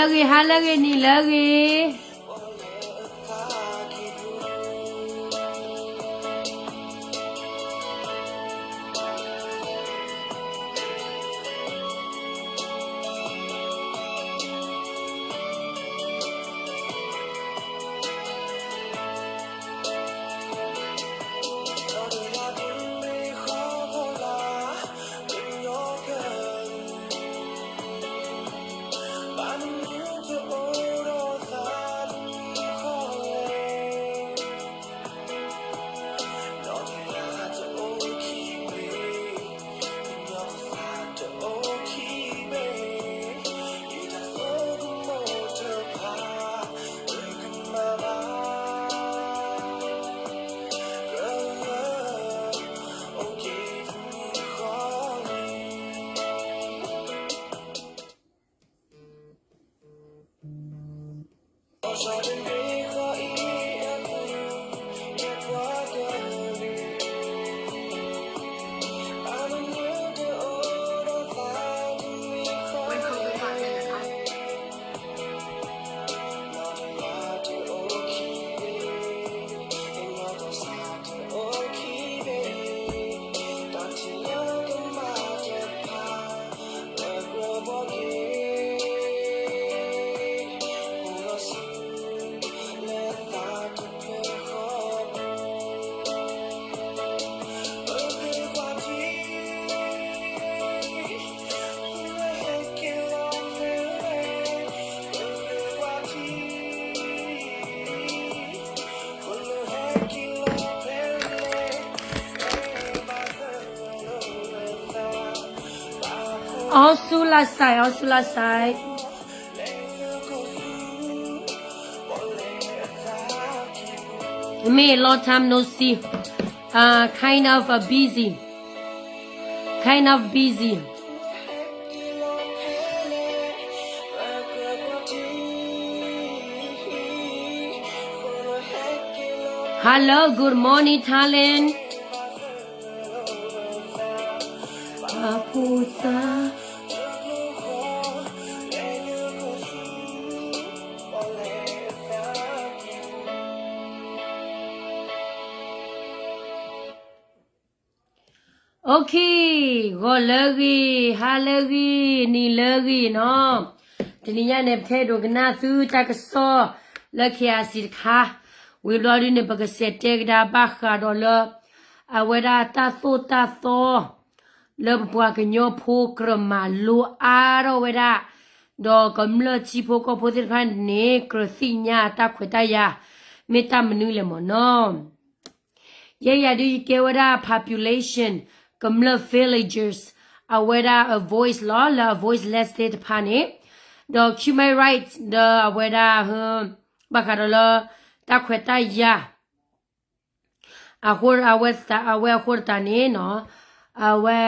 ဂီၤလၢအဂ့ၤ, ဟါလၢအဂ့ၤ, နံၤလၢအဂ့ၤ. အီစူလၢစဲး, အီစူလၢစဲး. Me, long time no see. Uh, kind of uh, busy. Kind of busy. Hello, good morning, Thailand. Okay, ဂီၤလၢအဂ့ၤ, ဟါလၢအဂ့ၤ, နံၤလၢအဂ့ၤနီၤ. တနံၤညါန့ၣ် ပကအဲၣ်ဒိးကနၣ်သုတၢ်ကစီၣ်လၢ K I C တခါ, ဝံၤဘျီဒုန့ၣ် ပကစးတဲကဒါဘၣ်ဃးဒီးလၢ အဝဲဒၣ်တၢ်သိၣ်တၢ်သီ လၢပပှၤကညီဖိကြၢးမၤလိအါထီၣ်ဝဲဒၣ်, ဒီးကမျၢၢ်ထံဖိကီၢ်ဖိသ့ၣ်တဖၣ်န့ၣ် ကြၢးသ့ၣ်ညါအတၢ်ခွဲးတၢ်ယာ် မ့ၢ်တၢ်မနုၤလဲၣ်မ့ၢ်နီၤ. ယဲယၤဒုးယကဲဝဲဒၣ် population ကမျၢၢ် villagers အဝဲဒၣ်အ voice လီၤ လၢအ voiceless သ့ၣ်တဖၣ်န့ၣ်, ဒီး human rights ဒီးအဝဲဒၣ် ဘၣ်ဃးဒီးလၢ တၢ်ခွဲးတၢ်ယာ် အဃိ အဝဲ အဝဲအဃိသတးန့ၣ်နီၤ အဝဲ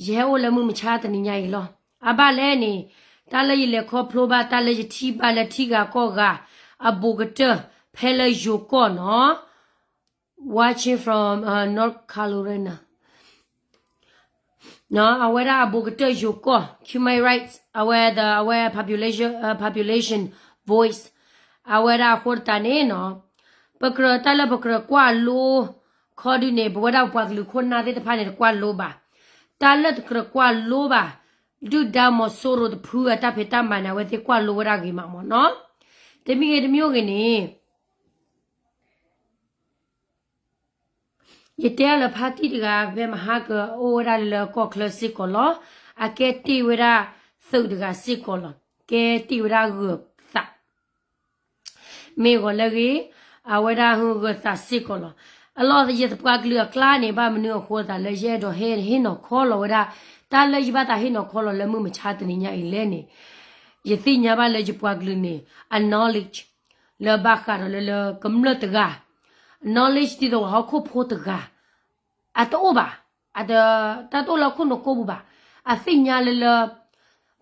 ယဟဲအိၣ်လၢမုၢ်မဆါတနံၤညါအံၤလီၤ. အဘၣ်လဲၣ်န့ၣ် တၢ်လၢယလဲၤခီဖျိဘၣ် တၢ်လၢယထံၣ်ဘၣ်လၢထံဂၤကီၢ်ဂၤ အဘူးကတၢၢ် ဖဲလၢယိၤကီၢ်နီၤ watching from North Carolina အဝဲဒၣ်အဘူးကတၢၢ်ယိၤကီၢ် human rights အဝဲ အဝဲ population voice အဝဲဒၣ်အဃိသတးန့ၣ်နီၤ ပကြၢးတၢ်လၢပကြၢးကွၢ်လိ ခီဒုန့ၣ် ပဝဲဒၣ်ပပှၤကလုာ်ခိၣ်နၢ်သ့ၣ်တဖၣ်န့ၣ် တကွၢ်လိဘၣ်. တၢ်လၢတကြၢးကွၢ်လိဘၣ် ဒုၣ်ဒါမီၤစိရိၤတဖုအတၢ်ဖံးတၢ်မၤန့ၣ် အဝဲသ့ၣ်ကွၢ်လိဝဲဒၣ်ဂ့ၤမးမ့ၢ်နီၤ. တမံၤဂ့ၤတမံၤဂ့ၤန့ၣ် ယတဲလၢဖါတံၢ်တဂၤ ဖဲမဟါကအိၣ်ဝဲဒၣ်လၢကီၢ်ချၢစ့ၢ်ကီးလီၤ. အကဲတ့ၢ်ဝဲဒၣ်သုးတဂၤစ့ၢ်ကီးလီၤ. ကဲတ့ၢ်ဝဲဒၣ်ဂၢၤသး မ့ၢ်ဂီၤလၢဂ့ၤ အဝဲဒၣ်ဟူဂၢၤသးစ့ၢ်ကီးလီၤ. အလီၢ်ယသပှၢ်ကလုာ်အကျါန့ၣ် ဘၣ်မနုၤအဃိသတးလၢယအဲၣ်ဒိးဟ့ၣ်ဟ့ၣ်နီၤခီလီၤဝဲဒၣ် တၢ်လၢယဘၣ်သးဟ့ၣ်နီၤခီလီၤလၢမုၢ်မဆါတနံၤညါအံၤလဲၣ်န့ၣ် ယသ့ၣ်ညါဘၣ်လၢယပှၤကလုာ်န့ၣ် အ knowledge လၢဘၣ်ဃးဒီးလၢလၢကမျၢၢ်တဂၤ knowledge ဒ်သိးပှၤဟီၣ်ခိၣ်ဖိတဂၤ အတအိၣ်ဘၣ်, အတ တၢ်တအိၣ်လၢခိၣ်နူာ်ကိးပူၤဘၣ်. အသ့ၣ်ညါလၢလၢ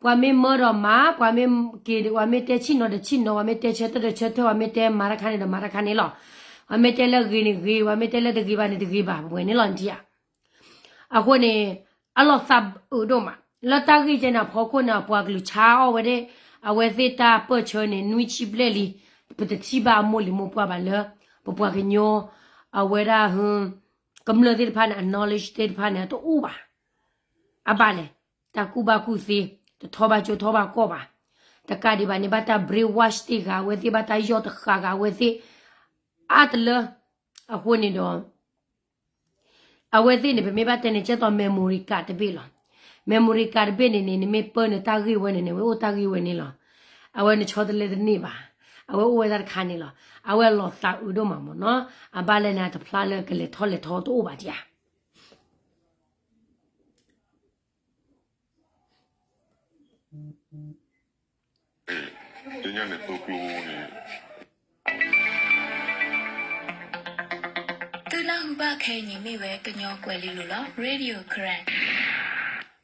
ပှၤမ့ၢ်မၢဒီးမၤ, ပှၤမ့ၢ်က့ၤ ပှၤမ့ၢ်တဲဆ့ၣ်နီၤဒီးဆ့ၣ်နီၤ, ပှၤမ့ၢ်တဲဆၢထၢၣ်ဒီးဆၢထၢၣ်, ပှၤမ့ၢ်တဲမၤတခါန့ၣ်ဒီးမၤတခါန့ၣ်လီၤ. ပှၤမ့ၢ်တဲလၢဂ့ၤန့ၣ်ဂ့ၤ, ပှၤမ့ၢ်တဲလၢတဂ့ၤဘၣ်န့ၣ်တဂ့ၤဘၣ်, ပဝဲန့ၣ်လီၤနထံၣ်ဧါ. အဃိန့ၣ် အလီၤသးအုးဒိၣ်မး လၢတၢ်ဂ့ၢ်ကဲန့ၣ်အဖီခိၣ်န့ၣ် အပှၤကလုာ်ဆါအီၣ်ဝဲဒၣ် အဝဲသ့ၣ်တၢ်ပၢၢ်ဆၢန့ၣ် နွံဆံဘျဲၣ်လံ, ပတထံၣ်ဘၣ်အမိၢ်လံၤမိၢ်ပှၢ်ဘၣ်လၢ ပပှၤကညီ အဝဲဒၣ် ကမျၢၢ်သ့ၣ်တဖၣ်န့ၣ် အ knowledge သ့ၣ်တဖၣ်န့ၣ် အတအိၣ်ဘၣ်. အဘၣ်လဲၣ်, တၢ်ကူၣ်ဘၣ်ကူၣ်သ့, တထီဘၣ်ကၠိထီဘၣ်ကီၢ်ဘၣ်. တကးဒံးဘၣ်န့ၣ် ဘၣ်တၢ် brainwash သ့ၣ်ဃာ်အဝဲသ့ၣ်, ဘၣ်တၢ်ယီၢ်တဃာ်ဃာ်အဝဲသ့ၣ် အါတလၢ. အဃိန့ၣ်ဒီး အဝဲသ့ၣ်န့ၣ် ပမ့ၢ်ဘၣ်တဲန့ၣ် ကဲသိး memory card တဘ့ၣ်လီၤ. memory card တဘ့ၣ်န့ၣ်န့ၣ် နမ့ၢ်ပၢနတၢ်ဂ့ၢ်ဝဲန့ၣ်န့ၣ် ဝဲအိၣ်တၢ်ဂ့ၢ်ဝဲန့ၣ်လီၤ. အဝဲနဆီတလဲတန့ၢ်ဘၣ်, အဝဲအိၣ်ဝဲတၢ်တခါန့ၣ်လီၤ. အဝဲလီၤသးအုးဒိၣ်မးမ့ၢ်နီၤ, အဘၣ်လဲၣ်န့ၣ် အတဖျါလၢကလဲၤထီၣ်လဲၤထီတအိၣ်ဘၣ်ဧါ. သုနၢ်ဟူဘၣ်ခဲအံၤန့ၣ်မ့ၢ်ဝဲကညီကွဲၤလ့လိၤလီၤ Radio Karen.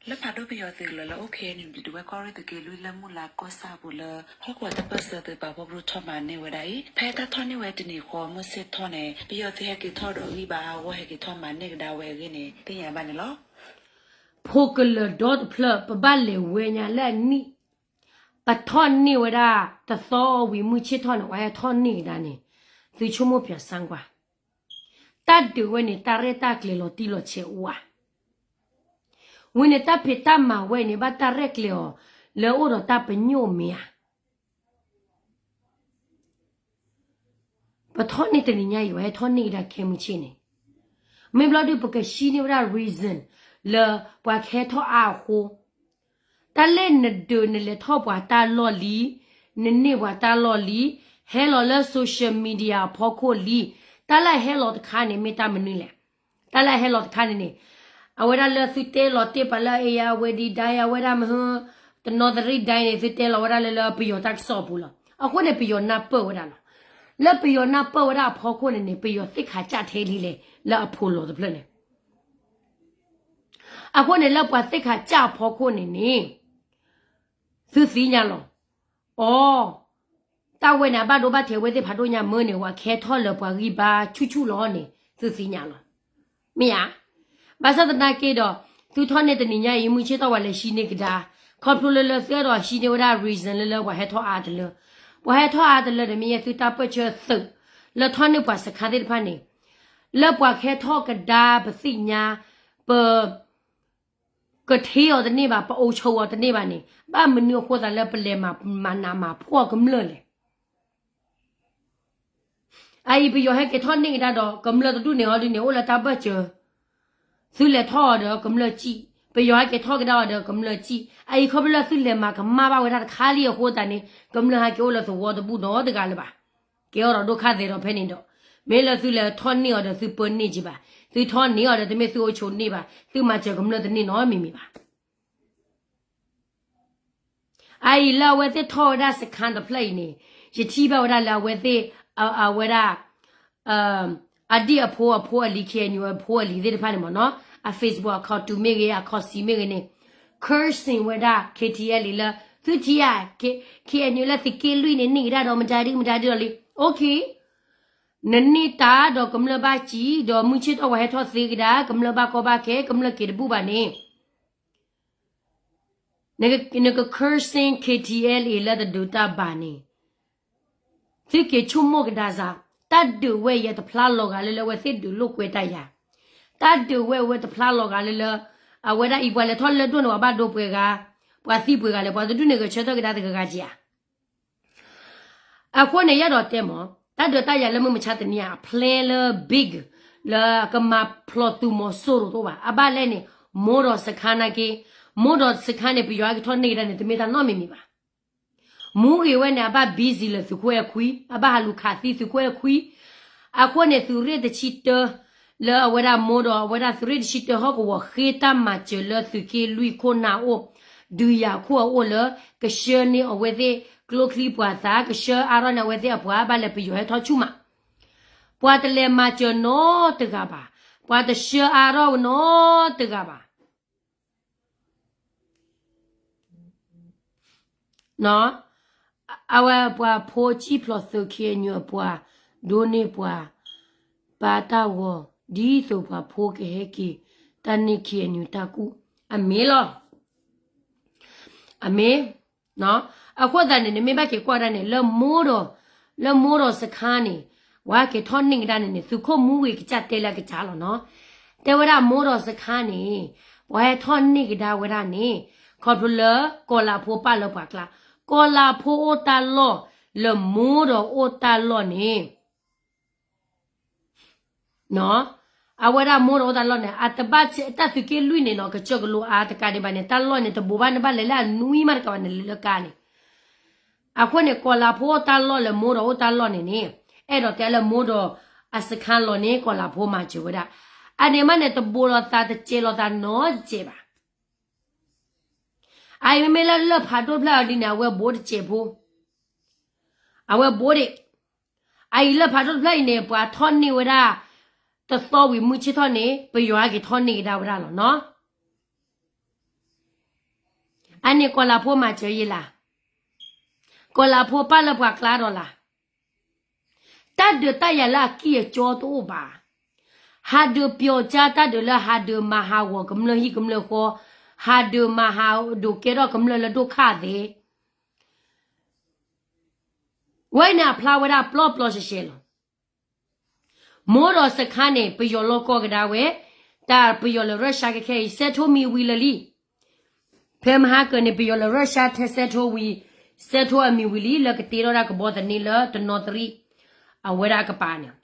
လၢဖးဒိၣ်ပယီၤသုးကလၢၤလၢအိၣ်ခဲအံၤန့ၣ် ဒဝဲၢ်ကီၢ်ရ့ၣ်သုးက့လွံၢ်လၢမုၢ်လၢ်ကီၢ်ဆၣ်အပူၤလၢ ဟီၣ်ကဝီၤတၢ်ပၢၢ်ဆၢသုးပာ်ဖှိၣ်ကရူၢ်ထီၣ်မၤန့ၢ်ဝဲဒၣ်အံၤ ဖဲတၢ်ထီၣ်န့ၢ်ဝဲတနံၤဃီမုၢ်ဆ့ၣ်ထီၣ်န့ၣ် ပယီၤသုးဟဲက့ၤထီၣ်ဒီးဂံၢ်ဘါအဂီၢ်ဟဲက့ၤထီၣ်မၤန့ၢ်ကဒါဝဲအဂ့ၢ်န့ၣ် သ့ၣ်ညါဘၣ်န့ၣ်လီၤ. ဖိကလၢၤဒီတဖျၢၣ် ပဘၣ်လဲၤဝဲညါလၢအနံၣ်, ပထီၣ်န့ၢ်ဝဲဒၣ်တသီအီၤဝံၤမုၢ်ဆ့ၣ်ထီၣ်န့ၣ် ပှၤဟဲထီၣ်န့ၢ်ကဒါန့ၣ် သုဆိကမိၣ်ပၠးစၣ်ကွၢ်, တၢ်ဒုးဝဲန့ၣ် တၢ်ရဲၣ်တၢ်ကျဲၤလီၤတံၢ်လီၤဆဲးအိၣ်ဧါ. ဝံၤန့ၣ်တၢ်ဖံးတၢ်မၤဝဲန့ၣ် ဘၣ်တၢ်ရဲၣ်ကျဲၤအီၤ လၢအအိၣ်ဒီးတၢ်ပညိၣ်မ့ၢ်ဧါ. ပထီၣ်န့ၢ်တနံၤညါအံၤ ပှၤဟဲထီၣ်န့ၢ်ကဒါခဲမုၢ်ဆ့ၣ်န့ၣ်, မ့ၢ်ဘျီဒုးပကဟံးန့ၢ်ဝဲဒၣ် reason လၢပှၤကဟဲထီၣ်အါအဃိ, တၢ်လၢနဒုးနလဲၤထီၣ်ပှၤတၢ်လီၢ်လံ, နန့ၢ်ပှၤတၢ်လီၢ်လံ, ဟဲလီၤလၢ social media အဖီခိၣ်လံ, တၢ်လၢအဟဲလီၤတခါန့ၣ် မ့ၢ်တၢ်မနုၤလဲၣ်. တၢ်လၢအဟဲလီၤတခါန့ၣ်န့ၣ်, အဝဲဒၣ်လၢသုတဲလီၤတ့ၢ်ပှၤလၢ အ့ယၤဝဲဒံဒဲ အဝဲဒၣ်မဟၢ တနီသရံၣ်ဒဲန့ၣ် သုတဲလီၤဝဲဒၣ်လၢလၢပယီၤတၢ်ကစီၣ်အပူၤလီၤ. အဃိန့ၣ် ပယီၤနၢ်ပၢၢ်ဝဲဒၣ်လီၤ. လၢပယီၤနၢ်ပၢၢ်ဝဲဒၣ်အဖီခိၣ်န့ၣ်န့ၣ် ပယီၤသ့ၣ်ခးကၢ်ထဲလံလဲၣ် လၢအဖိးလီၤတဖျၢၣ်န့ၣ် အဃိန့ၣ် လၢပှၤသ့ၣ်ခးကၢ်အဖီခိၣ်န့ၣ်န့ၣ် သုသ့ၣ်ညါလီၤ. အိ, တၢ်ဝဲန့ၣ် အဘၣ်ဒိဘၣ်ထံးဝဲသ့ၣ်ဖးဒိၣ်ညါမ့ၢ်န့ၣ် ပှၤကဟဲထီၣ်လၢပှၤဂံၢ်ဘါဆူၣ်ဆူၣ်လီၤန့ၣ် သုသ့ၣ်ညါလီၤ. မ့ၢ်ဧါ. ဘၣ်ဆၣ်သနာ်က့ဒီး သုထီၣ်န့ၢ်တနံၤညါအံၤ မုၢ်ဆ့ၣ်ထီၣ်ပှၤလဲၤဟံးန့ၢ်ကဒါ, ခီဖျိလၢလၢသုအဲၣ်ဒိးဟံးန့ၢ်ဝဲဒၣ် reason လၢလၢပှၤဟဲထီၣ်အါတလၢ, ပှၤဟဲထီၣ်အါတလၢဒီး မ့ၢ်ယဲသုတၢ်ပၢၢ်ဆၢသုး လၢထီၣ်န့ၢ်ပှၤစခါသ့ၣ်တဖၣ်န့ၣ်, လၢပှၤကဟဲထီၣ်ကဒါပသ့ၣ်ညါ, ပ ကထ့အီၤတန့ၢ်ဘၣ်, ပအိၣ်ဆိးအီၤတန့ၢ်ဘၣ်န့ၣ် ဘၣ်မနုၤအဃိသတးလၢပလဲၤမၤနးမၤဖှီၣ်ကမျၢၢ်လဲၣ်. အအံၤပယီၤဟဲက့ၤထီၣ်န့ၢ်ကဒါဒီး ကမျၢၢ်တဒူၣ်န့ၣ်ဟီဒုန့ၣ် အိၣ်လၢတၢ်ဘၢၣ်စၢၤ, သုလဲၤထီၣ်အီၤဒီးကမျၢၢ်စံၣ်, ပယီၤဟဲက့ၤထီၣ်ကဒါအီၤဒီးကမျၢၢ်စံၣ်, အအံၤခီဖျိလၢသုလဲၤမၤကမၣ်ဘၣ်ဝဲဒၣ်တခါလံအဃိသတးန့ၣ် ကမျၢၢ်ဟဲက့ၤအိၣ်လၢသဝီတဘူၣ်နီတဂၤလၢၤဘၣ်. ကဲအီၤဒီးဒိၣ်ခါသဲးဒီးဖဲန့ၣ်ဒီး, မ့ၢ်လၢသုလဲၤထီၣ်န့ၢ်အီၤဒီးသုပၢန့ၢ်က့ၤဘၣ်, သုထီၣ်န့ၢ်အီၤဒီးတမ့ၢ်သုအိၣ်ဆိးန့ၢ်ဘၣ်, သုမၤစၢၤကမျၢၢ်တန့ၢ်နီတမံၤမံၤဘၣ်. အအံၤလၢအဝဲသ့ၣ်ထီၣ်ဝဲဒၣ်စခါတဖျၢၣ်အံၤန့ၣ် ယထံၣ်ဘၣ်ဝဲဒၣ်လၢအဝဲသ့ၣ် အဝဲဒၣ် အဒံၣ်အဖိအဖိအလံၤ ခ့ၣ်အဲၣ်ယူၣ် အဖိအလံၤသ့ၣ်တဖၣ်န့ၣ်မ့ၢ်နီၤ အ Facebook အခီၣ်တုၤမ့ၢ်ဂ့ၤ အခီၣ်စံးမ့ၢ်ဂ့ၤန့ၣ် cursing ဝဲဒၣ် KTLA လၢ သုထံၣ်ဧါ ခ့ၣ်အဲၣ်ယူၣ် လၢသုးက့လွံၢ်န့ၣ် န့ၢ်ကဒါဒီးမတၤဒုမတၤဒုဒီးလံ okay နန့ၢ်တၢ်ဒီးကမျၢၢ်ဘၣ်စံး ဒီးမုၢ်ဆ့ၣ်ထီၣ်ပှၤဟဲထီၣ်သ့ကဒါ ကမျၢၢ်ဘၣ်ကီဘၣ်ခဲ ကမျၢၢ်က့ၤတဘူၣ်ဘၣ်န့ၣ် နက cursing KTLA လၢတဒုးတၢ်ဘၣ်န့ၣ် သုက့ၤဆိကမိၣ်ကဒါစ့ၢ်, တၢ်ဒုးဝဲအံၤတဖျါလီၤဂာ်လၢလၢအဝဲသ့ၣ်ဒုးလိာ်ကွဲတၢ်ယၤ, တၢ်ဒုးဝဲအဝဲတဖျါလီၤဂာ်လၢလၢ အဝဲဒၣ်အံၤပှၤလဲၤထီၣ်လၢဒိၣ်န့ၣ် ပှၤဘၣ်ဒိပှဲၤဂၤ, ပှၤသံပှဲၤဂၤလဲၣ်, ပှၤတဒူၣ်န့ၣ်ဂဲၤဆၢထၢၣ်ကဒါတဂၤဂၤဧါ. အဃိန့ၣ် ယအဲၣ်ဒိးတဲမး, တၢ်ဒုးတၢ်ယၤလၢမုၢ်မဆါတနံၤအံၤ အ plan လၢ big လၢကမၤဖျိးသုးမီၤစိရိၤတအိၣ်ဘၣ်. အဘၣ်လဲၣ်န့ၣ် မိၢ်ဒီးစခါနာ်က့, မိၢ်ဒီးစခါန့ၣ် ပယီၤအကထီၣ်န့ၢ်ကဒါန့ၣ် တမ့ၢ်တၢ်နီတမံၤမံၤဘၣ်. မူဂ့ၤဝဲန့ၣ် အဘၣ် busy လၢသုးခိၣ်အဲၣ်ခွံ, အဘၣ်ဟးလူၤခးသံသုးခိၣ်အဲၣ်ခွံ. အဃိန့ၣ် သုးရ့ၣ်တဆံတၢ လၢအဝဲဒၣ်မိၢ်ဒီး အဝဲဒၣ်သုးရ့ၣ်တဆံတၢဟီၣ်ကဝီၤ ဃ့တၢ်မၤစၢၤလၢသုးက့လွံၢ်ခိၣ်နၢ်အိၣ်, ဒုးယၤခိၣ်အအိၣ်လၢ ကဆှၢန့ၢ်အဝဲသ့ၣ်ကျိချံပှၤသး, ကဆှၢအါထီၣ်န့ၢ်အဝဲသ့ၣ်အပှၤ ဘၣ်လၢပယီၤဟဲထီၣ်ဆူၣ်မး. ပှၤတလဲၤမၤစၢၤနီတဂၤဘၣ်, ပှၤတဆှၢအါထီၣ်နီတဂၤဘၣ်. အဝဲပှၤဖိစံၣ်ဖျိးသုး ခ့ၣ်အဲၣ်ယူၣ် အပှၤဒိးန့ၢ်ပှၤ ပာ်တၢ်ဂီၤ ဒ်သိးပှၤဖိကဟဲက့ၤ တၢ်န့ၢ် ခ့ၣ်အဲၣ်ယူၣ် တၢ်ကူၣ် အမ့ၢ်လီၤ. အမ့ၢ် အဃိသတးန့ၣ် နမ့ၢ်ဘၣ်က့ၤကွၢ်ဒၣ်န့ၣ် လၢမိၢ်ဒီး လၢမိၢ်ဒီးစခါန့ၣ် ပှၤက့ၤထီၣ်န့ၢ်ကဒါန့ၣ်န့ၣ် သုးခိၣ်မူဂ့ၤကစၢ်တဲလၢအကစၢ်လီၤနီၤ. တဲဝဲဒၣ်မိၢ်ဒီးစခါန့ၣ် ပှၤဟဲထီၣ်န့ၢ်ကဒါဝဲဒၣ်န့ၣ် ခီဖျိလၢကီၤလၤဖိပာ်လၢပှၤကျါ, ကီၤလၤဖိအိၣ်တၢ်လီၢ် လၢမိၢ်ဒီးအိၣ်တၢ်လီၢ်န့ၣ် အဝဲဒၣ်မိၢ်ဒီးအိၣ်တၢ်လီၢ်န့ၣ် အတဘၣ်ဆဲးတၢ်သုးက့လွံၢ်န့ၣ်နီၤ ကစၢၢ်ကလိအါတကးဒံးဘၣ်န့ၣ် တၢ်လီၢ်န့ၣ် တဘိးဘၣ်နဘၣ်လဲၤလၢအနွံမးတကးဘၣ်န့ၣ် လဲၤလၢကါန့ၣ်. အဃိန့ၣ် ကီၤလၤဖိအိၣ်တၢ်လီၢ်လၢမိၢ်ဒီးအိၣ်တၢ်လီၢ်န့ၣ်န့ၣ် အဲၣ်ဒိးတဲလၢမိၢ်ဒီးအစခါလီၤန့ၣ် ကီၤလၤဖိမၤစၢၤဝဲဒၣ်. အန့ၣ်မးန့ၣ် တဘိးလီၤသးတစဲးလီၤသးနီတစဲးဘၣ်. အအံၤမ့မ့ၢ်လၢလၢၢ်ဖးဒိၣ်တဖျၢၣ်အီၤဒ်န့ၣ် အဝဲဘိးတစဲးဖိ အဝဲဘိးဒံး. အအံၤလၢၢ်ဖးဒိၣ်တဖျၢၣ်အံၤန့ၣ် ပှၤထီၣ်န့ၢ်ဝဲဒၣ် တသီဝံၤမုၢ်ဆ့ၣ်ထီၣ်န့ၣ် ပယီၤဟဲက့ၤထီၣ်န့ၢ်ကဒါဝဲဒၣ်လီၤနီၤ. အန့ၣ်ကီၤလၤဖိမၤစၢၤယဲလၢ်, ကီၤလၤဖိပာ်လၢပှၤကျါဒီးလၢ်. တၢ်ဒုးတၢ်ယၤလၢအကံၢ်အကီတအိၣ်ဘၣ်. ဟးဒုးပျီၤကၠါတၢ်ဒုးလၢဟးဒုးမၤဟးဂီၤကမျၢၢ်ဟံၣ်ကမျၢၢ်ဃီ, ဟးဒုးမၤဟးဒိးကဲထီၣ်ကမျၢၢ်လၢဒိၣ်ခါသ့ ဝဲန့ၣ်အဖျါဝဲဒၣ်ပျီပျီရှဲရှဲလီၤ. မိၢ်ဒီးစခါန့ၣ် ပယီၤလီၢ်ကီၢ်ကဒါဝဲ, တၢ်ပယီၤလၢ Russia ခဲခဲအံၤ စဲးထိမံၤဝံၤလၢာ်လံ. ဖဲမဟါကၢန့ၣ် ပယီၤလၢ Russia ထဲစဲးထိဝံၤ, စဲးထိအမံၤဝံၤလံ လၢကတ့ထီၣ်ဒၣ်ကဘီသန့လၢတနီသရံၣ် အဝဲဒၣ်ကပၤန့ၣ်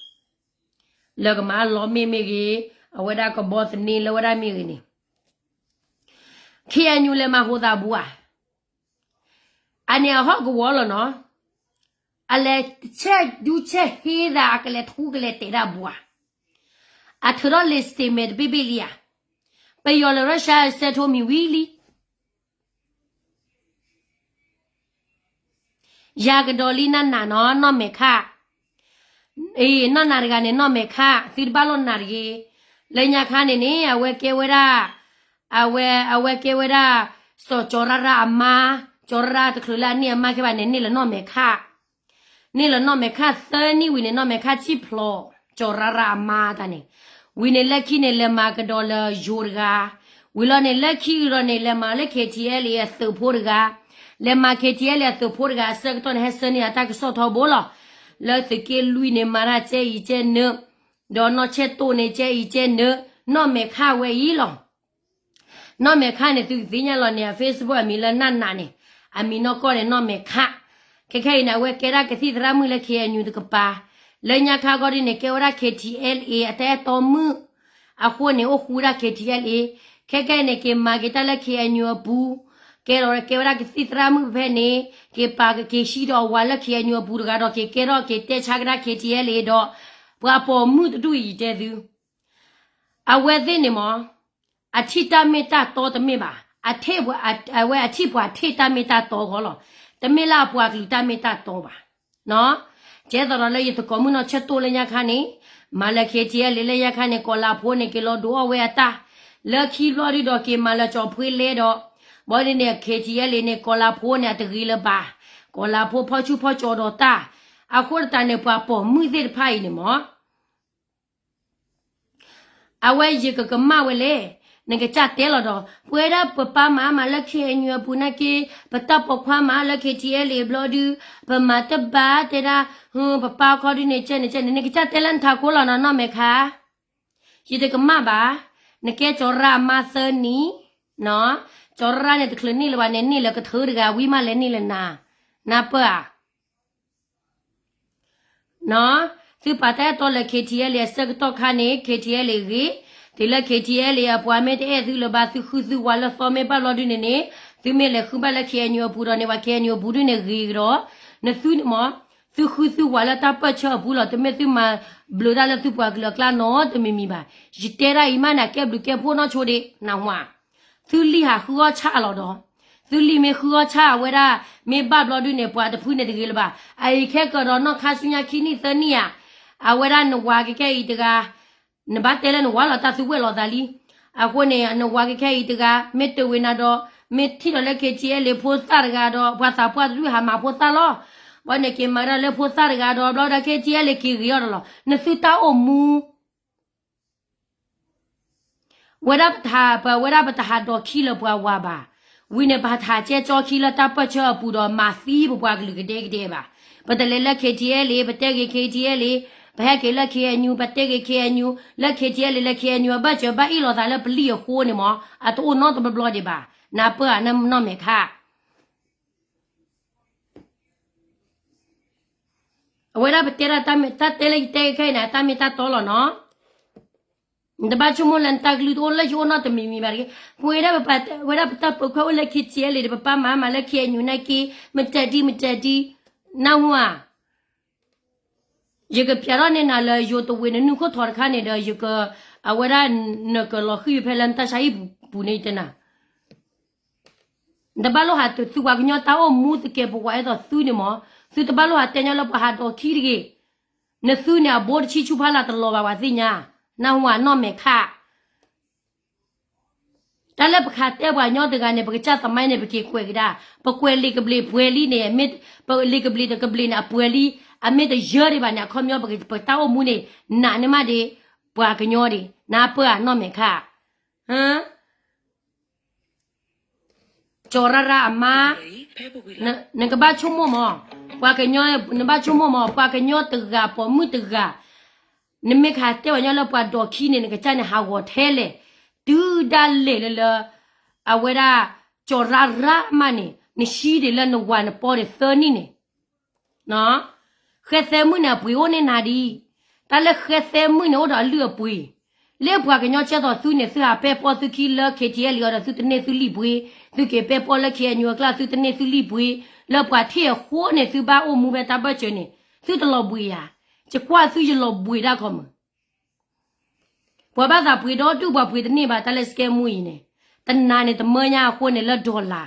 လၢကမၤလီမ့ၣ်မ့ၢ်ဂ့ၤ, အဝဲဒၣ်ကဘီသန့လၢဝဲဒၣ်မ့ၢ်ဂ့ၤန့ၣ် ခ့ၣ်အဲၣ်ယူၣ် လဲၤမၤဟိသးဘူးဧါ. အန့ၣ်အဟီၣ်ကဝီၤလီၤနီၤ. အလဲၤဆဲးဒူဆဲးဟ့သး အကလဲၤထူကလဲၤတဲာ်ဒၣ်ဘူးဧါ. အထုးထီၣ်လံာ် statement တဘ့ၣ်ဘ့ၣ်လံဧါ. ပယီၤလၢ Russia စဲးထိမံၤဝံၤလံ ယၤကဒီးလံနၢ်နးနီၤ နီၢ်မဲာ်ခါ, အံၤ နီၢ်နၤတဂၤန့ၣ် နီၢ်မဲာ်ခါ သုတဘၣ်လိာ်နၤတဂ့ၤ. လၢညါခါန့ၣ်န့ၣ် အဝဲကဲဝဲဒၣ်, အဝဲ, အဝဲကဲဝဲဒၣ် စီၤကၠီၤရၣ်ရၣ်အမါ, ကၠီၤရၣ်ရၣ်တချုးလၢအန့ၢ်အမါခဲဘၣ်န့ၣ် န့ၢ်လၢနီၢ်မဲာ်ခါ န့ၢ်လၢနီၢ်မဲာ်ခါသၢနံၣ်ဝံၤန့ၣ် နီၢ်မဲာ်ခါစံၣ်ဖျိး ကၠီၤရၣ်ရၣ်အမါတၢ်န့ၣ်, ဝံၤန့ၣ်လၢခံန့ၣ် လဲၤမၤကဒီးလၢယိၤတဂၤ, ဝံၤလီၤန့ၣ် လၢခံကဒီးန့ၣ် လဲၤမၤလၢ KTLA အသုးဖိတဂၤ, လဲၤမၤ KTLA အသုးဖိတဂၤ အဆၢကတီၢ်န့ၣ် ဟဲဆှၢန့ၢ်အတၢ်ကစီၣ်ထီဘိလီၤ. လၢသုးက့လွံၢ်န့ၣ် မၤတၢ်ကဲအံၤကဲနၢ, ဒီးနီၢ်ဆဲးတိၣ်န့ၣ် ကဲအံၤကဲနၢ, နီၢ်မဲာ်ခါဝဲအံၤလီၤ. နီၢ်မဲာ်ခါန့ၣ် သုကသ့ၣ်ညါလီၤန့ၣ် အ Facebook အမံၤလၢနၢ်နးန့ၣ်, အမံၤနီၢ်ကီၢ်န့ၣ် နီၢ်မဲာ်ခါ, ခဲခဲအံၤန့ၣ် အဝဲကဲဒၣ်ကသံၣ်သရၣ်မုၣ်လၢ KNU တကပၤ, လၢညါခါဂီၢ်ဒ်န့ၣ် ကဲဝဲဒၣ် KTLA အတၢ်အဲၣ်တီမုၣ်, အဃိန့ၣ် အိၣ်ဃူဝဲဒၣ် KTLA, ခဲခဲအံၤန့ၣ် က့ၤမၤက့ၤတၢ်လၢ KNU အပူၤ, ကဲဒီးကဲဝဲဒၣ်ကသံၣ်သရၣ်မုၣ်ဖဲန့ၣ်, က့ၤပာ်က့ၤဟံးဒီးအဝၤလၢ KNU အပူၤတဂၤဒီး က့ၤကဲထီၣ်က့ၤတဲဆါကဒါ KTLA ဒီး ပှၤပိာ်မုၣ်တဒူၣ်အံၤတဲသု အဝဲသ့ၣ်န့ၣ်မး, အထံၣ်တၢ်မ့ၢ်တၢ်တီတမ့ၢ်ဘၣ်, အထံၣ်ပှၤ အဝဲအထံၣ်ပှၤထံၣ်တၢ်မ့ၢ်တၢ်တီအဂီၢ်လီၤ. တမ့ၢ်လၢအပှၤကလုာ်တၢ်မ့ၢ်တၢ်တီဘၣ်. ကဲသိးဒီးလၢယသကိးမုၣ်နီၢ်ဆၢၣ်တိၢ်လၢညါခါန့ၣ်, မၤလၢ K T L A လၢညါခါန့ၣ် ကီၤလၤဖိန့ၣ် က့ၤလီၤဒုးအီၣ်ဝဲအတၢ်, လၢခံဘျီဒုဒီးက့ၤမၤလၢကၠီၤဖှ့လဲဒီး, ဘၣ်ဒ်န့ၣ် K T L A န့ၣ် ကီၤလၤဖိန့ၣ် အတဂ့ၤလၢၤဘၣ်. ကီၤလၤဖိဖီဆူၣ်ဖီကၠီၤဒီးတၢ်, အဃိသတးန့ၣ် ပှၤပိာ်မုၣ်သ့ၣ်တဖၣ်အံၤန့ၣ်မၢ် အဝဲယကကမၣ်ဝဲလဲၣ်, နကစၢ်တဲလီၤဒီး ပဝဲဒၣ်ပပၢ်မၤမၤလၢ K N U အပူၤနာ်က့, ပတၢ်ပိာ်ခွါမၤလၢ K T L A ဘျီဒု, ပမၤတဘၣ်တဲဒၣ်, ပပၢ်ခီဒုန့ၣ် ကဲန့ၣ်ကဲန့ၣ် နကစၢ်တဲလၢနထးခိၣ်လီၤနီၤ နီၢ်မဲာ်ခါ. ယတကမၣ်ဘၣ်, နကဲကၠီၤရၣ်အမါသၢနံၤ, ကၠီၤရၣ်န့ၣ်တချုးန့ၢ်လၢၤဘၣ်န့ၣ် န့ၢ်လၢကထၢတဂၤ ဝံၤမးလဲၤန့ၢ်လၢနၤ, နၢ်ပၢၢ်ဧါ. သုပာ်တၢ်အဲၣ်တီလၢ K T L A အဆၢကတီၢ်ခါန့ၣ် K T L A ဂ့ၤ, တုၤလၢ K T L A အပှၤမ့ၢ်တအဲၣ်သုလၢၤဘၣ် သုဃုသုဝၤလၢသီမ့ၢ်ဘၣ်ဘျီဒုန့ၣ်န့ၣ်, သုမ့ၢ်လဲၤဃုဘၣ်လၢ K N U အပူၤဒီးန့ၣ် ပှၤ K N U အပူၤဒုန့ၣ်ဂ့ၤကဒီး, နသုန့ၣ်မၢ်, သုဃုသုဝၤလၢတၢ်ပၢၢ်ဆၢအပူၤလီၤ, တမ့ၢ်သုမၤဘျုးတၢ်လၢသုပှၤကလုာ်အကျါနီတမံၤမံၤဘၣ်. ယတဲဒၣ်အံၤမးန့ၣ် အကဲဘျုးကဲဖှိၣ်နီၢ်ဆိဒံး နၢ်ဟူဧါ. သုလံာ်ဟးဃုအီၣ်ဆၣ်လီၤဒီး, သုလံာ်မ့ၢ်ဃုအီၣ်ဆၣ်အဝဲဒၣ်, မ့ၢ်ဘၣ်ဘျီဒုန့ၣ် ပှၤတဖုန့ၣ်တဂ့ၤလၢၤဘၣ်. အအံၤခဲကဒီးနီၢ်ခါဆူညါခံနံၣ်သၢနံၣ်ဧါ, အဝဲဒၣ်နဝၤကဲခဲအံၤတဂၤ, နဘၣ်တဲလၢနဝၤလီၤတၢ်သုဝဲၢ်လီၤသးလံ. အဃိန့ၣ် နဝၤကဲခဲအံၤတဂၤ မ့ၢ်တဝ့ၤနၤဒီး, မ့ၢ်ထံၣ်ဒီးလၢ K T L A ဖိသၣ်တဂၤဒီး ပှၤသးပှၢ်တဒူၣ်ဟးမၤဖိသၣ်လီၤ. ဘၣ်န့ၣ်က့ၤမၤဒၣ်လၢဖိသၣ်တဂၤဒီး ဘျီဒၣ် K T L A က့ၤဂ့ၤအီၤဒီးလီၤ. နသုတၢ်အိၣ်မူ ဝဲဒၣ်ပတဟး, ပဝဲဒၣ်ပတဟးဒိးခံလၢပှၤဝၤဘၣ်. ဝံၤန့ၣ် ပဟးထးကဲကၠီခံလၢတၢ်ပၢၢ်ဆၢအပူၤဒီး မၤသံပပှၤကလုာ်ကဒဲကဒဲဘၣ်. ပတလဲၤလၢ K T L A ပတဲဂ့ၤ K T L A, ပဟဲက့ၤလၢ K N U ပတဲဂ့ၤ K N U, လၢ K T L A လၢ K N U အဘၢၣ်စၢၤဘၣ်အ့ၣ်လိာ်သးလၢပလံၢ်အဃိန့ၣ်မၢ်, အတအိၣ်နီတဘျီဘျီဒံးဘၣ်. နၢ်ပၢၢ်ဧါ, နီၢ်မဲာ်ခါ အဝဲဒၣ်ပတဲဒၣ်တၢ်တဲလၢယတဲခဲအံၤန့ၣ် တၢ်မ့ၢ်တၢ်တီလီၤနီၤ. နတဘၣ်ဆိကမိၣ်လၢနတၢ်ကလုၢ်တအိၣ်လၢယအိၣ်နီတမံၤမံၤဘၣ်တဂ့ၤ. ပဝဲဒၣ်ပတၢ်ပၢၤခွဲးအိၣ်လၢ K T L A ဒီး ပပၢ်မၤမၤလၢ K N U နာ်က့, မတၤဒ်မတၤဒ်, နၢ်ဟူဧါ. ယကပျးထီၣ်န့ၢ်နၤလၢယိၤတဝ့ၤနနုၢ်ခိၣ်ထီတခါန့ၣ်ဒီး ယက, အဝဲဒၣ်နကလီၤဃံၤဖဲလၢနတၢ်ဆါဟံၣ်ပူၤန့ၣ်ယတဲနၤ နတဘၣ်လိၣ်ဟးသုပှၤကညီတၢ်အိၣ်မူသကဲးပဝးအဲၣ်ဒိးသုန့ၣ်မၢ်, သုတဘၣ်လိၣ်ဟးတဲညီလၢပှၤဟးဒိးခံတဂ့ၤ. နသုန့ၣ်အဘိတဆံဆူဖီလာ်တလီၤဘၣ် ပှၤသ့ၣ်ညါ, နၢ်ဟူဧါ နီၢ်မဲာ်ခါ. တၢ်လၢပခးတဲပှၤကညီတဂၤန့ၣ် ပကစၢ်သမိုင်းန့ၣ် ပက့ၤကွဲးကဒါ, ပကွဲးလံာ်ကဘျံးပှဲၤလံန့ၣ်, လံာ်ကဘျံးတကဘျံးန့ၣ် အပှဲၤလံ, အမ့ၢ်တယၢဒံးဘၣ်န့ၣ် အခီပညီပတၢ်အိၣ်မူန့ၣ် နးန့ၢ်မးဒံး ပှၤကညီဒံး, နၢ်ပၢၢ်ဧါ နီၢ်မဲာ်ခါ. ကၠီၤရၣ်ရၣ်အမါ, နကဘၣ်ဆိကမိၣ်မၢ်, ပှၤကညီ, နဘၣ်ဆိကမိၣ်မၢ် ပှၤကညီတဂၤ ပိာ်မုၣ်တဂၤ, နမ့ၢ်ခးတဲပှၤကညီလၢပှၤဒိးခံန့ၣ် နကစၢ်န့ၣ်ဟးဂီၤထဲလဲၣ်, တုၤဒၣ်လဲာ်လၢလၢ, အဝဲဒၣ်, ကၠီၤရၣ်ရၣ်မါန့ၣ် နဆံဒံးလၢနဝၤနပီၢ်န့ၣ်သၢနံၣ်န့ၣ် ဃဲသဲမုၣ်န့ၣ် အပှ့ၤအိၣ်န့ၢ်နၤဒံး, တၢ်လၢဃဲသဲမုၣ်န့ၣ် အိၣ်ဒီးအလုၢ်အပှ့ၤ, လၢပှၤကညီကဲသိးသုန့ၣ် သုဟးပဲၢ်ပီၢ်သုခံလၢ K T L A အီၤဒီး သုတန့ၢ်သုလံာ်ပှ့ၤ, သုက့ၤပဲၢ်ပီၢ်လၢ K N U အကျါ သုတန့ၢ်သုလံာ်ပှ့ၤ, လၢပှၤထံၣ်အဃိန့ၣ် သုဘၣ်အိၣ်မူဖဲတၢ်ဘၢၣ်စၢၤန့ၣ်, သုတလီၤဘှံးယၤ, ယကွၢ်သုယလီၤဘှံးတၢ်ခီမုၢ် ပှၤဘၣ်သးပှ့ၤဒီဒူၣ် ပှၤပှ့ၤတန့ၢ်ဘၣ် တၢ်လၢစကဲမူအံၤန့ၣ်, တနၤန့ၣ် တမၢညါအဃိန့ၣ်လၢ dollar,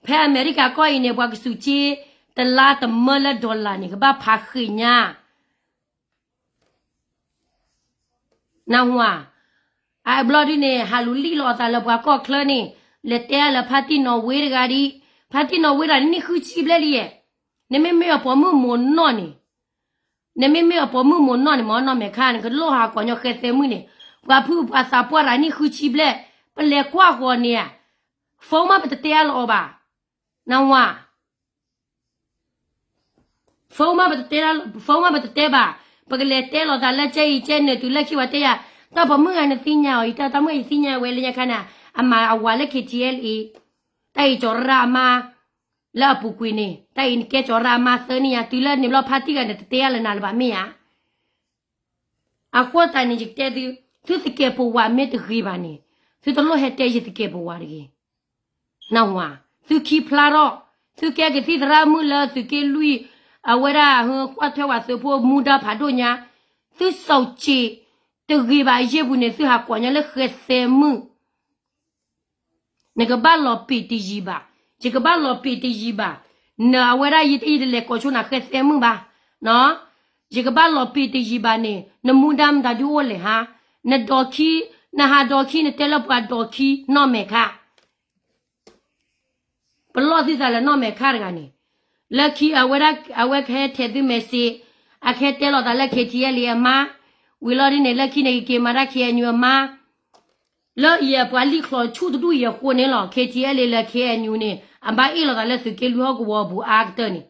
ဖဲအမဲရကၤကီၢ်အံၤန့ၣ် ပှၤကစူးက့, တလါတမၢလၢ dollar န့ၣ် ကဘၣ်ဖးဃ့ၢ်ညါ, နၢ်ဟူဧါ, အဘျီဒုန့ၣ် ဟးလူၤလံၣ်လီၤအသးလၢပှၤကီၢ်ချၢန့ၣ်, လဲၤတဲလၢဖါတံၢ်နီၣ်ဝ့တဂၤဒံး, ဖါတံၢ်နီၣ်ဝ့တဂၤန့ၣ် နံၣ်ဃုဆံဘျဲၣ်လံယဲၢ်, နမ့မ့ၢ်အပိာ်မုၣ်မိၢ်နီၢ်န့ၣ် နမ့မ့ၢ်အပိာ်မုၣ်မိၢ်နီၢ်န့ၣ်မၢ် နီၢ်မဲာ်ခါ နကလိၣ်ဟးကိးညီဃဲသဲမုၣ်န့ၣ်, ပှၤဖုပှၤသးပှၢ်တဂၤနံၣ်ဃုဆံဘျဲၣ်, ပလဲၤကွၢ်ဃီၤန့ၣ်ဧါ, phone မးပတတဲအါလီၤအီၤဘၣ်, နၢ်ဟူဧါ, phone မးပတတဲ, phone မးပတတဲဘၣ်, ပကလဲၤတဲလီၤသးလၢကဲအံၤကဲန့ၣ် တုၤလၢခံဝဲတဲယၤ, တၢ်ပိာ်မုၣ်ဂၤနသ့ၣ်ညါအီၤ ယတၢ်တၢ်မုၣ်ယသ့ၣ်ညါဝဲလၢညါခါန့ၣ်, အမၤအဝၤလၢ K T L A, တၢ်အံၤကၠီၤရၣ်အမါ လၢအပူၤကွံာ်န့ၣ် တၢ်အံၤနကဲကၠီၤရၣ်အမါသၢနံၣ်ညါ တုၤလၢန့ၣ်ဘျီဖါတံၢ်ဂၤန့ၣ် တတဲအါလၢနၤလၢၤဘၣ်မ့ၢ်ဧါ. အဃိသတးန့ၣ် ယကတဲသု, သုသကဲးပဝးမ့ၢ်တဂ့ၤဘၣ်န့ၣ်, သုတလိၣ်ဟဲတဲယသကဲးပဝးတဂ့ၤ. နၢ်ဟူဧါ, သုခံဖျါထီၣ်, သုကဲကသံၣ်သရၣ်မုၣ်လၢသုးက့လွံၢ်, အဝဲဒၣ်ဟၢကွၢ်ထွဲဝဲသုးဖိမူဒါဖးဒိၣ်ညါ, သုစီၤစ့ၣ်တဂ့ၤဘၣ်အယ့ၢ်ပူၤန့ၣ် သုဟးကွၢ်ညီလၢဃဲသဲမုၣ် နကဘၣ်လီၤပ့ၤတယံၤဘၣ်, ယကဘၣ်လီၤပ့ၤတယံၤဘၣ်, နအဝဲဒၣ်ယတယံၤတလဲၤကိးဆိနဃဲသဲမုၢ်ဘၣ်, ယကဘၣ်လီၤပ့ၤတယံၤဘၣ်န့ၣ် နမူဒါမတၤဒုအိၣ်လဲၣ်ဟါ, နဒိးခံ, နဟးဒိးခံ နတဲလၢပှၤဒိးခံနီၢ်မဲာ်ခါ ပလီၢ်သုသးလၢနီၢ်မဲာ်ခါတဂၤန့ၣ်, လၢခံအဝဲဒၣ် အဝဲကဟဲထဲးသု message, အကဟဲတဲလီၤသးလၢ KTLA အမါ, ဝံၤလီၤဒ်န့ၣ် လၢခံန့ၣ် ကက့ၤမၤတၢ် KNU အမါ, လၢယပှၤလံၣ်ချီၣ်ဆူၣ်တဒူၣ်အံၤအဃိန့ၣ်လီၤ. KTLA လၢ KNU န့ၣ် အဘၣ်အ့ၣ်လိာ်သးလၢသုးက့လွံၢ်ဟီၣ်ကဝီၤအပူၤအါကတၢၢ်န့ၣ်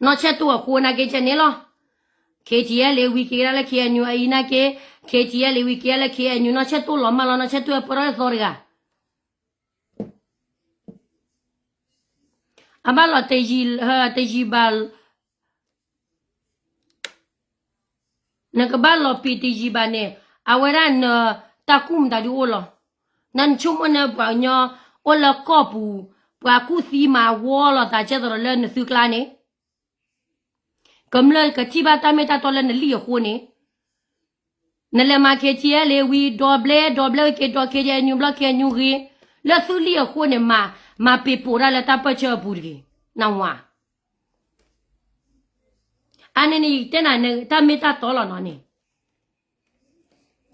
နီၢ်ဆဲၣ်တိၢ်အဃိနာ်က့ကဲန့ၣ်လီၤ. KTLA ဝံၤက့ၤကဒါလၢ KNU အအံၤနာ်က့, KTLA ဝံၤက့ၤလၢ KNU နီၢ်ဆဲၣ်တိၢ်လီၤမၢ်လီၤ နီၢ်ဆဲၣ်တိၢ်အပၢၢ်ထီၣ်သီတဂၤ အဘၣ်လီၤတယံၤ, တယံၤဘၣ်, နကဘၣ်လီၤပံာ်တယံၤဘၣ်န့ၣ်, အဝဲဒၣ်နတၢ်ကူၣ်မတၤဒုအိၣ်လီၤ. နဆိကမိၣ်န့ၣ် ပှၤကညီအိၣ်လၢကီၢ်ပူၤ, ပှၤကူၣ်သံမၤဝီလိာ်သးကဲသိးဒီးလၢနသုကျါန့ၣ် ကမျၢၢ်ကထံၣ်ဘၣ်တၢ်မ့ၢ်တၢ်တီလၢနလံၣ်အဃိန့ၣ်, နလဲၤမၤ KTLA ဝံၤ ဒီဘျဲၣ်, ဒီဘျဲၣ်က့ၤဒီး KNU ဘျီ KNU ဂ့ၤ, လၢသုလံၣ်အဃိန့ၣ် မၤပ့ၤပိာ်ဒၣ်လၢတၢ်ပၢၢ်ဆၢအပူၤတဂ့ၤ, နဝၤ. အန့ၣ်န့ၣ် ယတဲနၤ တၢ်မ့ၢ်တၢ်တီလီၤနီၤန့ၣ်,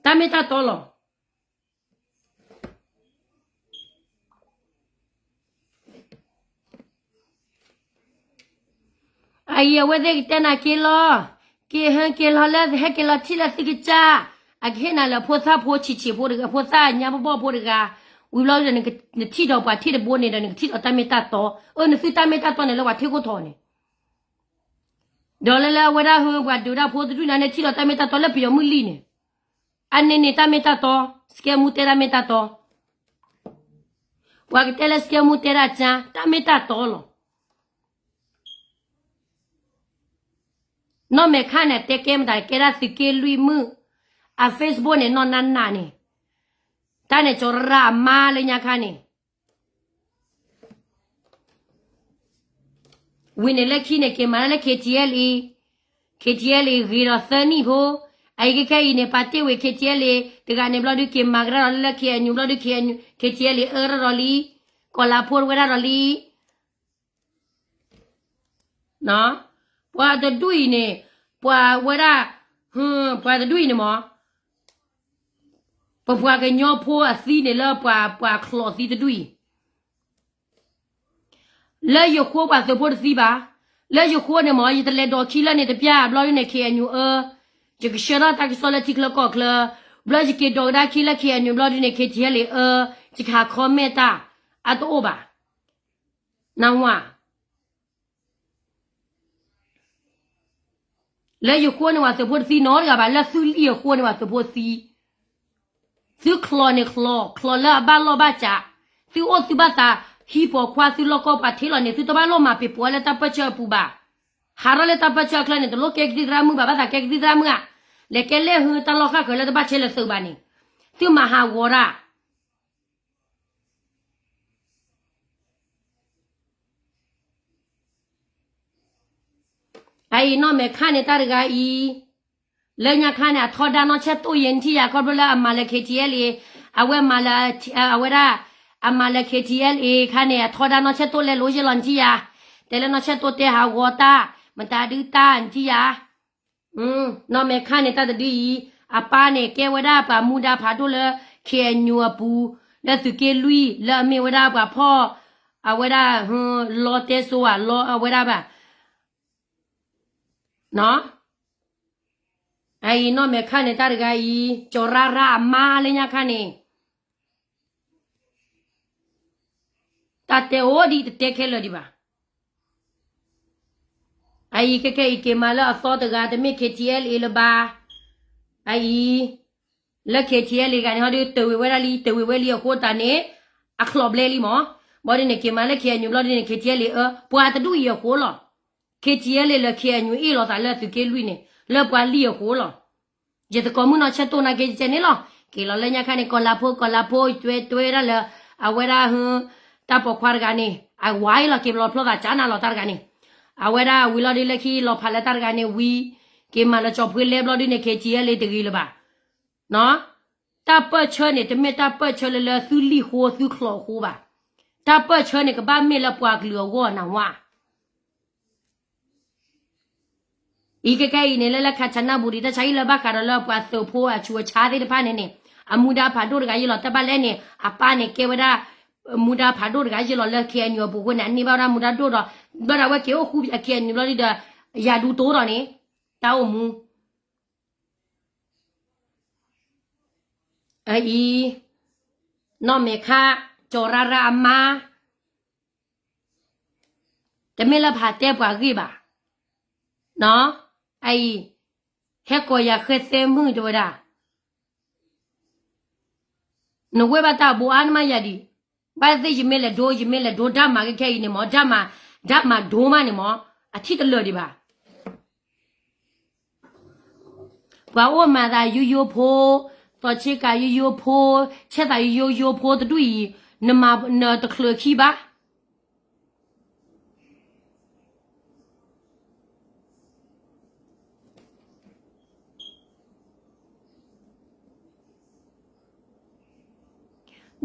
တၢ်မ့ၢ်တၢ်တီလီၤ. အအံၤအဝဲသ့ၣ်ကတဲနၤက့ၤလီၤ, က့ၤဟဲက့ၤလီၤလၢ ဟဲက့ၤလီၤထံၣ်လၢသုကစၢ်, အကဟ့ၣ်နၤလၢဖိသၣ်ဖိဆံးဆံးဖိတဂၤ, ဖိသၣ်ညါဘီၣ်ဘီၣ်ဖိတဂၤ, ဝံၤဘျီဒီး နထံၣ်ဒီးပှၤထံၣ်တဘိန့ၣ်ဒီး နကထံၣ်ဒီးတၢ်မ့ၢ်တၢ်တီ, အၢ နသုတၢ်မ့ၢ်တၢ်တီန့ၣ် လၢပှၤထံခိၣ်ထီန့ၣ် ဒီးလၢလၢအဝဲဒၣ်ဟၢ ပှၤဒုးတၢ်ဖိတဒူၣ်န့ၣ် နထံၣ်ဒီးတၢ်မ့ၢ်တၢ်တီလၢပယီၤမုၢ်လံၢ်န့ၣ်, အန့ၣ်န့ၣ်တၢ်မ့ၢ်တၢ်တီ, စကဲမူတဲတၢ်မ့ၢ်တၢ်တီ, ပှၤကတဲလၢစကဲမူတဲတၢ်ကၠၢ တၢ်မ့ၢ်တၢ်တီလီၤ. နီၢ်မဲာ်ခါန့ၣ် တဲကဲမတၤ ကဲဒၣ်သုးက့လွံၢ်မုၢ်, အ Facebook န့ၣ် နီၢ်နးနးန့ၣ်, တၢ်န့ၣ်ကၠီၤရၣ်အမါလၢညါခါန့ၣ် ဝံၤန့ၣ်လၢခံန့ၣ် က့ၤမၤလၢ KTLA, KTLA ဂ့ၤဒီးသၢနံၣ်ဖိ, အအံၤခဲခဲအံၤန့ၣ် ပာ်တ့ၢ်ဝံၤ KTLA တဂၤန့ၣ်ဘျီဒုး က့ၤမၤကဒါဒီးလၢ KNU ဘျီဒုး KNU, KTLA အၢထီၣ်ဒီးလံ, ကီၢ်လၤဖိဝဲဒၣ်ဒီးလံ ပှၤတဒူၣ်အံၤန့ၣ်, ပှၤဝဲဒၣ်, ပှၤတဒူၣ်အံၤန့ၣ်မ့ၢ်, ပပှၤကညီဖိအသံန့ၣ်လၢပှၤ, ပှၤချီၣ်သံတဒူၣ်အံၤ, လၢယဃိပှၤသုးဖိတသံဘၣ်, လၢယဃိန့ၣ်မ့ၢ် ယတလဲၤဒိးခံလၢန့ၣ်တပျၢ်ဘျီဒုန့ၣ် KNU အၢ, ယကဆှၢထီၣ်တၢ်ကစီၣ်လၢထံချၢကီၢ်ချၢ, ဘျီယက့ၤဒိးကဒါခံလၢ KNU ဘျီဒုန့ၣ် KTLA အၢ, ယကဟး comment တၢ်, အတအိၣ်ဘၣ်, နဝၤ လၢယဃိန့ၣ် ပှၤသုးဖိတသံနီတဂၤဘၣ်, လၢသုလံၣ်အဃိန့ၣ် ပှၤသုးဖိသံ, သုချီၣ်န့ၣ်ချီၣ်, ချီၣ်လၢအဘၣ်လီၢ်ဘၣ်စး, သုအိၣ်သုဘၣ်သး, ဟံၣ်ပိာ်ခွါသုလီၢ်ကီၢ်ပှၤထံလီၤန့ၣ် သုတဘၣ်လိၣ်မၤပ့ၤပိာ်လၢတၢ်ပၢၢ်ဆၢအပူၤဘၣ်, ဟးထီၣ်လၢတၢ်ပၢၢ်ဆၢအချၢန့ၣ် တလိၣ်ကဲကသံၣ်သရၣ်မုၣ်ဘၣ်, ဘၣ်သးကဲကသံၣ်သရၣ်မုၣ်ဧါ, လဲၤကဲလဲၣ်ဟုတၢ်လီၢ်ဃၣ်ဃၢၤလၢတဘၣ်ဆဲးလၢသုးဘၣ်န့ၣ်, သုမၤဟးဂီၤတၢ် အအံၤနီၢ်မဲာ်ခါန့ၣ်တၢ်တဂၤအံၤ, လၢညါခါန့ၣ် အထီဒါနီၢ်ဆဲၣ်တိၢ်ယဲၢ်နထံၣ်ယၤ ခီဖျိလၢအမၤလၢ KTLA, အဝဲမၤလၢ, အဝဲဒၣ်, အမၤလၢ KTLA ခါန့ၣ် အထီဒါနီၢ်ဆဲၣ်တိၢ်လဲလိယဲၢ်လီၤနထံၣ်ယၤ, တဲလၢနီၢ်ဆဲၣ်တိၢ်တဲဟးဂီၤတၢ်, မတၤဒုတၢ်နထံၣ်ယၤ နီၢ်မဲာ်ခါန့ၣ်တၢ်တဒုအံၤ, အပၢ်န့ၣ် ကဲဝဲဒၣ်ပှၤမူဒါဖးဒိၣ်လၢ KNU အပူၤ, လၢသုးက့လွံၢ် လၢအမ့ၢ်ဝဲဒၣ်ပှၤဖီၣ်, အဝဲဒၣ်, လီတဲစိဧါ လီအဝဲဒၣ်ဘၣ်, အအံၤနီၢ်မဲာ်ခါန့ၣ်တၢ်တဂၤအံၤ, ကၠီၤရၣ်ရၣ်အမါလၢညါခါန့ၣ် တၢ်တဲအိၣ်ဒံးတတဲခဲလၢာ်ဒံးဘၣ်. အအံၤခဲခဲအံၤက့ၤမၤလၢအသီတဂၤ တမ့ၢ် KTLA လၢၤဘၣ်. အအံၤ, လၢ KTLA ဂၤန့ၣ် ဟီဒုးတဝံၤဝဲဒၣ်လံ, တဝံၤဝဲလံအဃိသတးန့ၣ်, အချီၣ်ဘျဲလံမး. ဘျီဒ်န့ၣ် က့ၤမၤလၢ KNU ဘျီဒ်န့ၣ် KTLA အၢ, ပှၤတဒူၣ်အံၤအဃိလီၤ. KTLA လၢ KNU အ့ၣ်လိာ်သးလၢသုးက့လွံၢ်န့ၣ် လၢပှၤလံၢ်အဃိလီၤ. ယသကိးမုၣ်နီၢ်ဆဲၣ်တိၢ်နာ်က့ၤကဲန့ၣ်လီၤ. က့ၤလီၤလၢညါခါန့ၣ် ကီၤလၤဖိ ကီၤလၤဖိ တွဲတွဲဒၣ်လၢ အဝဲဒၣ် တၢ်ပိာ်ခွါတဂၤန့ၣ် အဝဲအံၤလီၤ က့ၤလီၤဖျီသးကၠါနၤလီၤတၢ်တဂၤန့ၣ်. အဝဲဒၣ်ဝံၤလီၤဒုးလၢခံလီၤဖးလၢတၢ်တဂၤန့ၣ်ဝံၤ, က့ၤမၤလၢကၠီၤဖှ့လဲဘျီဒုးန့ၣ် KTLA တဂ့ၤလၢၤဘၣ်. တၢ်ပၢၢ်ဆၢန့ၣ် တမ့ၢ်တၢ်ပၢၢ်ဆၢလၢလၢသုလံာ်ဃိသုချီးဃိဘၣ်. တၢ်ပၢၢ်ဆၢန့ၣ် ကဘၣ်မ့ၢ်လၢပှၤကလုာ်အဂီၢ်နဝါ အံၤခဲခဲအံၤန့ၣ် လၢလၢခါဆါနၢ်ဘူးဒံး တၢ်ဆါဟံၣ်လၢဘၣ်ဃးဒီးလၢပှၤသုးဖိအဆူးအဆါသ့ၣ်တဖၣ်န့ၣ်န့ၣ် အမူဒါဖးဒိၣ်တဂၤယ့ၢ်လီၤတၢ်ဘၣ်လဲၣ်န့ၣ် အပၢ်န့ၣ်ကဲဝဲဒၣ် မူဒါဖးဒိၣ်တဂၤယ့ၢ်လီၤလၢ ခ့ၣ်အဲၣ်ယူၣ် အပူၤအဃိန့ၣ် အန့ၢ်ဘၣ်ဝဲဒၣ်မူဒါဒိၣ်ဒီး ဘျီဒၣ်ဝဲက့ၤအိၣ်ဃူပၠး ခ့ၣ်အဲၣ်ယူၣ် ဘျီဒ်ဒီး ယၤဒူတိၢ်ဒီးန့ၣ် တၢ်အိၣ်မူ အအံၤ နီၢ်မဲာ်ခါ ကၠီၤရၣ်ရၣ်အမါ တမ့ၢ်လၢဖးတဲပှၤဂ့ၢ်ဘၣ်. အအံၤ ဟဲကိးယၤဃဲသဲမုၣ်တဲဝဲဒၣ် နဝဲဘၣ်တၢ်ဘိအါနမးယၤဒံး, ဘၣ်သ့ၣ်ယမ့ၢ်လဲၤဒိ ယမ့ၢ်လဲၤဒိတၢ်မၤကဲခဲအံၤန့ၣ်မး တၢ်မၤဒိမးန့ၣ်မး အထံၣ်တလၢာ်ဒံးဘၣ်. ပှၤအိၣ်မၤသးယိယိဖိ, သီးဆ့ကၤယိယိဖိ, ဆဲးသးယိယိဖိတဒူၣ်အံၤ, နမၤနတချုးခံဘၣ်.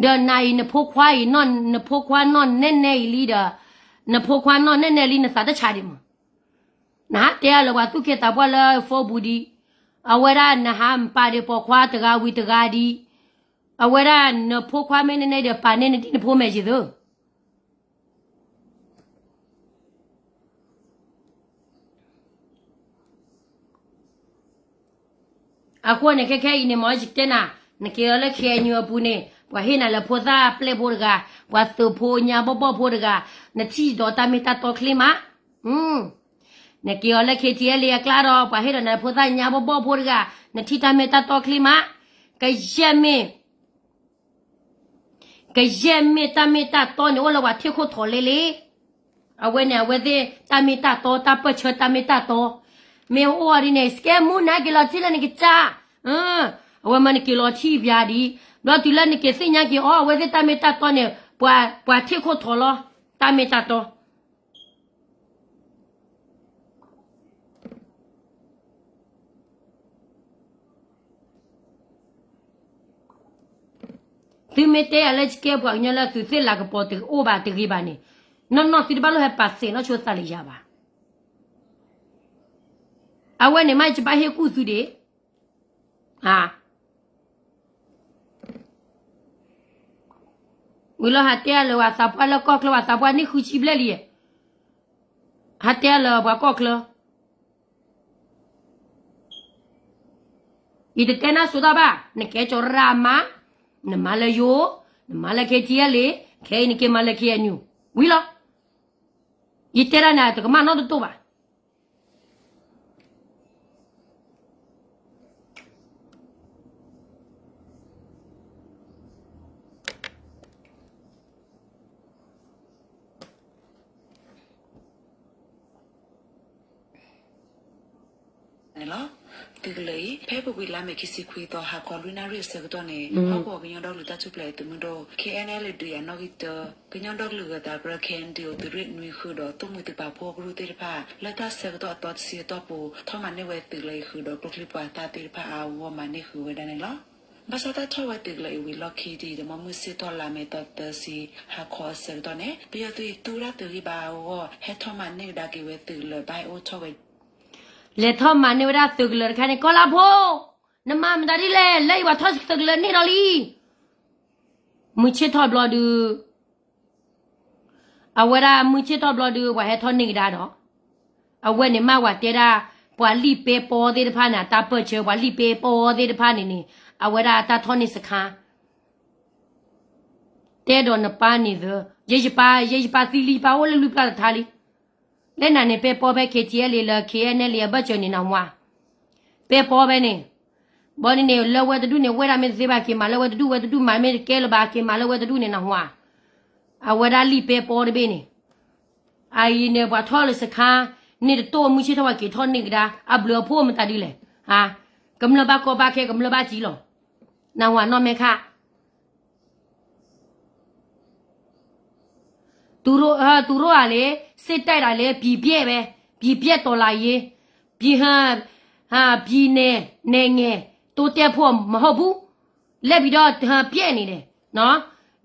ဒီးနၤအံၤနဖိခွါအံၤ, နဖိခွါနီၢ်နဲၣ်နဲၣ်အံၤလံဒီး, နဖိခွါနီၢ်နဲၣ်နဲၣ်လံနသးတဆါဒံးမး. နဟးတဲအါလၢပှၤသူၣ်က့သးပှၢ်လၢ Facebook ဒံး, အဝဲဒၣ်နဟးပာ်ဒံးပိာ်ခွါတဂၤဝံၤတဂၤဒံး, အဝဲဒၣ်နဖိခွါမ့ၢ်နဲၣ်နဲၣ်ဒီးပာ်န့ၢ်နတံၤနဖိမဲာ်ယသု အဃိန့ၣ် ခဲခဲအံၤန့ၣ် မ်ယတဲနၤ, နက့ၤလီၤလၢ ခ့ၣ်အဲၣ်ယူၣ် အပူၤန့ၣ် ပှၤဟ့ၣ်နၤလၢဖိသၣ်ပျဲၢ်ဖိတဂၤ, ပှၤသုးဖိညါဘီၣ်ဘီၣ်ဖိတဂၤ, နထံၣ်ဒီးတၢ်မ့ၢ်တၢ်တီချ့မး. နက့ၤလီၤလၢ ခ့ၣ်ထံၣ်အဲၣ်လ့ အကျါဒီး ပှၤဟ့ၣ်ဒီးနၤဖိသၣ်ညါဘီၣ်ဘီၣ်ဖိတဂၤ, နထံၣ်တၢ်မ့ၢ်တၢ်တီချ့မး. ကယဲၢ်မ့ၢ် ကယဲၢ်မ့ၢ်တၢ်မ့ၢ်တၢ်တီန့ၣ် အိၣ်လၢပှၤထံၣ်ခိၣ်ထိးလဲလဲ. အဝဲန့ၣ် အဝဲသ့ၣ်တၢ်မ့ၢ်တၢ်တီ, တၢ်ပၢၢ်ဆၢတၢ်မ့ၢ်တၢ်တီ, မ့ၢ်အိၣ်အီၤဒ်န့ၣ် စကဲမူနၤက့ၤလီၤထံၣ်လၢနကစၢ်, အဝဲမ့ၢ်နက့ၤလီၤထံၣ်ပၠးဒံး, ဘျီတုၤလၢနက့ၤသ့ၣ်ညါက့ၤအီၤ အဝဲသ့ၣ်တၢ်မ့ၢ်တၢ်တီန့ၣ် ပှၤထံၣ်ခိၣ်ထိးလီၤ, တၢ်မ့ၢ်တၢ်တီ သုမ့ၢ်တဲယၤလၢယကဲပှၤကညီလၢသုသ့ၣ်လၤကပီၤတအိၣ်ဘၣ်တဂ့ၤဘၣ်န့ၣ်, နီၢ်နီၢ်သုတဘၣ်လိၣ်ဟဲပာ်သ့ၣ်နီၣ်ဆိသးလၢယၤဘၣ်. အဝဲန့ၣ်မ့ၢ်ယဘၣ်ဟ့ၣ်ကူၣ်သုဒံး, ဝံၤလီၤဟးတဲအလၢပှၤသးပှၢ်လၢကီၢ်ချၢ ပှၤသးပှၢ်န့ၢ်ဃုဆံဘျဲၣ်လံ, ဟးတဲအလၢပှၤကီၢ်ချၢ ယတတဲနၢ်စိၤတၢ်ဘၣ်, နကဲကၠီၤရၣ်ရၣ်အမါ, နမၤလၢယိ, နမၤလၢ ခ့ၣ်ထံၣ်အဲၣ်လ့, ခဲအံၤနက့ၤမၤလၢ ခ့ၣ်အဲၣ်ယူၣ်, ဝံၤလီၤ. ယတဲဒၣ်နၤတကမၣ်နီတတိၢ်ဘၣ်. န့ၣ်လီၤ. သုးကလၢၤအံၤ ဖဲပူၤကွံာ်လါမ့ၤခံဆံခွံသီ ဟါခီလွံၢ်နၣ်ရံၣ်အဆၢကတီၢ်န့ၣ် ဟီၣ်ကဝီၤကညီဒီကလုာ်တၢ်ထူၣ်ဖျဲးသုးမုၢ်ဒိၣ် ခ့ၣ်အဲၣ်အဲၣ်လ့ ဒုးယၤနီၣ်ဂံၢ်တၢ ကညီဒီကလုာ်ဂၢၤသးကရၢ ခ့ၣ်အဲၣ်ယူၣ် သုးရ့ၣ်နွံဃုာ်ဒီး သုးမုၢ်သုးပာ်ဖှိၣ်ကရူၢ်သ့ၣ်တဖၣ် လၢတၢ်ဆၢကတီၢ်အသီတဆံအတီၢ်ပူၤ ထီၣ်မၤန့ၢ်ဝဲသုးကလၢၤအံၤဃုာ်ဒီး ကျိချံမျိာ်သၣ်သ့ၣ်တဖၣ်အါအဂီၢ် မၤန့ၢ်ဃုာ်ဝဲဒၣ်န့ၣ်လီၤ. ဘၣ်ဆၣ်တၢ်ထီၣ်ဝဲသုးကလၢၤအံၤဝံၤလီၢ်ခံတံၢ် ဒီးမ့ၢ်မုၢ်ဆ့ၣ်ထီၣ်လါမ့ၤသီသၢဆံ ဟါခီအဆၢကတီၢ်န့ၣ် ပယီၤသုးအံၤသူဝဲဒၣ်သုးဂံၢ်ဘါအဂီၢ် ဟဲထီၣ်မၤန့ၢ်ကဒါက့ၤဝဲသုးကလၢၤ ဘၣ်ဟဲအိၣ်ထီၣ်ဝဲ လဲၤထီၣ်မၤန့ၢ်ဝဲဒၣ်သုးကလၢၤတခါန့ၣ် ကီၢ်လါဖိ, နမၤမတၤဒ်လဲၣ်, လၢအံၤပှၤထီၣ်သုးကလၢၤန့ၢ်ဒီးလံ. မုၢ်ဆ့ၣ်ထီၣ်ဘျီဒုး အဝဲဒၣ်မုၢ်ဆ့ၣ်ထီၣ်ဘျီဒုး ပှၤဟဲထီၣ်န့ၢ်ကဒါဒီး အဝဲန့ၣ်မ့ၢ်ပှၤတဲဒၣ် ပှၤလံာ်ပဲပီသ့ၣ်တဖၣ်န့ၣ် အတၢ်ပၢၢ်ဆၢ ပှၤလံာ်ပဲပီသ့ၣ်တဖၣ်န့ၣ်န့ၣ် အဝဲဒၣ်အတၢ်ထီၣ်န့ၢ်စခါ တဲဒီးနပၢ်န့ၣ်သၢ ယဲယပၢ် ယဲယပၢ်သံလံ ယပၢ်အိၣ်လၢလွံၢ်ပျၢ်တထါလံ. လၢနၤန့ၣ် ပဲပီဖဲ ခ့ၣ်ထံၣ်အဲၣ်လ့ လၢ ခ့ၣ်အဲၣ်ယူၣ် အဘၢၣ်စၢၤန့ၣ်နဝါ ပဲပီဖဲန့ၣ် ဘီန့ၣ်န့ၣ် လၢဝဲတဒူၣ်န့ၣ် ဝဲဒၣ်မ့ၢ်တသ့ဘၣ် က့ၤမၤလၢဝဲတဒူၣ် ဝဲတဒူၣ်မၤမ့ၢ်တကဲလၢၤဘၣ် က့ၤမၤလၢဝဲတဒူၣ်န့ၣ်နဝါ အဝဲဒၣ်လံာ်ပဲပီတဘ့ၣ်န့ၣ် အအံၤန့ၣ် ပှၤထီၣ်လၢစခါ န့ၣ်တတိၢ်မုၢ်ဆ့ၣ်ထီၣ်ပှၤက့ၤထီၣ်န့ၢ်ကဒါ အဘျုးအဖှိၣ်မတၤဒ်လဲၣ် ကမျၢၢ်ဘၣ်ကီဘၣ်ခဲ ကမျၢၢ်ဘၣ်စံလီၤ နဝၤနီၢ်မဲာ်ခါ သူတို့ သူတို့ကလေ စစ်တပ်ကလေ ပြည်ပျက်ပဲ ပြည်ပျက်တော်လှန်ရေး ပြည်ဟ ပြည်နယ် နိုင်ငံ တိုးတက်ဖို့မဟုတ်ဘူး လဲၣ်ပံၤဒီးပျဲၢ်န့ၣ်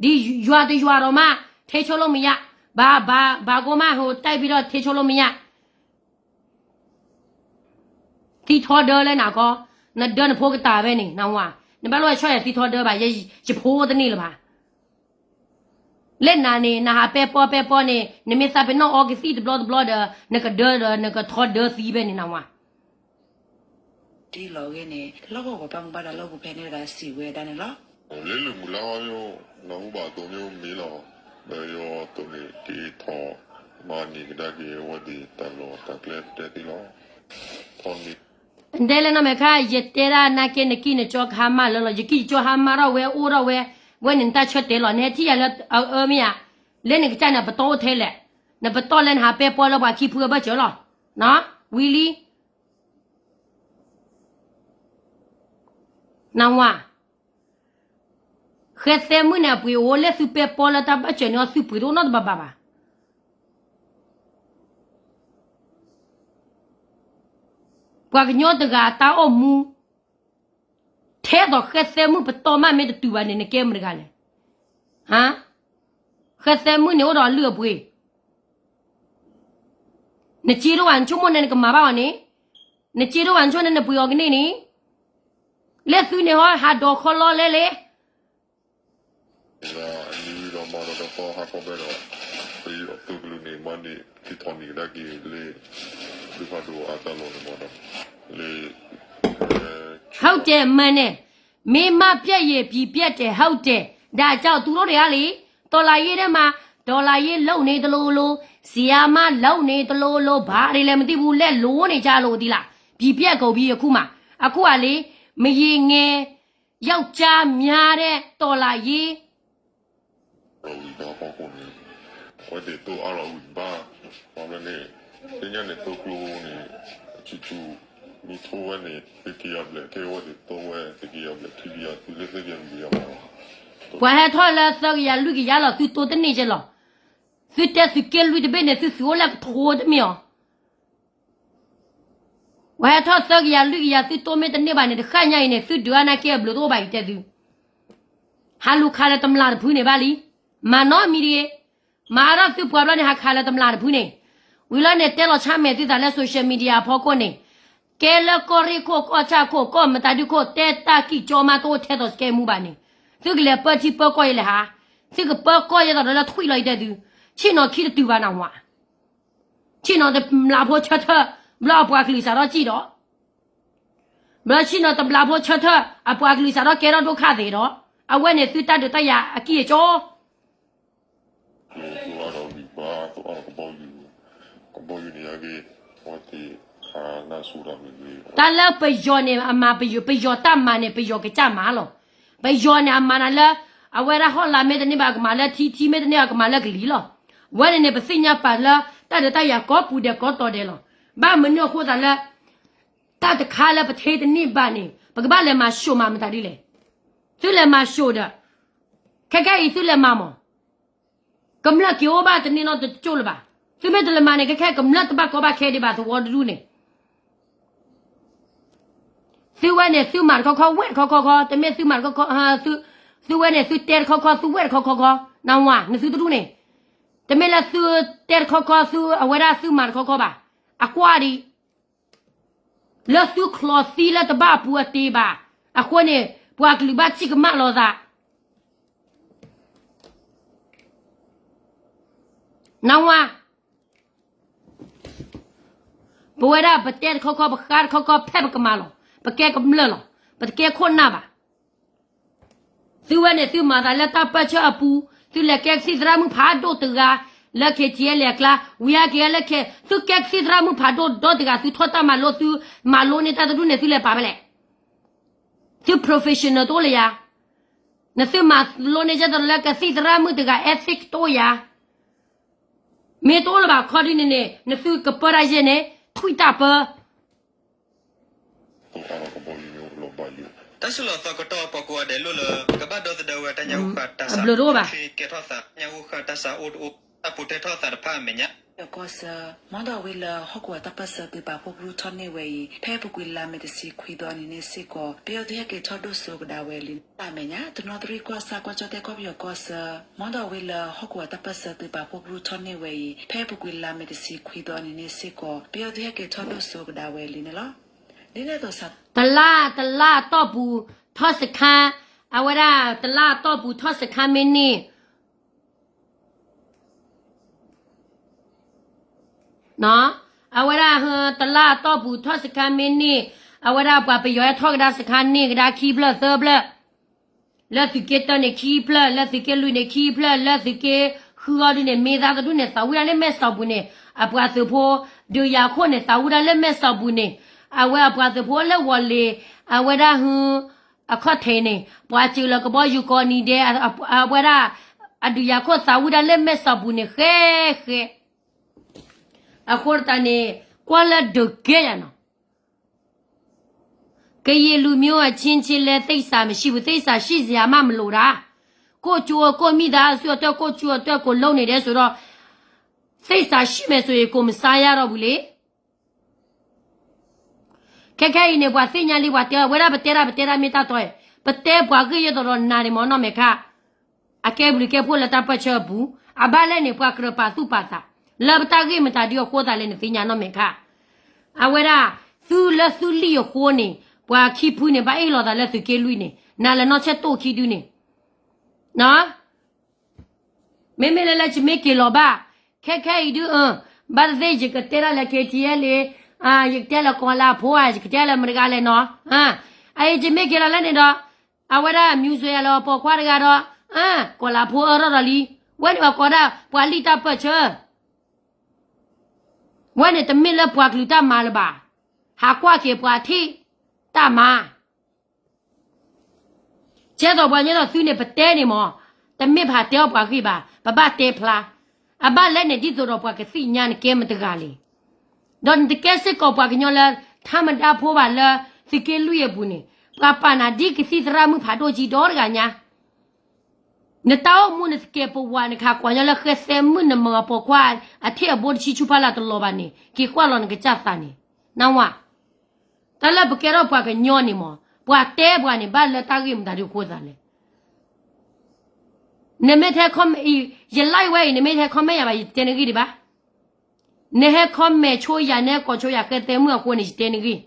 ဒီး, ဒ်ယွၤတယွၤဒီးမး ထ့ဆိလိမ့ၢ်ယါ, ဘၣ်ဘၣ်ဘၣ်ကိးမး ဟိးတဲပံၤဒီးထ့ဆိလိမ့ၢ်ယါ သံထီဒၢလၢနၤကီ, နဒၢနဖိကတၢၢ်ဝဲန့ၣ် နဝၤ, နဘၣ်လိၣ်ဝဲဆီၣ်ယၤသံထီဒၢဘၣ်, ယဖိတန့ၢ်လၢၤဘၣ်. လၢနၤန့ၣ် နဟးပဲပီပဲပီန့ၣ် နမ့ၢ်သးပ့ၤနီၣ်အီကသံၣ်တဘျီတဘျီဒီး နကဒၢဒီးနကထီဒၢသံဖဲန့ၣ် နဝၤ ဒ်လီၤဂ့ၤန့ၣ် လီၢ်ကဝီၤပှၤဘၣ်မူဘၣ်ဒါလၢပူၤဖဲန့ၣ်တဂၤစံးဝဲဒၣ်န့ၣ်လီၤ. လၢလူၤမုၢ်လၢ်ဟီယိၣ် နၢ်ဟူဘၣ်အသိးမ့ၢ်မ့ၢ်လီၤ. ဒီးယွၤအသိးန့ၣ် က့ၤထီၣ်မၤနံၤကဒါက့ၤအဝဲသ့ၣ်တၢ်လီၢ်တၢ်ကျဲပတဲသ့လီၤ. ထီၣ်နံၤ တဲလၢနီၢ်မဲာ်ခါ ယတဲဒၣ်နာ်က့ နကံၢ်နကၠီကဟါမၢ်လၢလီၤ, ယကံၢ်ယကၠီဟါမၢ်ထီၣ်ဝဲအိၣ်ထီၣ်ဝဲ, ဝဲန့ၣ်နတၢ်ဆၢတဲာ်လီၤ, နဟဲထံၣ်ယၤလၢအအၢမ့ၢ်ဧါ, လၢနကစၢ်န့ၣ် ပတီၢ်အိၣ်ထဲလဲၣ်, နပတီၢ်လၢနဟးပဲပီလၢပှၤခံဖုအဘၢၣ်စၢၤလီၤ, ဝံၤလံ နဝၤ, ဃဲသဲမုၣ်န့ၣ်အပှ့ၤအိၣ်လၢသုပဲပီလၢတၢ်ဘၢၣ်စၢၤန့ၣ် သုပှ့ၤတအိၣ်နီတဘၣ်ဘၣ်ဘၣ်. ပှၤကညီတဂၤအတၢ်အိၣ်မူ ထဲသိးဃဲသဲမုၣ်ပတီၢ်မးမ့ၢ်တတုၤဘၣ်န့ၣ် နကဲမတဂၤလဲၣ်. ဃဲသဲမုၣ်န့ၣ်အိၣ်ဒီးအလုၢ်အပှ့ၤ နစ့ဒိၣ်ဘၣ် နဆိကမိၣ်န့ၣ် နကမၤဘၣ်အီၤန့ၣ်, နစ့ဒိၣ်ဘၣ် နဆိကမိၣ်န့ၣ် နပှ့ၤအီၤကန့ၢ်န့ၣ်, လၢသုန့ၣ်ဟီ ဟးဒီးခီလီလဲလဲၣ်. အနံၤဝံၤဒီးမၤဒီးတသီဟါခီဖဲဒီး ပယီၤသုးကလုာ်န့ၣ် မၤန့ၢ် က့ၤထီၣ်န့ၢ်ကဒါက့ၤလၢ သုးဖးဒိၣ်အတၢ်လီၢ်န့ၣ်မၤဒီး လၢ ဟုတ်တယ် မှန်တယ်, မင်းမှတ်ပြတ်ရင် ပြည်ပြတ်တယ် ဟုတ်တယ်, ဒါကြောင့် သူတို့တွေကလေ တော်လှန်ရေးထဲမှာ တော်လှန်ရေးလုပ်နေသလိုလို ဆရာမလုပ်နေသလိုလို ဘာတွေလဲမသိဘူး လက်လိုနေကြလို့ သိလား, ပြည်ပြတ်ကုန်ပြီအခုမှ, အခုကလေ မရေငယ် ယောက်ျားများတဲ့ တော်လှန်ရေး ဝံၤဘၣ်ဖီခိၣ်န့ၣ် အဝဲသ့ၣ်သိအါလီၤဝံၤဘၣ်, ဘၣ်မနုၤန့ၣ် သ့ၣ်ညါန့ၣ် သိကျိန့ၣ် ဆူၣ်ဆူၣ် မ့ၢ်ထိဝဲန့ၣ် သုကယၤဘျဲၣ် ကဲဝဲသ့ၣ်သိဝဲ သုကယၤဘျဲၣ် ထံကယၤ သုလၢသုကယၤမ့ၢ်ကယၤမးလီၤ. ပှၤဟဲထီၣ်လၢသၢကယၤလွံၢ်ကယၤလီၤ သုသိတန့ၢ်ကဲလီၤ. သုတဲသုးက့လွံၢ်တဘ့ၣ်န့ၣ် သုသုးအိၣ်လၢကထိတမ့ၢ်အီၤ ပှၤဟဲထီၣ်သၢကယၤလွံၢ်ကယၤ သုသိမ့ၢ်တန့ၢ်ဘၣ်န့ၣ် တဃၣ်ညါအံၤန့ၣ် သုဒုးအါနာ်က့အဘျုးတအိၣ်ဘၣ် ယတဲသု, ဟးလူၤခးလၢတမျၢ်တဖုန့ၣ်ဘၣ်လံ, မၤနီတမံၤတဂ့ၤ, မၤအါထီၣ်သုပှၤဘျီန့ၣ် ဟးခးလၢတမျၢ်တဖုန့ၣ်, ဝံၤလီၤန့ၣ် တဲလီၤဆါမဲာ်သုသးလၢ social media အဖီခိၣ်န့ၣ်, ကဲလၢကီၢ်ရ့ၣ်ခိၣ် ကီၢ်ဆၣ်ခိၣ် ကီၢ်မတၤဒုခိၣ် တဲတၢ်ကံၢ်ကၠီမး တအိၣ်ထဲသိးစကဲမူဘၣ်န့ၣ်, သုကလဲၤပၢထံပၢကီၢ်ယဲလဲၣ်ဟါ, သုကပၢကီၢ်ယဲသိးဒီးလၢထွံၣ်လီၤ ယတဲသု, ဆ့ၣ်နီၤခံတတုၤဘၣ်နဝၤ ဆ့ၣ်နီၤတမျၢ်ဖိဆၢထၢၣ် ဘျီအပှၤကလုာ်စးထီၣ်စံၣ်ဒီး, ဘျီဆ့ၣ်နီၤတမျၢ်ဖိဆၢထၢၣ် အပှၤကလုာ်စးထီၣ်ကဲထီၣ်ဒိၣ်ခါသ့ၣ်ဒီး, အဝဲန့ၣ်သုတၢ်ဒုးတၢ်ယၤအကံၢ်အကၠီ တၢ်လၢပယီၤန့ၣ် အမၤပယီၤ ပယီၤတၢ်မၤန့ၣ် ပယီၤကစၢ်မၤလီၤ. ပယီၤန့ၣ် အမၤနၤလၢ အဝဲဒၣ်ဟီၣ်လာ်မ့ၢ်တန့ၢ်ဘၣ် ကမၤလၢထံ ထံမ့ၢ်တန့ၢ်ဘၣ် ကမၤလၢကလံၤလီၤ. ဝဲန့ၣ်န့ၣ် ပသ့ၣ်ညါပာ်လၢ တၢ်ဒုးတၢ်ယၤကိးပူၤဒဲးကိးတီၤဒဲးလီၤ. ဘၣ်မနုၤအဃိသတးလၢ တၢ်တခါလၢပထ့တန့ၢ်ဘၣ်န့ၣ် ပကဘၣ်လဲၤမၤၡိၣ်မၤမတၤဒ်လဲၣ်. သုလဲၤမၤၡိၣ်ဒီး ခဲခဲအံၤသုလဲၤမၤမး ကမျၢၢ်က့ၤအိၣ်ဘၣ်တန့ၢ်နီတကၠိၢ်လၢၤဘၣ်. သုမ့ၢ်တလဲၤမၤန့ၣ် ခဲခဲကမျၢၢ်တဘၣ်ကီဘၣ်ခဲဒံးဘၣ်သဝီတဒူၣ်န့ၣ်. သုဝဲန့ၣ် သုမၤတခီခီ ဝဲၢ်တခီခီခီ တမ့ၢ်သုမၤတခီခီ သုဝဲန့ၣ် သုတဲတခီခီ သုဝဲၢ်တခီခီခီ နဝၤ နသုတဒူၣ်န့ၣ်. တမ့ၢ်လၢသုတဲတခီခီ သုအဝဲဒၣ်သုမၤတခီခီဘၣ်. အကွၢ်ဒံး လၢသုချီသံလၢတဘၣ်အပူၤအတ့ဘၣ်. အဃိန့ၣ် ပှၤကလုာ်ဘၣ်ထံၣ်ကမၣ်လိာ်သး နဝၤ ပဝဲဒၣ်ပတဲတခီခီ ပဃါတခီခီ ဖဲပကမၤလီၤ. ပကဲကမျၢၢ်လီၤ. ပတကဲခိၣ်နၢ်ဘၣ်. သုဝဲန့ၣ် သုမၤသးလၢတၢ်ပၢဆှၢအပူၤ, သုလဲၤကဲကသံၣ်သရၣ်မုၣ်ဖးဒိၣ်တဂၤ, လၢ KTLA အကျါ, ဝံၤဟဲက့ၤလၢခဲ, သုကဲကသံၣ်သရၣ်မုၣ်ဖးဒိၣ်ဒီတဂၤ, သုထီၣ်တၢ်မၤလိ, သုမၤလိန့ၢ်တၢ်တဒူၣ်န့ၣ် သုလဲၤပာ်ဖဲလဲၣ်. သု professional တအိၣ်လၢယၤ. နသုမၤလိန့ၢ်ကဲသိးလၢကသံၣ်သရၣ်မုၣ်တဂၤ ethic တအိၣ်ယၤ. မ့ၢ်တအိၣ်လၢၤဘၣ်ခီဒ်န့ၣ်န့ၣ် နသုကပၢတၢ်ယဲၢ်န့ၣ် ထွံၣ်တၢ်ပၢ တၢ်ဆၢလီၤသီကတီၢ်ပှၤကိးဂၤဒဲးလိၣ်လၢ ကဘၣ်ဒီသဒၢဝဲတၢ်ညၣ်အူဃာ်တၢ်စး ဘျုးတအိၣ်ဘၣ် ကဲထီၣ်သး ညၣ်အူဃာ်တၢ်စးအိၣ်တအိၣ် တၢ်ပူၤတဲထီၣ်သးတဖၣ်အမဲာ်ညါ ကီၢ်ဆၢ မီဒီးဝ့ၢ်လၢဟီၣ်ကဝီၤတၢ်ပၢၢ်ဆၢသုးပာ်ဖှိၣ်ကရူၢ်ထီၣ်န့ၢ်ဝဲအံၤ ဖဲအပူၤကွံာ်လါမ့ၤတဆံခွံသီအနံၤန့ၣ်စ့ၢ်ကီး ပယီၤသုးဟဲက့ၤထီၣ်ဒိၣ်စိကဒါဝဲလံန့ၣ် တၢ်မဲာ်ညါ တနီသရံၣ်ကွၢ်ဆၣ်ကွၢ်ကၠီၣ်တဲၣ်ကီၢ်ပယီၤကီၢ်ဆၢ မီဒီးဝ့ၢ်လၢဟီၣ်ကဝီၤတၢ်ပၢၢ်ဆၢသုးပာ်ဖှိၣ်ကရူၢ်ထီၣ်န့ၢ်ဝဲအံၤ ဖဲအပူၤကွံာ်လါမ့ၤတဆံခွံသီအနံၤန့ၣ်စ့ၢ်ကီး ပယီၤသုးဟဲက့ၤထီၣ်ဒိၣ်စိကဒါဝဲလံန့ၣ်လီၤ. ဒ်န့ၣ်အသိး တလါ တလါအတီၢ်ပူၤထီၣ်စခါ, အဝဲဒၣ်တလါအတီၢ်ပူၤထီၣ်စခါမ့ၢ်န့ၢ် အဝဲဒၣ်တလါအတီၢ်ပူၤထီၣ်စခါမ့ၢ်န့ၢ်, အဝဲဒၣ်ပှၤပယီၤဟဲထီၣ်ကဒါစခါန့ၢ်ကဒါခံဖျၢၣ်သၢဖျၢၣ်, လၢသုးက့တၢန့ၣ်ခံဖျၢၣ်, လၢသုးက့လွံၢ်န့ၣ်ခံဖျၢၣ်, လၢသုးက့ဃုအီၤဒုန့ၣ် မ့ၢ်သးတဒူၣ်န့ၣ် သးဝံၣ်ဒၣ်လၢမဲၢ်စီၤပူၤန့ၣ် အပှၤသုးဖိ ဒုးယၤခိၣ်န့ၣ် သးဝံၣ်ဒၣ်လၢမဲၢ်စီၤပူၤန့ၣ်, အဝဲအပှၤသုးဖိလၢဝီၤလ့ၤ အဝဲဒၣ်ဟု အခီၣ်ထံးန့ၣ် ပှၤစၢၤလီၤကဘီယူၤကိးနံၤဒဲး အဝဲဒၣ် အဒုးယၤခိၣ်သးဝံၣ်ဒၣ်လၢမဲၢ်စီၤပူၤန့ၣ် ဃဲဃဲ, အဃိသတးန့ၣ် ကွၢ်လၢဒုးကဲယၤနီၤ, ကရင်လူမျိုးအချင်းချင်းလည်း သစ္စာမရှိဘူး, သစ္စာရှိစရာမှမလိုတာ, ကိုယ့်ကျိုးကိုယ့်မိသားစုအတွက် ကိုယ့်ကျိုးအတွက် ကိုယ်လုပ်နေတယ်ဆိုတော့ သစ္စာရှိမယ်ဆိုရင် ကိုယ်မစားရတော့ဘူးလေ. ခဲခဲအံၤန့ၣ် ပှၤသ့ၣ်ညါလံ ပှၤတဲဝဲဒၣ် ပတဲတၢ် ပတဲတၢ်မ့ၢ်တၢ်တီ, ပတဲပှၤဂ့ၢ်ယဲၢ်ဒီးနၤန့ၣ်မ့ၢ်နီၢ်မဲာ်ခါ, အကဲဘျုးကဲဖှိၣ်လၢတၢ်ပၢၢ်ဆၢအပူၤ, အဘၣ်လဲၣ်န့ၣ် ပှၤကြၢးပာ်သူၣ်ပာ်သး, လၢပတၢ်ဂ့ၢ်မတၤဒုအဃိသးလဲၣ် နသ့ၣ်ညါနီၢ်မဲာ်ခါ, အဝဲဒၣ် သုလၢသုလံၣ်အဃိန့ၣ် ပှၤခံဖုန့ၣ် ဘၣ်အ့ၣ်လိာ်သးလၢသုးက့လွံၢ်န့ၣ် နၤလၢနီၢ်ဆဲၣ်တိၣ်ခံဒုန့ၣ် မ့မ့ၢ်လၢလၢယမ့ၢ်က့ၤလီၤဘၣ်, ခဲခဲအံၤဒု ဘၣ်သ့ၣ်သ့ၣ် ယကတဲဒၣ်လၢ KTLA လံ, ယကတဲလၢကီၤလၤဖိဧါ, ယကတဲလၢမတဂၤလဲၣ်နီၤ, အအံၤယမ့ၢ်က့ၤလီၤလၢန့ၣ်ဒီး အဝဲဒၣ် မျိုးစေ့ ယၤလၢအပိာ်ခွါတဂၤဒီး ကီၤလၤဖိအၢထီၣ်ဒီးလံ, ဝဲန့ၣ်ပှၤကိးဒၣ် ပှၤလံၣ်တၢ်ပၢၢ်ဆၢ, ဝဲန့ၣ်တမ့ၢ်လၢပှၤကလုာ်တၢ်မၤလၢၤဘၣ်, ဟးကွၢ်က့ၤပှၤထံၣ်တၢ်မၤ ကဲသိးပှၤညီသိးသုန့ၣ် ပတဲန့ၣ်မ့ၢ် တမ့ၢ်ဖးတဲအီၣ်ပှၤဂ့ၢ်ဘၣ်, ပဘၣ်တဲဖျါ, အဘၣ်လဲၣ်န့ၣ် ဒ်သိးဒီးပှၤကသ့ၣ်ညါနကဲမတဂၤလဲၣ်, ဒီးနတကဲစ့ၢ်ကီးပှၤကညီလၢ ထါမဒါဖိဘၣ်လၢ သုးက့လွံၢ်အပူၤန့ၣ်, ပှၤပာ်နၤဒ်ကသံၣ်သရၣ်မုၣ်ဖးဒိၣ်ကံဒီတဂၤညါ နတၢ်အိၣ်မူနသကဲးပဝး နကဟးကွၢ်ညီလၢဃဲသဲမုၣ် နမၤပီၤခွါအထံၣ်အဘိတဆံဆူဖးလၢ်တလီၤဘၣ်န့ၣ် က့ၤကွၢ်လီၤနကစၢ်သးန့ၣ်, နဝဲ, တၢ်လၢပကဲထီၣ်ပှၤကညီန့ၣ်မ့ၢ် ပှၤတဲပှၤန့ၣ် ဘၣ်လၢတၢ်ဂ့ၢ်မတၤဒုအဃိသးလဲၣ်, နမ့ၢ်ထဲ comment အံၤ ယ live ဝဲအံၤ နမ့ၢ်ထဲ comment ယၤဘၣ် ယတဲနဂ့ၢ်ဒံးဘၣ်, နဟဲ comment ဆိယၤ နဟဲကိးဆိယၤ ဃဲသဲမုၣ်အဃိန့ၣ် ယတဲနဂ့ၢ်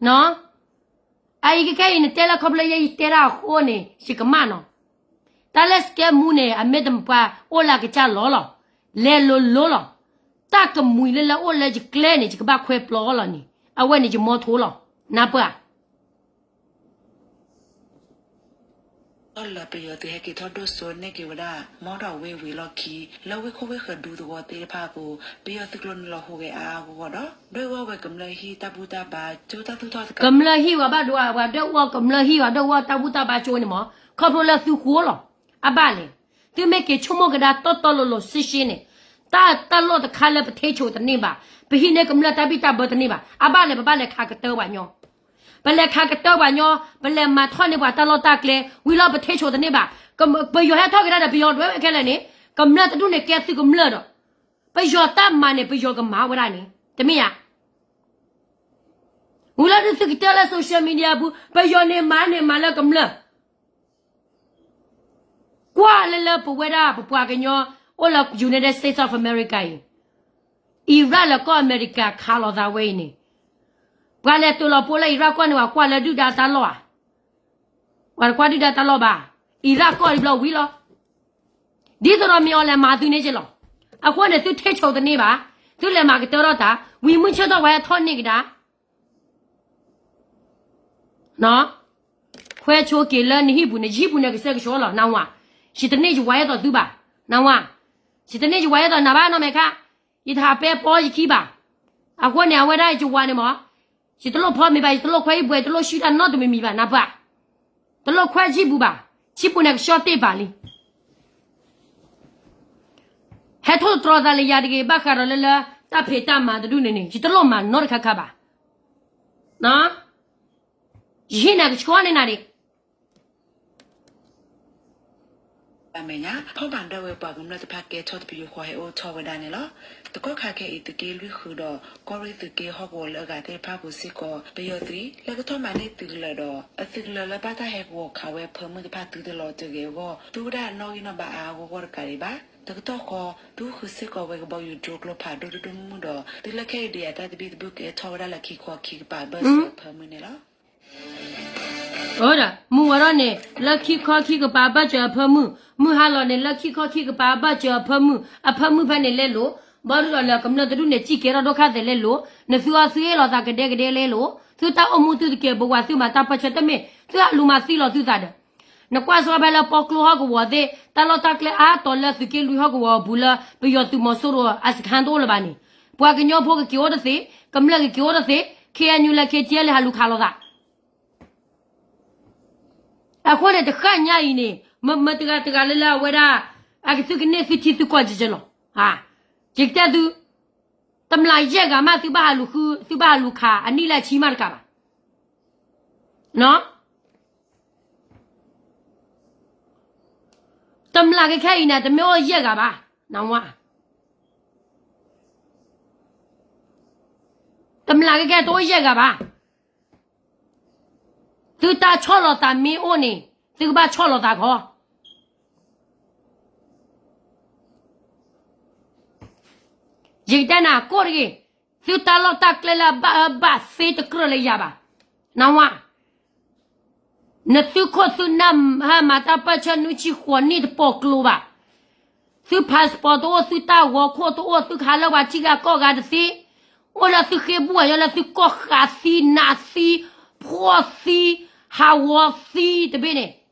အအံၤခဲခဲအံၤ နတဲလၢခီဖျိယဲ ယတဲတၢ်အဃိန့ၣ် ယကမၣ်နီၤ, တၢ်လၢစကဲမူန့ၣ် အမ့ၢ်တမ့ၢ်ပှၤအိၣ်လၢအကစၢ်လီၤလီၤ, လဲၤလိၤလိၤလီၤ, တၢ်ကမှံၤလၢလၢအိၣ်လၢယကျဲန့ၣ် ယကဘၣ်ခွဲပျီလီၤန့ၣ် အဝဲန့ၣ်ယမီထိလီၤ, နၢ်ပၢၢ်ဧါ လၢပယီၤသုးဟဲက့ၤထီၣ်ဒိၣ်စိန့ၢ်က့ၤဝဲဒၣ် မီဒီးဝ့ၢ်ဝံၤအလီၢ်ခံ လၢဝ့ၢ်ခိၣ်ဝ့ၢ်ဃၢၤဒူသဝီသ့ၣ်တဖၣ်အပူၤ ပယီၤသုးကျိၤန့ၣ်လီၤဟူးဂဲၤအါအါဂီၢ်ဂီၢ်ဒီး ဒွဲၣ်အူအီၣ်ဝဲကမျၢၢ်ဟံၣ်တၢ်ဘူၣ်တၢ်ဘါ ကၠိတၢ်သူၣ်ထီၣ်တကး ကမျၢၢ်ဟံၣ်ဝဲဘၣ်ဒိဝဲ ပှၤဒွဲၣ်အူအီၣ်ကမျၢၢ်ဟံၣ် ပှၤဒွဲၣ်အူအီၣ်တၢ်ဘူၣ်တၢ်ဘါကၠိန့ၣ်မ့ၢ် ခီဖျိလၢသုဃိလီၤ, အဘၣ်လဲၣ်, သုမ့ၢ်က့ၤဆိကမိၣ်ကဒါတီတီလိၤလိၤစ့ရှ့န့ၣ်, တၢ် တၢ်လီၢ်တခါလၢပထ့ဆိတန့ၢ်ဘၣ်, ပဟံးန့ၢ်ကမျၢၢ်တၢ်ဘံၣ်တၢ်ဘၢတန့ၢ်ဘၣ်, အဘၣ်လဲၣ် ပဘၣ်လဲၤခးကတၢၢ်ပှၤကညီ ပလဲၤခးကတၢၢ်ပှၤကညီ, ပလဲၤမၤထီၣ်န့ၢ်ပှၤတၢ်လီၢ်တၢ်ကျဲ ဝံၤလီၤပထ့ဆိတန့ၢ်ဘၣ်, ပယီၤဒွဲၣ်ဝဲခဲလၢာ်န့ၣ်, ကမျၢၢ်တဒူၣ်န့ၣ်ကဲသုကမျၢၢ်ဒီး, ပယီၤတၢ်မၤန့ၣ် ပယီၤကမၤဝဲဒၣ်န့ၣ် တမ့ၢ်ဧါ, ဝံၤလီၤဒုးသုကတၢၢ်လၢ social media ပူၤ ပယီၤန့ၣ်မၤန့ၣ်မၤလၢကမျၢၢ် ကွၢ်လၢလၢပဝဲဒၣ်ပပှၤကညီ အိၣ်လၢ United States of America အံၤ, Iraq လၢကီၢ်အမဲရကၤခးလိာ်သးဝဲအံၤန့ၣ်, ပှၤလဲၤတိာ်လီၤပိလၢ Iraq ကီၢ်န့ၣ် ပှၤကွၢ်လၢဒုၣ်ဒါတၢ်လီၢ်ဧါ, ပှၤတကွၢ်ဒုၣ်ဒါတၢ်လီၢ်ဘၣ်, Iraq ကီၢ်တဘျီဝံၤလီၤ, ဒ်သိးဒီးမ့ၢ်အီၤလဲၤမၤသုန့ၣ်က့လီၤ, အဃိန့ၣ် သုထ့ဆိတန့ၢ်ဘၣ်, သုလဲၤမၤကတၢၢ်ထီၣ်တၢ်, ဝံၤမုၢ်ဆ့ၣ်ထီၣ်ပှၤဟဲထီၣ်န့ၢ်ကဒါ ခွဲဆိက့ၤလၢနဟံၣ်ပူၤန့ၣ် ယဟံၣ်ပူၤန့ၣ်ကစဲကဆှီလီၤ နၢ်ဝါ, ယတန့ၢ်ယဝၤယဲၢ်သိးသုဘၣ်, နၢ်ဝါ, ယတန့ၢ်ယဝၤယဲၢ်သိးနၤဘၣ်နီၢ်မဲာ်ခါ, ယတဟးပဲပီယခံဘၣ်, အဃိန့ၣ် အဝဲဒၣ်ယဝၤန့ၣ်မ့ၢ်, ယတလိၣ်ဖီမ့ၤဘၣ်, ယတလိၣ်ခွဲဟံၣ်ပူၤ, ယတလိၣ်ဆူၣ်တၢ်နီတမံၤမံၤဘၣ် နၢ်ပၢၢ်, တလိၣ်ခွဲဟံၣ်ပူၤဘၣ်, ဟံၣ်ပူၤန့ၣ်ကဆှီတ့ၢ်ဘၣ်လံ ဟဲထိၣ်သတြီၤသးလၢယၤတဂ့ၤ, ဘၣ်ဃးဒီးလၢလၢ တၢ်ဖံးတၢ်မၤတဒူၣ်န့ၣ်န့ၣ် ယတလိၣ်မၤနီတခါခါဘၣ်. ယဟံၣ်န့ၣ်ကဆှီန့ၢ်နၤဒံး. အမဲာ်ညါ ဖီၣ်မၤဒၢဝဲပှၤကမျၢၢ်တဖၣ်ကဲထီၣ်တပယူာ်ဃီဟဲအိၣ်ထီၣ်ဝဲဒၣ်န့ၣ်လီၤ. တကီၢ်ခါခဲအံၤ သုးက့လွံၢ်ဃုဒီး ကီၢ်ရ့ၣ်သုးက့ဟီၣ်ကဝီၤလၢအဂၤသ့ၣ်တဖၣ်ပူၤစ့ၢ်ကီး ပယီၤသုး လဲၤကထီၣ်မၤန့ၢ်သုးကလၢၤဒီး အသုးကလၢၤလၢဘၣ်တၢ်ဟဲကဝီၤခးဝဲအဖၢမုၢ်တဖၣ်သုတလီၤတဂ့ၤအဂီၢ် သူဝဲဒၣ်နီၣ်ဂံၢ်နီၣ်ဘါအါအါဂီၢ်ဂီၢ်တကးဒံးဘၣ်. တကတီၢ်ဃီ သုဃုစ့ၢ်ကီးဝဲကဘီယူၤဒြိကျိဖးဒိၣ်ဒိၣ်ဒိၣ်မုၢ်မုၢ်ဒီး သုးလၢခဲအံၤဒုးယၤတၢ်သဘံၣ်သဘုၣ်ကဲထီၣ်ဝဲဒၣ်လၢခံခီခံကပၤဘၢၣ်စၢၤအဖၢမုၢ်န့ၣ်လီၤ. အဝဲဒၣ် မုၢ်ဝဲထီၣ်န့ၣ် လၢခံခီခံကပၤဘၢၣ်စၢၤအဖၢမုၢ်, မုၢ်ဟါလီၤန့ၣ် လၢခံခီခံကပၤဘၢၣ်စၢၤအဖၢမုၢ်, အဖၢမုၢ်ဖဲန့ၣ်လဲလိာ်, ဘၣ်ဒုးဒီးလၢကမျၢၢ်တဒူၣ်န့ၣ် စံၣ်ကဲထီၣ်ဒိၣ်ခါသဲးလဲလိာ်, နသုအီၣ်သုအ့ၣ်လိာ်သးကဒဲကဒဲလဲလိာ်, သုတၢ်အိၣ်မူသုတကဲၤဘိဝဲ သုမၤတၢ်ပၢၢ်ဆၢတမ့ၢ် သုအလူၤမၤသံလီၤသုသးဒီး နကွၢ်စ့ၢ်ကီးဖဲလၢပီကျိဟီၣ်ကဝီၤသ့ၣ် တၢ်လီၢ်တၢ်ကျဲအါတီၤလၢသုးက့လွံၢ်ဟီၣ်ကဝီၤအပူၤလၢ ပယီၤသုးမီၤစိရိၤအစခန်းတအိၣ်လၢၤဘၣ်န့ၣ်, ပှၤကညီဖိကက့ၤအိၣ်တသ့, ကမျၢၢ်ကက့ၤအိၣ်တသ့, KNU လၢ KTLA ဟးလူၤခးလိာ်သး. အဃိန့ၣ် တဃၣ်ညါအံၤန့ၣ် မတဂၤတဂၤလၢလၢအဝဲဒၣ် အကသုကန့ၢ်သုထံသုကီၢ်ကကလီၤ. ယကတဲသု တမျးယဲၢ်ဂၤမး သုဘၣ်ဟးလူၤဃု သုဘၣ်ဟးလူၤခးအနံၣ်လၢအဆံမးတကးဘၣ်. တမျးကခဲအံၤန့ၣ် တမ့ၢ်အိၣ်ယဲၢ်ဂၤဘၣ်, နဝါ, တမျးကခဲတအိၣ်ယဲၢ်ဂၤဘၣ်. သုတၢ်ဆီၣ်လီၤသးမ့ၢ်အိၣ်န့ၣ် သုကဘၣ်ဆီၣ်လီၤသးခီ. ယကတဲနၤကိၣ်တဂ့ၤ, သုတၢ်လီၢ်တၢ်ကျဲလၢအဘၣ်အၢဘၣ်သီတကြၢးလၢယၤဘၣ်, နဝါ. နသုးခိၣ်သုးနၢ်ဟဲမၤတၢ်ပၢၢ်ဆၢနွံဆံဃိးနံၣ်တပိာ်ကျိဘၣ်. သု passport တအိၣ်, သုတၢ်ဂီၤခိၣ်တအိၣ်, သုကဟးလၢပှၤထံဂၤကီၢ်ဂၤတသ့, အိၣ်လၢသုဃ့ဘုၣ်အညီလၢသုကီၢ်ဃးသံနးသံ ဖှီၣ်သံ ဟးဂီၤသံတဘ့ၣ်န့ၣ်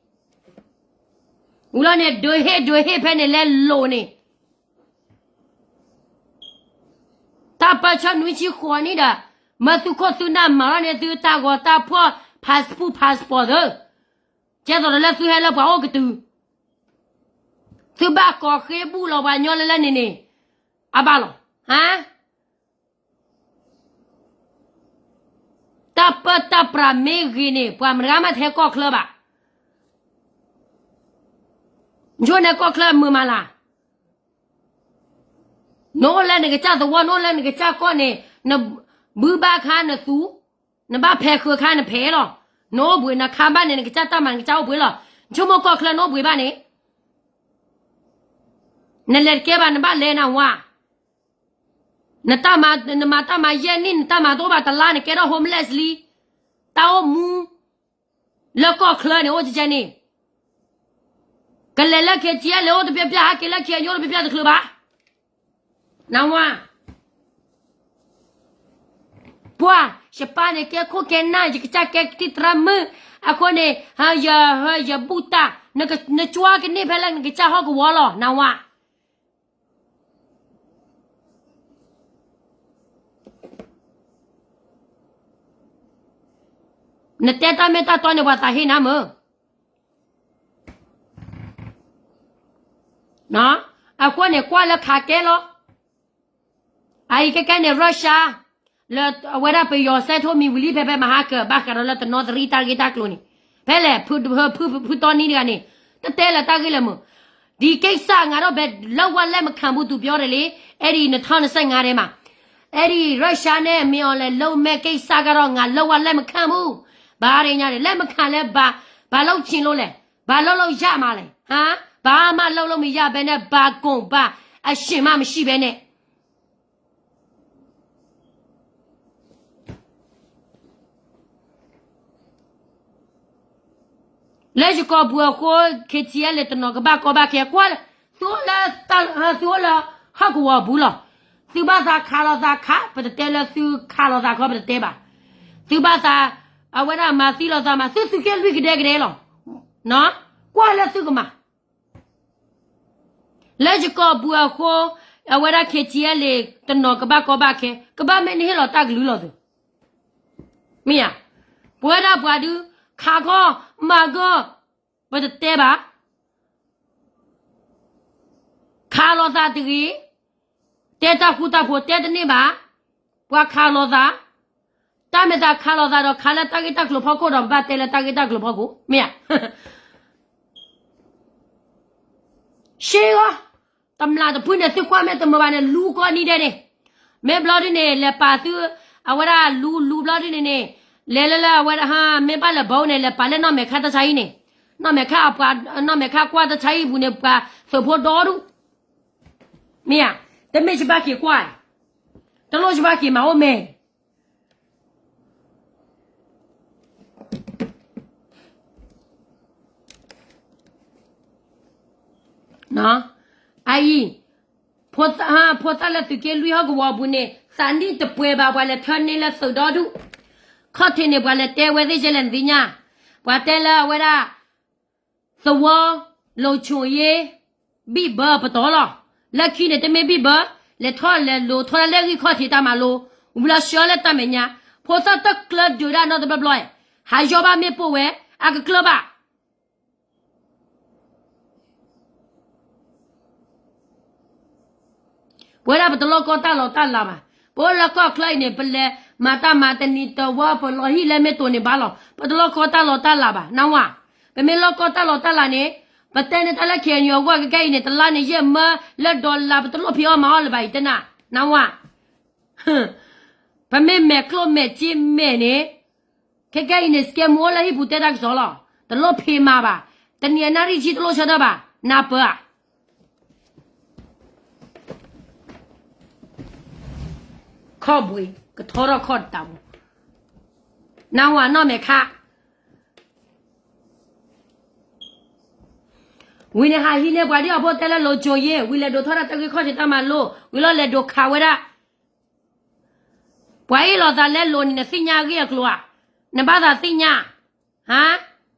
ဝံၤလီၤန့ၣ် ဒုးဟ့ၣ်ဒုးဟ့ၣ်ဖဲန့ၣ်လဲလိာ်န့ၣ် တၢ်ပၢၢ်ဆၢနွံဆံဃိးနံၣ်ဒီး မၢသုးခိၣ်သုးနၢ်မၤထီၣ်န့ၢ်သုတၢ်ဂီၤတၢ်ဖှီၣ် passport passport သု, ကဲသိးဒီးလၢသုဟဲလၢပှၤအိၣ်ကတုၤ, သုဘၣ်ကိးဃ့ဘုၣ်လီၤပှၤညီလၢလၢန့ၣ်န့ၣ် အဘၣ်လီၤ, ဟါ တၢ်ပၢတၢ်ပြးမ့ၢ်ဂ့ၤန့ၣ် ပှၤမတဂၤမးတဟဲကီၢ်ချၢဘၣ်. ယိၣ်န့ၣ်ကီၢ်ချၢမုာ်မးလၢ်, နအိၣ်လၢနကစၢ်သဝီ နအိၣ်လၢနကစၢ်ကီၢ်န့ၣ် နဘုဘၣ်ခါနသူ, နဘၣ်ဖဲးဃုာ်ခါနဖဲးလီၤ, နအိၣ်ဘှံးနခါဘၣ်န့ၣ် နကစၢ်တၢ်မၤနကစၢ်အိၣ်ဘှံးလီၤ, နဆိကမိၣ်ကီၢ်ချၢနအိၣ်ဘှံးဘၣ်န့ၣ် နလဲၤတကဲဘၣ် နဘၣ်လဲၤနဝါ, နတၢ်မၤ နမၤတၢ်မၤယဲၢ်နံၣ် နတၢ်မၤတအိၣ်ဘၣ်တလါ နကဲထီၣ် homeless လံ, တၢ်အိၣ်မူ လၢကီၢ်ချၢန့ၣ် အိၣ်ကကဲန့ၣ်, ကလဲၤလၢ KTLA အိၣ်တပျၢ်ပျၢ် ဟဲက့ၤလၢ KNU အိၣ်တပျၢ်ပျၢ်တချုးဘၣ်, နဝါ ပှၤ ယပၢ်န့ၣ်ကဲခိၣ်ကဲနၢ် ယကစၢ်ကဲကသံၣ်သရၣ်မုၣ်, အဃိန့ၣ် ယ ယဘူၣ်တၢ်, နကွၢ်ကန့ၢ်ဖဲလၢနကစၢ်ဟီၣ်ကဝီၤလီၤ နဝါ. နတဲတၢ်မ့ၢ်တၢ်တီန့ၣ် ပှၤသးဟ့နၤမုၢ် အဃိန့ၣ် ကွၢ်လၢခးကဲလီၤ. အအံၤကဲကဲန့ၣ် Russia လၢအဝဲဒၣ်ပယီၤစဲးထိၣ်မံၤဝံၤလံ ဖဲဖဲမဟါကၢၤ ဘၣ်ဃးဒီးလၢတနီသရံၣ်တၢ်ဂ့ၢ်တၢ်ကျိၤန့ၣ် ဖဲလဲၣ် ဖုတီနံတဂၤန့ၣ် တတဲလၢတၢ်ဂ့ၢ်လၢမုၢ် ဒီးကိစ္စ ငါတော့ ဘယ်လောက် လက်မခံဘူး သူပြောတယ်လေ အဲ့ဒီနှစ်ထောင့်နှစ်ဆယ့်ငါးထဲမှာ အဲ့ဒီ Russia နဲ့ မင်းအောင်လှိုင် လုပ်မဲ့ကိစ္စကတော့ ငါ လုံးဝ လက်မခံဘူး ဘာတွေညာတယ် လက်မခံလဲ ဘာ ဘာလုပ်ချင်လို့လဲ ဘာလုပ်လို့ရမှာလဲ ဟမ် ဘာမှလုပ်လို့မရဘဲနဲ့ ဘာကုန်ဘာအရှင်မှမရှိဘဲနဲ့ လၢယကီၢ်ပူၤအဃိ KTLA တနီၤကဘၣ်ကီဘၣ်ခဲ ကွၢ် သုအိၣ်လၢ သုအိၣ်လၢဟီၣ်ကဝီၤပူၤလီၤ. သုဘၣ်သးခးလိာ်သးခး ပတတဲလၢသုခးလိာ်သးခီ ပတတဲဘၣ်. သုဘၣ်သး အဝဲဒၣ်မၤသံလိာ်သးမၤ သုသုးက့လွံၢ်ကဒဲကဒဲလီၤ. ကွၢ်လၢသုကမၤ လၢယကီၢ်ပူၤအဃိ အဝဲဒၣ် KTLA တနီၤကဘၣ်ကီဘၣ်ခဲ ကဘၣ်မ့ၢ်နဟ့ၣ်လီၤတၢ်ကလုၢ်လီၤသုး မ့ၢ်ဧါ. ပဝဲဒၣ်ပှၤဒုး ခးခီ မၤကီ ပတတဲဘၣ်. ခးလိာ်သးတဂ့ၤ, တဲတၢ်ဃူတၢ်ဖိး တဲတန့ၢ်ဘၣ်. ပှၤခးလိာ်သး, တၢ်မ့ၢ်သးခးလိာ်သးဒီး ခးလၢတၢ်ဂ့ၢ်တၢ်ကျိၤဖီခိၣ်ဒီး ပဘၣ်တဲလၢတၢ်ဂ့ၢ်တၢ်ကျိၤဖီခိၣ် မ့ၢ်ဧါ. ရှဲဂီၤ, တမျၢ်တဖုန့ၣ် သုကွၢ်မ့ၢ်တမုာ်ဘၣ်န့ၣ် လူကီနံၤဒဲးန့ၣ်, မ့ၢ်ဘျီဒ်န့ၣ် လဲၤပာ်သု, အဝဲဒၣ်လူလူဘျီဒ်န့ၣ်န့ၣ်, လဲၤလၢလၢအဝဲဒၣ် မ့ၢ်ဘၣ်လဲၤဘီန့ၣ် လဲၤပာ်လၢနီၢ်မဲာ်ခါတၢ်ဆါဟံၣ်န့ၣ်, နီၢ်မဲာ်ခါအပှၤ, နီၢ်မဲာ်ခါကွၢ်တၢ်ဆါဟံၣ်ပူၤန့ၣ် ပှၤသုးဖိဒီဒူၣ်, မ့ၢ်ဧါ, တမ့ၢ်ယဘၣ်က့ၤကွၢ်, တလိၣ်ယဘၣ်က့ၤမၤအိၣ်မဲာ် အအံၤ, ဖိသၣ်လၢသုးက့လွံၢ်ဟီၣ်ကဝီၤအပူၤန့ၣ် သးနံၣ်တပှဲၤဘၣ် ပှၤလဲၤထၢန့ၢ်လၢသုးဒီဒူၣ်, ခီၣ်ထံးန့ၣ် ပှၤလဲၤတဲဝဲသ့ၣ်ယဲလဲၣ်နသ့ၣ်ညါ, ပှၤတဲလၢအဝဲဒၣ် သဝီ, လိၤဆိၣ်ယ့, ဘံၣ်ဘၢပတီၢ်လီၤ, လၢခံန့ၣ် တမ့ၢ်ဘံၣ်ဘၢ, လဲၤထီၣ်လဲၤလိၤထီၣ်ဒၣ်လၢဂံၢ်ခီၣ်ထံးတၢ်မၤလိ, ဝံၤလီၤဆှၢလၢတၢ်မဲာ်ညါ, ဖိသၣ်တကျၢဒုးဒၣ်နီတဘျီဘျီ, ဟးယီဘၣ်မ့ၣ်ပိၢ်ဝဲ, အကကျၢဘၣ် ပဝဲဒၣ်ပတလိၣ်ကီတၢ်လီၤတၢ်လၤဘၣ်, ပအိၣ်လၢကီၢ်ချၢအံၤန့ၣ် ပလဲၤမၤတၢ်မၤတနံၤတဝီ ပလီၤဟံၣ်လၢမ့ၢ်တိၢ်န့ၣ်ဘၣ်လီၤ, ပတလိၣ်ကီတၢ်လီၤတၢ်လၤဘၣ် နဝါ, ပမ့ၢ်လိၣ်ကီတၢ်လီၤတၢ်လၤန့ၣ်, ပတဲန့ၢ်တၢ်လၢ KNU အဂီၢ် ခဲကဲအံၤန့ၣ် တလါန့ၣ် ယဲၢ်မၢလၢ dollar ပတလိၣ်ဖံးအီၣ်မၤအီၣ်လၢၤဘၣ်အံၤတနၤ, နဝါ, ပမ့ၢ်မဲာ်ကျိၣ်မဲာ်စ့မဲာ်န့ၣ်, ခဲကဲအံၤန့ၣ် စကဲမူအိၣ်လၢဟံၣ်ပူၤတဲတၢ်ကစီၣ်လီၤ, တလိၣ်ဖံးမၤဘၣ်, တနံၤအနၣ်ရံၣ်ဆံတလိၣ်ဆၢထၢၣ်ဘၣ်, နၢ်ပၢၢ်ဧါ ခီၣ်ဘှံး ကထီထီၣ်ခီၣ်တတးပူၤ, နဝါနီၢ်မဲာ်ခါ, ဝံၤန့ၣ်ဟးဟံးန့ၢ်ပှၤဒ်အဖိတဲလၢလိၤကိၤယ့, ဝံၤလဲၤဒိးထီၣ်ဒၣ်တၢ်ဂ့ၢ်ခီၣ်ထံးတၢ်မၤလိ, ဝံၤလီၤလဲၤဒိးခးဝဲဒၣ် ပှၤအ့ၣ်လိာ်သးလၢလိၤန့ၣ် နသ့ၣ်ညါအဂ့ၢ်အကျိၤဧါ, နဘၣ်သးသ့ၣ်ညါ, ဟါ,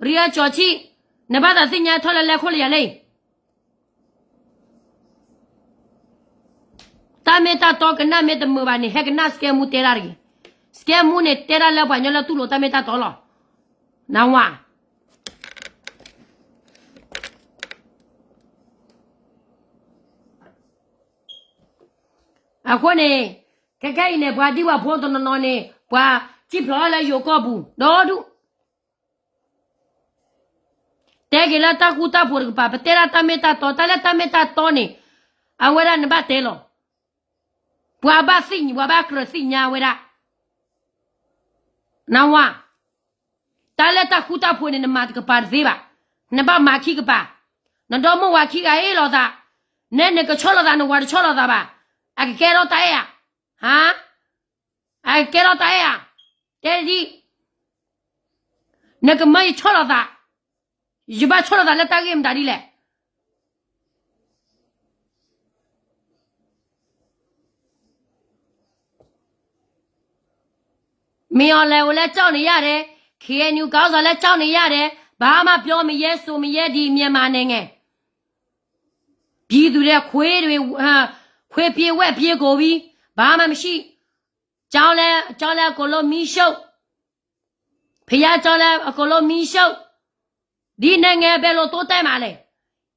ရံအကၠီၤဆံၣ်, နဘၣ်သးသ့ၣ်ညါထီၣ်လၢလဲၤခိၣ်လၢယၤလံ တၢ်မ့ၢ်တၢ်တီကနၣ်မ့ၢ်တမုာ်ဘၣ်န့ၣ် ဟဲကနၣ်စကဲမူတဲဒၣ်တဂ့ၤ, စကဲမူန့ၣ်တဲဒၣ်လၢပှၤကညီလၢတူၢ်လိာ်တၢ်မ့ၢ်တၢ်တီလီၤ, နဝါ အဃိန့ၣ်, ခဲကဲအံၤန့ၣ် ပှၤဒံပှၤဖိတနီၤနီၤန့ၣ် ပှၤစံၣ်ဖျိးလၢယိၤကီၢ်ပူၤ ဒီဒူၣ်, တဲက့ၤလၢတၢ်ဃူတၢ်ဖိးတကပၤ, ပတဲဒၣ်တၢ်မ့ၢ်တၢ်တီ, တၢ်လၢတၢ်မ့ၢ်တၢ်တီန့ၣ်, အဝဲဒၣ်နဘၣ်တဲလီၤ, ပှၤဘၣ်သ့ၣ်ညါ, ပှၤဘၣ်ကြၢးသ့ၣ်ညါဝဲဒၣ်, နဝါ, တၢ်လၢတၢ်ဃူတၢ်ဖိးန့ၣ် နမၤတကပၤတသ့ဘၣ်, နဘၣ်မၤခံကပၤ, နဒီမိၢ်ဝၤခံဂၤအ့ၣ်လိာ်သး, နဲနကဆီၣ်လိာ်သး နဝၤတဆီၣ်လိာ်သးဘၣ်, အကကဲထီၣ်တၢ်အဲၣ်ဧါ, ဟါ, အကကဲထီၣ်တၢ်အဲၣ်ဧါ, တဲဒ်, နကမၢယဆီၣ်လိာ်သး, ယဘၣ်ဆီၣ်လိာ်သးလၢတၢ်ဂ့ၢ်မတၤဒ်လဲၣ် မ့ၢ်အီၤလဲၤအိၣ်လၢကၠီၣ်န့ၣ်ယါဒဲး, ခ့ၣ်အဲၣ်ယူၣ် ကီၢ်စီၤလၢကၠီၣ်န့ၣ်ယါဒဲး, ဘာမှပြောမရဲ ဆိုမရဲ ဒီမြန်မာနိုင်ငံ, ပြည်သူတွေ ခွေးတွေ, ခွေးပြေးဝက်ပြေးကုန်ပြီ, ဘာမှမရှိ, ကျောင်းလည်း, ကျောင်းလည်းအကုန်လုံးမီးရှို့, ဘုရားကျောင်းလည်းအကုန်လုံးမီးရှို့, ဒီနိုင်ငံဘယ်လိုတိုးတက်မှာလဲ,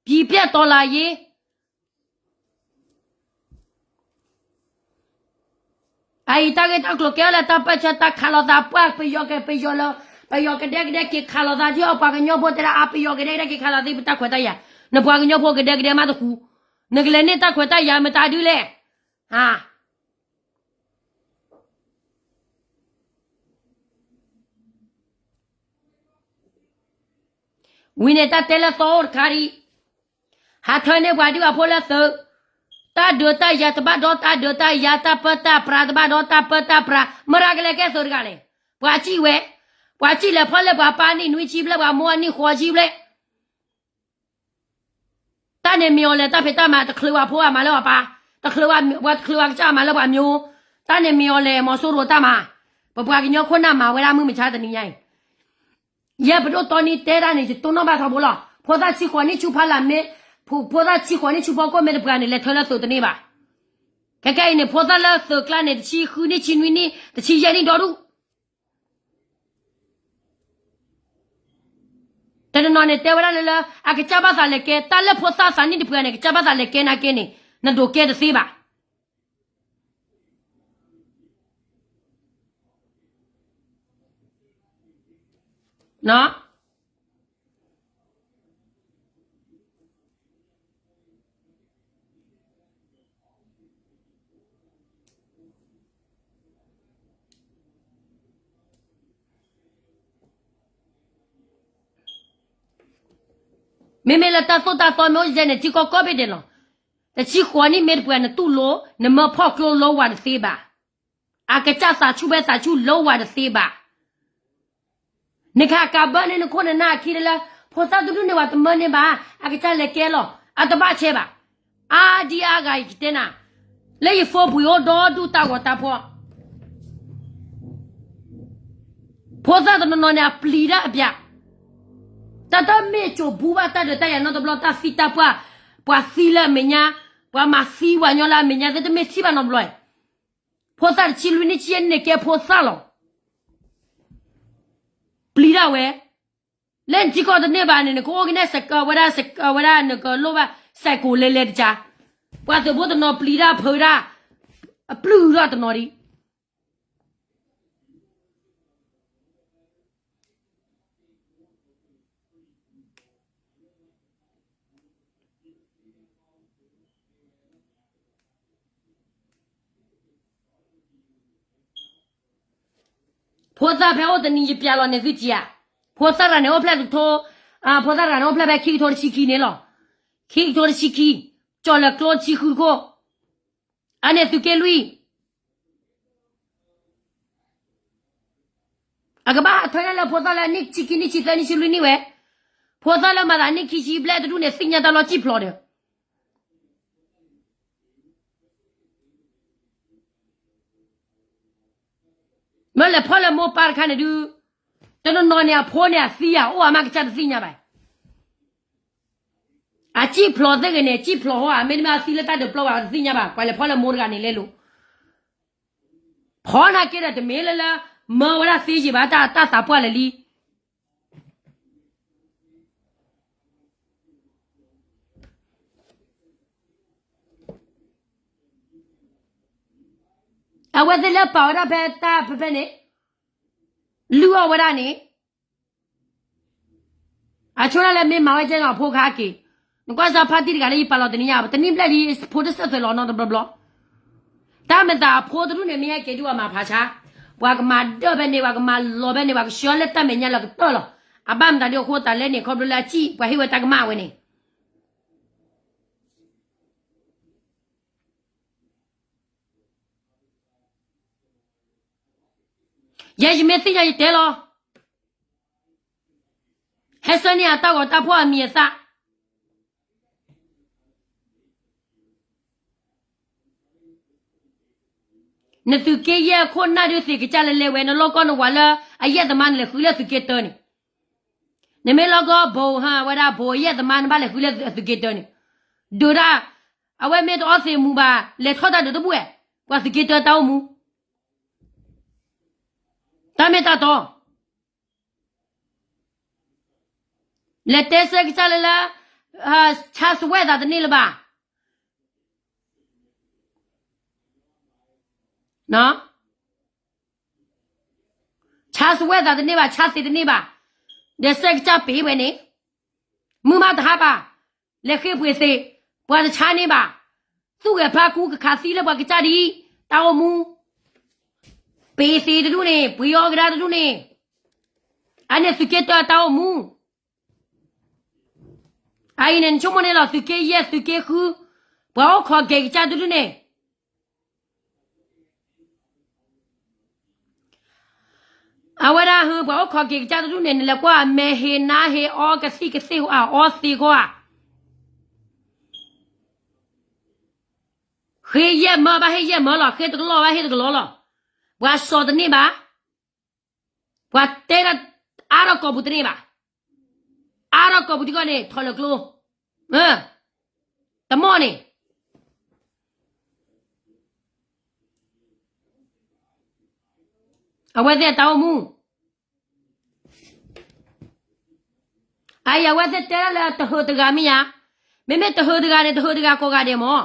ပြည်ပတော်လှန်ရေး အံၤတၢ်ဂ့ၢ်တၢ်ကျိၤကဲလၢတၢ်ပၢၢ်ဆၢတၢ်ခးလိာ်သးပှၢ် ပယီၤက ပယီၤလၢ, ပယီၤကဒဲကဒဲက့ၤခးလိာ်သးဒ်အီၤ ပှၤကညီဖိတဲဒၣ်အါ ပယီၤကဒဲကဒဲက့ၤခးလိာ်သး ပတၢ်ခွဲးတၢ်ယာ်, နပှၤကညီဖိကဒဲကဒဲမးတဃူ, နကလဲၤန့ၢ်တၢ်ခွဲးတၢ်ယာ်မတၤဒ်လဲၣ်, ဟါ ဝံၤန့ၣ်တၢ်တဲလၢသီအိၣ်တခါဒံး, ဟးထၢန့ၢ်ပှၤဒံးပှၤဖိလၢသုး, တၢ်ဒုးတၢ်ယၤတဘၣ်ဒီးတၢ်ဒုးတၢ်ယၤ တၢ်ပၢတၢ်ပြးတဘၣ်ဒီးတၢ်ပၢတၢ်ပြး မတၤကလဲၤကဲသုးတဂၤလဲၣ်, ပှၤစံၣ်ဝဲ, ပှၤစံၣ်လဲၤဖီၣ်လၢပှၤပၢ်နံၣ်နွံဆံဘျဲၣ် ပှၤမိၢ်အနံၣ်ဃိးဆံဘျဲၣ် တၢ်န့ၣ်မ့ၢ်အီၤလဲၤတၢ်ဖံးတၢ်မၤ တချုးပှၤဖိအမၤလၢပှၤပၢ်, တချုးပှၤတချုးပှၤကစၢ်အမၤလၢပှၤမၠိ, တၢ်န့ၣ်မ့ၢ်အီၤလဲၤမီၤစိရိၤတၢ်မၤ, ပပှၤကညီခိၣ်နၢ်မၤဝဲဒၣ်မုၢ်မဆါတနံၤညါအံၤ, ယဲပဒိၣ်တီနံၤတဲဒၣ်န့ၣ် ယတိၢ်နီၣ်ဘၣ်ထီဘိလီၤ, ဖိသၣ်ဆံဃိးနံၣ်ဆူဖီလာ်မ့ၢ်, ဖိသၣ်ဆံဃိးနံၣ်ဆူဖီခိၣ်မ့ၢ်တပှၤန့ၣ် လဲၤထၢလၢသုးတန့ၢ်ဘၣ်, ခဲကဲအံၤန့ၣ် ဖိသၣ်လၢသုးကျါန့ၣ် တဆံဃုနံၣ် ဆံနွံနံၣ် တဆံယဲၢ်နံၣ်ဒီဒူၣ် တနီၤနီၤန့ၣ် တဲဝဲဒၣ်လၢလၢ အကစၢ်ဘၣ်သးလဲၤကဲ တၢ်လၢဖိသၣ်သးနံၣ်တပှၤန့ၣ် ကစၢ်ဘၣ်သးလဲၤကဲနာ်က့န့ၣ် နဒိးကဲတသ့ဘၣ်. နီၢ် မ့မ့ၢ်လၢတၢ်သိၣ်တၢ်သီမ့ၢ်အိၣ်ယဲန့ၣ် ထံကီၢ်ကိးဘ့ၣ်ဒဲးလီၤ. တဆံဃိးနံၣ်မ့ၢ်တပှဲၤနတူၢ်လိာ် နမၢဖီၣ်ကျိလၢဝၤတသ့ဘၣ်. အကစၢ်သးဆူၣ်ဖဲသးဆူၣ်လၢဝၤတသ့ဘၣ်. နကကးဘၢန့ၢ်နခိၣ်နနၢ်အခံလၢ ဖိသၣ်တဒူၣ်န့ၣ် ဝၤတမၢန့ၢ်ဘၣ်, အကစၢ်လဲၤကဲလီၤ, အတဘၣ်ဆဲးဘၣ်. အါဒံအါဂၤယကတဲနၤ, လၢယဖိပှ့ၤအိၣ်ဒီဒူၣ်တၢ်ဂီၤတၢ်ဖီၣ် ဖိသၣ်တနီၤနီၤန့ၣ် အပျံၤတၢ်အဘၣ်, တၢ်တမ့ၢ်စိာ်ဘူးဘၣ်တၢ်ဒုးတၢ်ယၤနီတဘျီ တၢ်သံတၢ်ပှၢ်, ပှၤသံလၢအမဲာ်ညါ, ပှၤမၤသံပှၤညီလၢအမဲာ်ညါ သ့တမ့ၢ်ထံၣ်ဘၣ်နီတဘျီ. ဖိသၣ်တဆံလွံၢ်နံၣ်ဆံယဲၢ်နံၣ်န့ၣ်ကဲဖိသၣ်လီၤ. ပျံၤတၢ်ဝဲ, လၢနထံကီၢ်တန့ၢ်ဘၣ်န့ၣ် နကအိၣ်ကနဲၣ်စကဝဲဒၣ် စကဝဲဒၣ်နကလိၣ်ဘၣ် စဲးကိးလဲၤလဲၤတကါ, ပှၤသုးဖိတနီၤပျံၤတၢ်ဖုးတၢ်, အပျုၢ်ဒီးတနီၤဒံး ဖိသၣ်ဖဲအိၣ်တနံၤယပျးလီၤန့ၣ်သုထံၣ်ဧါ, ဖိသၣ်တဂၤန့ၣ်အိၣ်ဖျဲၣ်တထိ, ဖိသၣ်တဂၤန့ၣ်အိၣ်ဖျဲၣ်ဖဲခံကထိတဆံခံန့ၣ်လီၤ. ခံကထိတဆံခံ, ကၠီၣ်လၢကျိတဆံဃုတခိၣ်, အန့ၣ်သုးက့လွံၢ် အကဘၣ်ဟးထၢန့ၢ်လၢဖိသၣ်လၢအနံၣ်ဆံခံနံၣ်ဆံသၢနံၣ်ဆံလွံၢ်နံၣ်ဝဲ, ဖိသၣ်လၢမၤသးနံၣ်ခံဆံဘျဲၣ်တဒူၣ်န့ၣ် သ့ၣ်ညါတၢ်လီၤစံၣ်ဖျိးဒီး မ့ၢ်လဲၤဖီၣ်လၢမိၢ်ပၢ်တခါန့ၣ်ဒုး, တနီၤနီၤန့ၣ် အဖိန့ၣ်အသံဧါ အိၣ်အမးကစၢ်တသ့ၣ်ညါဘၣ်. အစံၣ်ဖျိးသ့ၣ်ဂ့ၤန့ၣ် စံၣ်ဖျိးဟီဧါ မ့တမ့ၢ်အသံလၢတၢ်ဒုးပျီဘၣ်တသ့ၣ်ညါဘၣ်. ပှၤလဲၤဖီၣ်လၢမိၢ်တဂၤန့ၣ်လဲလိာ်, ဖီၣ်နာ်က့ဒီးတမ့ၢ်လၢလၢ မၢဝဲဒၣ်သ့ယံာ်ဘၣ် တၢ်တၢ်သးပှၢ်လၢာ်လံ အဝဲသ့ၣ်လၢပာ်ဝဲဒၣ်ဖဲတၢ်ဖဲဖဲန့ၣ်, လုၢ်အီၣ်ဝဲဒၣ်န့ၣ်, အဆိကတၢၢ်လၢမ့ၢ်မၤဝဲကဲနီၤအဖိခါက့ၤ, နကွၢ်စၢ်ဖါတံၢ်တဂၤလၢယပာ်လီၤတနံၤညါ, တနံၣ်ဘျဲၣ်လံ ဖိတစၢၢ်သွဲးလီၤနီတဘျီဘျီ, တၢ်မၤသးအဖိတဒူၣ်န့ၣ် မ့ၢ်ဟဲက့ၤဒုးအမၤဖးဆါ, ပှၤကမၤဒၢၣ်ဖဲန့ၣ် ပှၤကမၤလီၤဖဲန့ၣ် ပှၤကဆှၢလၢတၢ်မဲာ်ညါလၢကတၢၢ်လီၤ. အဘၣ်မတၤဒုးအဃိသတးလဲၣ်န့ၣ် ခီဖျိလၢအစံၣ် ပှၤဟ့ၣ်ဝဲတၢ်ကမၣ်ဝဲန့ၣ် ယဲယမ့ၢ်သ့ၣ်ညါယတဲလီၤ, ဟဲဆှၢန့ၢ်အတၢ်ဂီၤတၢ်ဖီၣ်အမံၤအသၣ်, နသုးက့ယဲၢ်ခိၣ်နၢ်ဒုးသ့ၣ်ကစၢ်လဲၤလဲၤဝဲ နလီၢ်ကီၢ်နဝၤလၢအယဲၢ်သမါ နလဲၤဃုလၢသုးက့တၢန့ၣ်, နမ့ၢ်လီၢ်ကီၢ်ဘိဟါ ဝဲဒၣ်ဘိအယဲၢ်သမါ နဘၣ်လဲၤဃုလၢသုးက့တၢန့ၣ်, ဒုးဒၣ်, အဝဲမ့ၢ်တအီသံးမူဘၣ် လဲၤထီၣ်တၢ်ဒုးတဘူၣ်ဝဲ, ပှၤသုးက့တၢတၢ်အိၣ်မူ တၢ်မ့ၢ်တၢ်တီ, လဲၤတဲဆၢကစၢ်လၢလၢ, ဆါစဝဲသးတန့ၢ်လၢၤဘၣ်, ဆါစဝဲသးတန့ၢ်ဘၣ် ဆါသ့တန့ၢ်ဘၣ်, ဒီးဆၢကစၢ်ပ့ၤဝဲန့ၣ်, မုၢ်မးတဟါဘၣ်, လဲၤဃ့ပှ့ၤသ့, ပှၤတဆါန့ၢ်ဘၣ်, သူၣ်ဂဲၤဖးကူကခးသံလၢပှၤကစၢ်ဒ်, တၢ်အိၣ်မူ ပ့ၤသ့တဒူၣ်န့ၣ် ပှ့ၤအီကဒါတဒူၣ်န့ၣ်, အန့ၣ်သုးက့တၢတၢ်အိၣ်မူ, အအံၤန့ၣ် နဆိကမိၣ်န့ၣ်လီၤ သုးက့ယဲၢ်သုးက့ဃု, ပှၤအိၣ်ခိးက့ၤကစၢ်တဒူၣ်န့ၣ်, အဝဲဒၣ်ဟၢ ပှၤအိၣ်ခိးက့ၤကစၢ်တဒူၣ်န့ၣ် နလဲၤကွၢ်အမဲာ်ဟ့ၣ်နါဟ့ၣ်အီကသံၣ်ကသ့ၣ်ဧါ အီသ့ဃီဧါ, ဃ့ယဲၢ်မၢဘၣ်ဟ့ၣ်ယဲၢ်မၢလီၤ ဃ့တကလီၢ်ဘၣ်ဟ့ၣ်တကလီၢ်လီၤ, ပှၤစီၤတန့ၢ်ဘၣ်, ပှၤတဲဒၣ်အါထီၣ်ကိာ်ပူၤတန့ၢ်ဘၣ်, အါထီၣ်ကိာ်ပူၤထံကီၢ်န့ၣ် ထီၣ်လၢကျိ, တမီၢ်န့ၣ် အဝဲသ့ၣ်တၢ်အိၣ်မူ, အအံၤအဝဲသ့ၣ်တဲဒၣ်လၢတဟၢတဂၤမ့ၢ်ဧါ, မ့မ့ၢ်တဟၢတဂၤန့ၣ် တဟၢတဂၤကိးဂၤဒဲးမၢ်,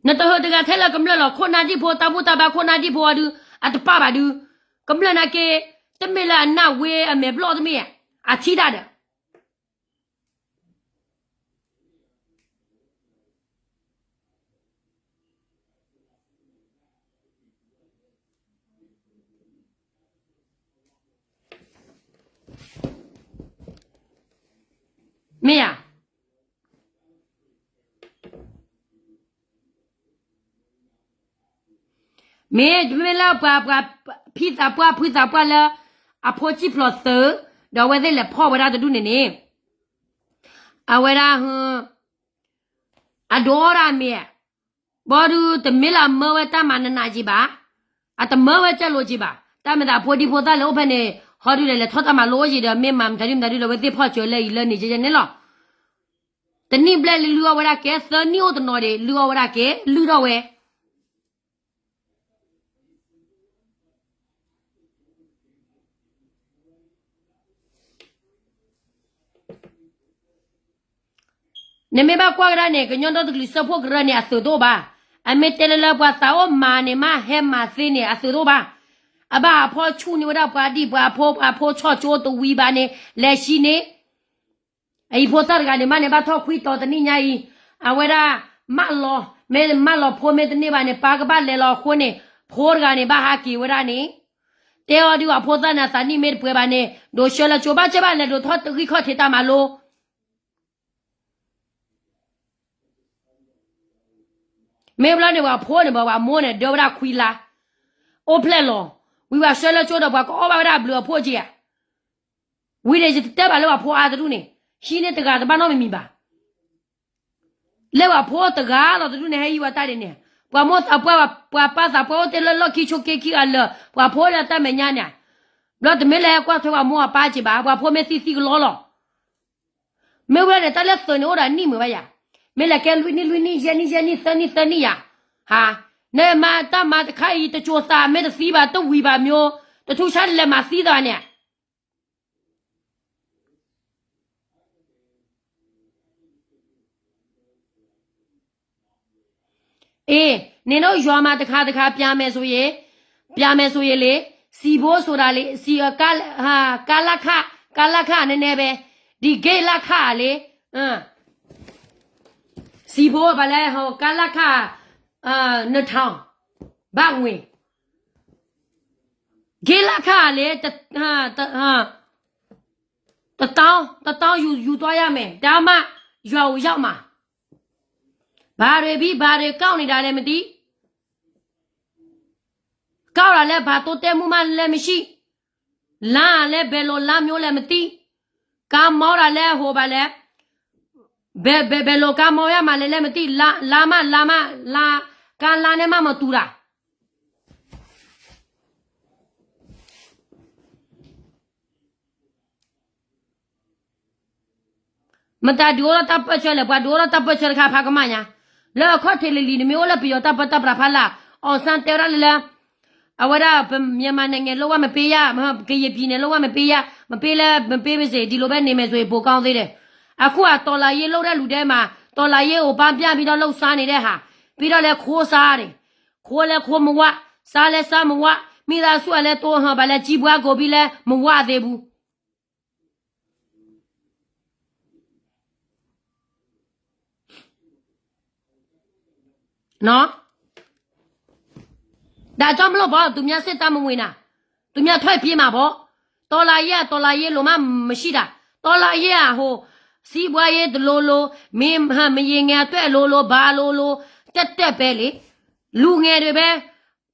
နတဟၢတဂၤထဲလၢကမျၢၢ်လီၤ ခိၣ်နၢ်ဒံၣ်ဖိ တၢ်ဘူၣ်တၢ်ဘါခိၣ်နၢ်ဒံၣ်ဖိအီၤဒုး အတပၣ်ဘၣ်ဒုး, ကမျၢၢ်နာ်က့, တမ့ၢ်လၢအနၢ်ဝ့အမဲာ်ဘျီၣ်တမ့ၢ်, အထံၣ်တၢ်ဒီး မ့ၢ် မ့တမ့ၢ်လၢပှၤ ပှၤဖံသးပှၢ်ဖုသးပှၢ်လၢ အဖိစံၣ်ဖျိးသုး, ဒီးအဝဲသ့ၣ်လဲၤဖီၣ်ဝဲဒၣ်တဒူၣ်န့ၣ်န့ၣ်, အဝဲဒၣ် အဒိးအီၣ်ဒၣ်မ့ၢ်, ဘီဒုးတမ့ၢ်လၢအမၢဝဲတၢ်မၤနးနးက့ဘၣ်, အတမၢဝဲကၢ်လိာ်က့ဘၣ်, တၢ်မ့ၢ်သးဖိဒံဖိသၣ်လဲၤအိၣ်ဖဲန့ၣ်, ဟီဒုးလဲၤလဲၤထီၣ်တၢ်မၤလိက့ဒီး မ့ၢ်မၤမတၤဒုမတၤဒုဒီး အဝဲသ့ၣ်ဖီၣ်စၢၤလၢအံၤလၢန့ၣ်ကဲကဲန့ၣ်လီၤ. တနံၣ်ဘျဲၣ်လၢလုၢ်အီၣ်ဝဲဒၣ်ကဲ, သၢနံၣ်အိၣ်တနီၤဒီး လုၢ်အီၣ်ဝဲဒၣ်ကဲ, လုၢ်ထီၣ်ဝဲ နမ့ၢ်ဘၣ်ကွၢ်ကဒါန့ၣ် ကညီဒီတကလုာ်စၢဖှိၣ်ကရၢန့ၣ် အသုးတအိၣ်ဘၣ်. အမ့ၢ်တဲလၢလၢပှၤသးအိၣ်မၤန့ၣ် မ့ၢ်ဟဲမၤသ့န့ၣ် အသုးတအိၣ်ဘၣ်. အဘၣ်အဖီၣ်ဆူၣ်န့ၢ်ဝဲဒၣ်ပှၤဒံၣ်ပှၤဖိ ပှၤဖိဆီၣ်ကၠိတဝံၤဘၣ်န့ၣ် လဲၤဆံန့ၣ် အအံၤဖိသၣ်တဂၤန့ၣ် မ့ၢ်န့ၣ်ဘၣ်ထီၣ်ခွံတီၤတနံၣ်ညါအံၤ, အဝဲဒၣ် မၢလီၤ, မ့ၢ်မၢလီၤဖိမ့ၢ်တန့ၢ်ဘၣ်န့ၣ် ပၢ်ကဘၣ်လဲၤလီၤအဃိန့ၣ် ဖိတဂၤန့ၣ် ဘၣ်ဟးက့ၤဝဲဒၣ်န့ၣ်, တဲအီၤဒုးအဖိသၣ်န့ၣ် အသးနံၣ်မ့ၢ်တပှဲၤဘၣ်န့ၣ် ဒိးဆှၢလၢကၠိဘၣ်ကၢဘၣ်လဲၤဒိးထီၣ်ဂံၢ်ခီၣ်ထံးတၢ်မၤလိ မ့ၢ်ဘျီန့ၣ် ပှၤဖိန့ၣ် ပှၤမိၢ်န့ၣ် ဒၢဝဲဒၣ်ခွံလါ, အိၣ်ဖျဲၣ်လီၤ, ဝံၤပှၤဆှၢလၢကၠိဒီး ပှၤကအီၣ်ဘၣ်ဝဲဒၣ်ဘျုးအဖှိၣ်က့ဧါ, ဝံၤန့ၣ် ယတတဲဘၣ်လၢပှၤဖိအါတဒူၣ်န့ၣ်, ဟံးန့ၢ်တဂၤတဘၣ်နီတမံၤမံၤဘၣ်. လၢပှၤဖိတဂၤလီၤတဒူၣ်န့ၣ် ဟဲယံၤဝဲတၢ်ဒ်န့ၣ်, ပှၤမိၢ်သးပှၢ် ပှၤပၢ်သးပှၢ်အိၣ်တ့ၢ်လၢလီၢ်ခံဆိးက့ခံဂၤလၢာ်, ပှၤဖိလၢတၢ်မဲာ်ညါန့ၣ်, ဘျီတမ့ၢ်လၢဟဲကွၢ်ထွဲပှၤမိၢ်အပၢ်က့ဘၣ်, ပှၤဖိမ့ၢ်သံသံကလီလီၤ. မ့ၢ်ဝဲန့ၣ် တၢ်လၢသုးန့ၣ်အိၣ်ဒီးနံၣ်မုာ်ဘၣ်ယၤ, မ့ၢ်လဲၤကဲလွံၢ်နံၣ်လွံၢ်နံၣ် ယဲၢ်နံၣ်ယဲၢ်နံၣ် သၢနံၣ်သၢနံၣ်ယၤ, ဟါ, နမၤတၢ်မၤတခါအံၤ တကၠိၤသးမ့ၢ်တသံဘၣ် တဝံၤဘၣ်မၠိ, တထူၣ်ဆါလဲၤမၤသံသးန့ၣ် အ့, န့ၣ်ဒ်ယွၤမၤတခါတခါ ပျာမယ်ဆိုရင်, ပျာမယ်ဆိုရင်လေ, စံးဘိဆိုတာလေ, စံး, ကါ, ကါလခ, ကါလခ နည်းနည်းပဲ, ဒီဂ့ၢ်လခလ့, စံးဘိ ဘၣ်လဲၣ်, ကါလခ, နထောင်, ဘၣ်ငွေ, ဂ့ၢ်လခလ့, တသောင်း, တသောင်းယူ, ယူသွားရမယ်, ဒါမှ ရွာကိုရောက်မှာ. ဘာတွေပြီး ဘာတွေကောက်နေတာလဲမသိ, ကောက်တာလဲ ဘာတိုးတက်မှုမှလည်းမရှိ, လမ်းကလည်း ဘယ်လိုလမ်းမျိုးလဲမသိ, ကားမောင်းတာလဲ ဟိုပါလဲ, ဘယ်, ဘယ်, ဘယ်လိုကားမောင်းရမှာလဲလည်းမသိ, လမ်း, လမ်းမှ, လမ်းမှ, လမ်း, ကားလမ်းနဲ့မှမတူတာ. မတၤဒုးအိၣ်ထီၣ်တၢ်ပၢၢ်ဆၢလဲၣ်, ပှၤဒုးအိၣ်ထီၣ်တၢ်ပၢၢ်ဆၢတခါဖးကမၣ်ညါ, လၢအခီၣ်ထံးလံၤလံၤ နမ့ၢ်အိၣ်လၢပယီၤတၢ်ပၢတၢ်ပြးဖးလၢ်, အောင်ဆန်းတဲဝဲဒၣ်လၢလၢ အဝဲဒၣ် မြန်မာနိုင်ငံ လုံးဝမပေးရ, ကရင်ပြည်နယ် လုံးဝမပေးရ, မပေးလဲ မပေးပါစေ, ဒီလိုပဲနေမယ်ဆိုရင် ပိုကောင်းသေးတယ်. အခုက တော်လှန်ရေးလုပ်တဲ့လူထဲမှာ တော်လှန်ရေးကို ဘမ်းပြပြီးတော့ လုပ်စားနေတဲ့ဟာ, ပြီးတော့လဲ ခိုးစားတယ်. ခိုးလဲ ခိုးမဝ, စားလဲ စားမဝ, မိသားစုကလည်း တိုးဟန် ဘာလဲ ကြီးပွားကုန်ပြီလဲ မဝသေးဘူး. နော်. ဒါကြောင့်မလို့ပေါ့ သူများစစ်တမ်းမဝင်တာ, သူများထွက်ပြေးမှာပေါ့. တော်လှန်ရေးက တော်လှန်ရေးလိုမှမရှိတာ, တော်လှန်ရေးက ဟို, စီးပွားရေးတလိုလို, မင်း, မရေငယ်အတွက်လိုလို, ဘာလိုလို, တက်တက်ပဲလေ. လူငယ်တွေပဲ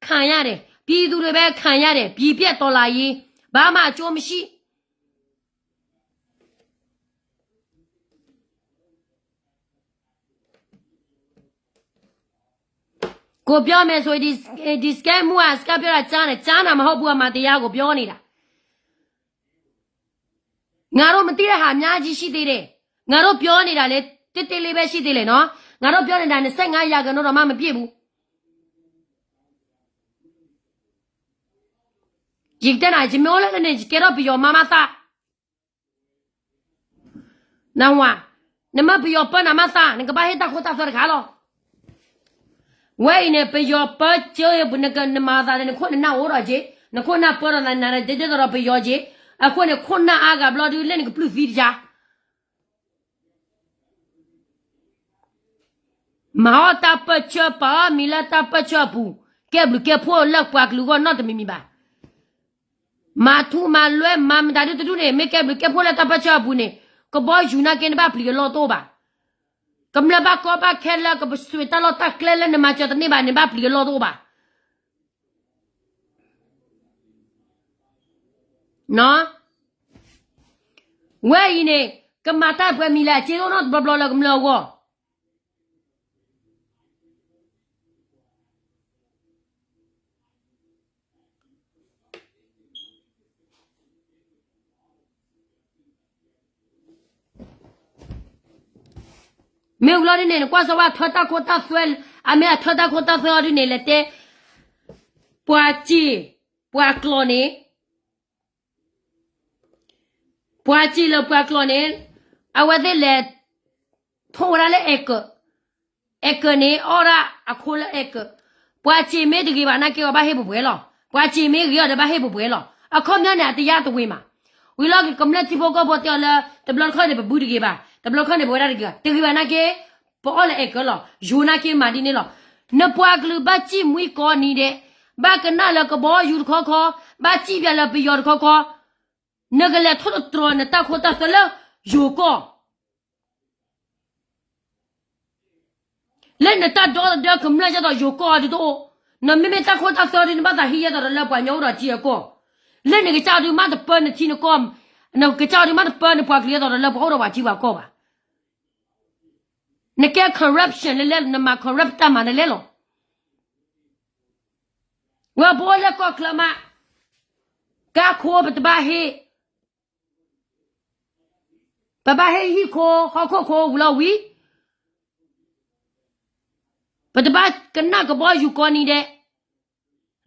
ခံရတယ်, ပြည်သူတွေပဲ ခံရတယ်, ပြည်ပျက်တော်လှန်ရေး, ဘာမှအကျိုးမရှိ. ကိုပြောမယ်ဆိုရင် ဒီ, ဒီစကဲမူက စကဲပြောတာကြားနေ, ကြားတာမဟုတ်ဘူး, အမှန်တရားကိုပြောနေတာ. ငါတို့မသိတဲ့ဟာအများကြီးရှိသေးတယ်. ငါတို့ပြောနေတာလည်း တိတိလေးပဲရှိသေးတယ်နော်. ငါတို့ပြောနေတာ နှစ်ဆယ့်ငါးရာခိုင်နှုန်းတောင်မှမပြည့်ဘူး. ယကတဲနၤ, ယမ့ၢ်အိၣ်လၢန့ၣ် ယကဲထီၣ်ပယီၤမါမးသၣ်. နဝၤ, နမ့ၢ်ပယီၤပၢနၤမးသၣ် နကဘၣ်ဟ့ၣ်တၢ်ခိတၢ်သွဲတခါလီၤ. ဝဲအံၤန့ၣ် ပယီၤပၢကၢ, နမၤသးဒီး နခိၣ်နနၢ်အိၣ်ဒီးက့, နခိၣ်နၢ်ပၢဒီးနၤ နဒ်သိးဒီးပယီၤက့, အဃိန့ၣ် ခိၣ်နၢ်အါဂၤဘျီဒုး လၢနကပျုၢ်သံတယါ. မၤအီၣ်တၢ်ပၢဆှၢ ပာ်အီၣ်မံၤလၢတၢ်ပၢဆှၢအပူၤ, ကဲဘျုးကဲဖှိၣ်လၢပှၤကလုာ်အဂီၢ်နီတမံၤမံၤဘၣ်. မၤထူမၤလွဲ မၤမတၤဒုတဒုန့ၣ် မ့ၢ်ကဲဘျုးကဲဖှိၣ်လၢတၢ်ပၢဆှၢအပူၤန့ၣ် ကဘီယူၤနာ်က့ နဘၣ်ပျံၤအလီၢ်တအိၣ်ဘၣ်. ကမျၢၢ်ဘၣ်ကီဘၣ်ခဲလၢ ကပစွ့တၢ်လီၢ်တၢ်ကျဲလၢနမၤစၢၤတန့ၢ်ဘၣ်န့ၣ် ဘၣ်ပျံၤအလီၢ်တအိၣ်ဘၣ်. နီၢ်, ဝဲအံၤန့ၣ် ကမၤတၢ်ပှဲၤမံၤလဲၣ်, အစ့တအိၣ်နီတဘျီဘျီလၢကမျၢၢ်အဂီၢ်. မ့ၢ်ဝံၤလီၤဒ်န့ၣ် နကွၢ်စၢၤဝဲအထၢတၢ်ခိတၢ်သွဲ, အမ့ၢ်အထၢတၢ်ခိတၢ်သွဲအီၤဒ်န့ၣ် လဲၤတဲ ပှၤစံး ပှၤကျိာ်န့ၣ်, ပှၤစံးလၢပှၤကျိာ်န့ၣ် အဝဲသ့ၣ်လဲၤ ထိၣ်ဝဲဒၣ်လၢအဲကၢၣ်, အဲကၢၣ်န့ၣ် အီၣ်ဒၣ်အခိလၢအဲကၢၣ်, ပှၤစံးမ့ၢ်တဂ့ၤဘၣ်နာ်က့ အီၤဘၣ်ဟ့ၣ်ပှဲၤပှဲၤလီၤ, ပှၤစံးမ့ၢ်ဂ့ၤအီၤဒီးဘၣ်ဟ့ၣ်ပှဲၤပှဲၤလီၤ. အခီပညီန့ၣ် အတယါတဝ့ၤမး. ဝံၤလီၤကမျၢၢ်ထံဖိကီၢ်ဖိတဲအီၤလၢ တဘျီတခီၣ်န့ၣ် ပဘုတဂ့ၤဘၣ်, တဘျီတခီၣ်န့ၣ် ပဝဲဒၣ်တဂ့ၤဘၣ်, တဂ့ၤဘၣ်နာ်က့ ပအီၣ်လၢအဲကၢၣ်လီၤ. ယိၤနာ်က့မၤဒ်န့ၣ်လီၤ. နပှၤကလုာ်ဘၣ်စံးမှံကီနံၤဒဲး, ဘၣ်ကနၣ်လၢကဘီယူၤတခီခီ, ဘၣ်စံးပၠးလၢပယီၤတခီခီ, နကလဲၤထိၣ်တတြီၤနတၢ်ခိတၢ်သွဲလၢယိၤကီၢ် လၢနတၢ်ဒီသဒၢကမျၢၢ် ယဲသိးယိၤကီၢ်ဒ်တအိၣ်, နမ့မ့ၢ်တၢ်ခိတၢ်သွဲဒ်န့ၣ် နဘၣ်သးဟံးယဲသိးဒီးလၢပှၤကညီအိၣ်ဒီးထံအကီၢ်, လၢနကစၢ်ဒုးမးတပၢနထံနကီၢ်, နကစၢ်ဒုးမးတပၢနပှၤကလုာ် ယဲသိးဒီးလၢပှၤအိၣ်ဒီးပှၤထံပှၤကီၢ်ဘၣ်. နကဲ corruption လဲလဲ နမၤ corrupt တၢ်မၤနလဲၣ်လီၤ. ဝဲပအိၣ်လၢကီၢ်ချၢမး, ကါခိပတဘၣ်ဟ့ၣ် ပဘၣ်ဟ့ၣ်ဟံၣ်ခိ ဟီၣ်ခိၣ်ခိဝံၤလီၤဝံၤ, ပတဘၣ်ကနၣ်ကဘီယူၤကိးနံၤဒဲး,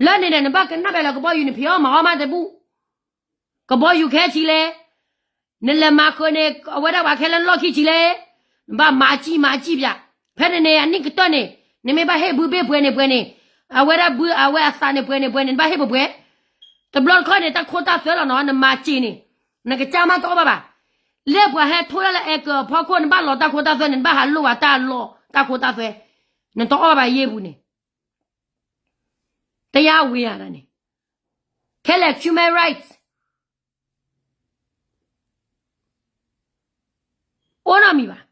လၢန့ၣ်ဒီး နဘၣ်ကနၣ်ဘၣ်လၢကဘီယူၤန့ၣ် ဖံးအီၣ်မၤအီၣ်မးတဘူၣ်, ကဘီယူၤခဲဆံးလဲၣ်, နလဲၤမၤဃုာ်န့ၣ် အဝဲဒၣ်ပှၤခဲလၢာ်လီၢ်ခံဆံးလဲၣ်, နဘၣ်မၤစံၣ်မၤစံၣ်ပၠး, ဖဲန့ၣ်န့ၣ် အနံၣ်ကတၢၢ်န့ၣ် နမ့ၢ်ဘၣ်ဟ့ၣ်ဘုဘ့ၣ်ပှဲၤန့ၣ်ပှဲၤန့ၣ်, အဝဲဒၣ်ဘုအဝဲအသးန့ၣ်ပှဲၤန့ၣ်ပှဲၤန့ၣ် နဘၣ်ဟ့ၣ်ပှဲၤပှဲၤ, တဘျီတခီၣ်န့ၣ် တၢ်ခိတၢ်သွဲလီၤနီၤ နမၤစ့ၤန့ၣ်, နကစၢ်မးတအီၣ်ဘၣ်ဘၣ်, လၢပှၤဟဲထိၣ်ဒၣ်လၢအဲကၢၣ်အဖီခိၣ် နဘၣ်လီၤတၢ်ခိတၢ်သွဲန့ၣ် နဘၣ်ဟးလိၣ်ဝဲတၢ်လီၢ်တၢ်ခိတၢ်သွဲ, နတအီၣ်ဘၣ်ဘၣ်ယ့ၢ်ပူၤန့ၣ်, တယါဝ့ၤဧါန့ၣ်, ခဲလၢာ် human rights အိၣ်နီတမံၤဘၣ်.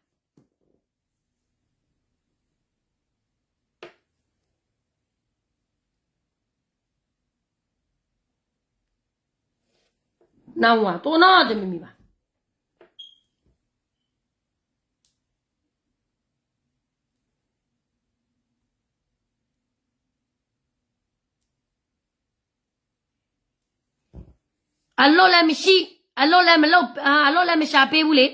နဝၤတအိၣ်နီတမံၤမံၤဘၣ်. အလိၣ်လၢမစံၣ်, အလိၣ်လၢမလိၣ်, အလိၣ်လၢမစှၤပ့ဘူးလံ,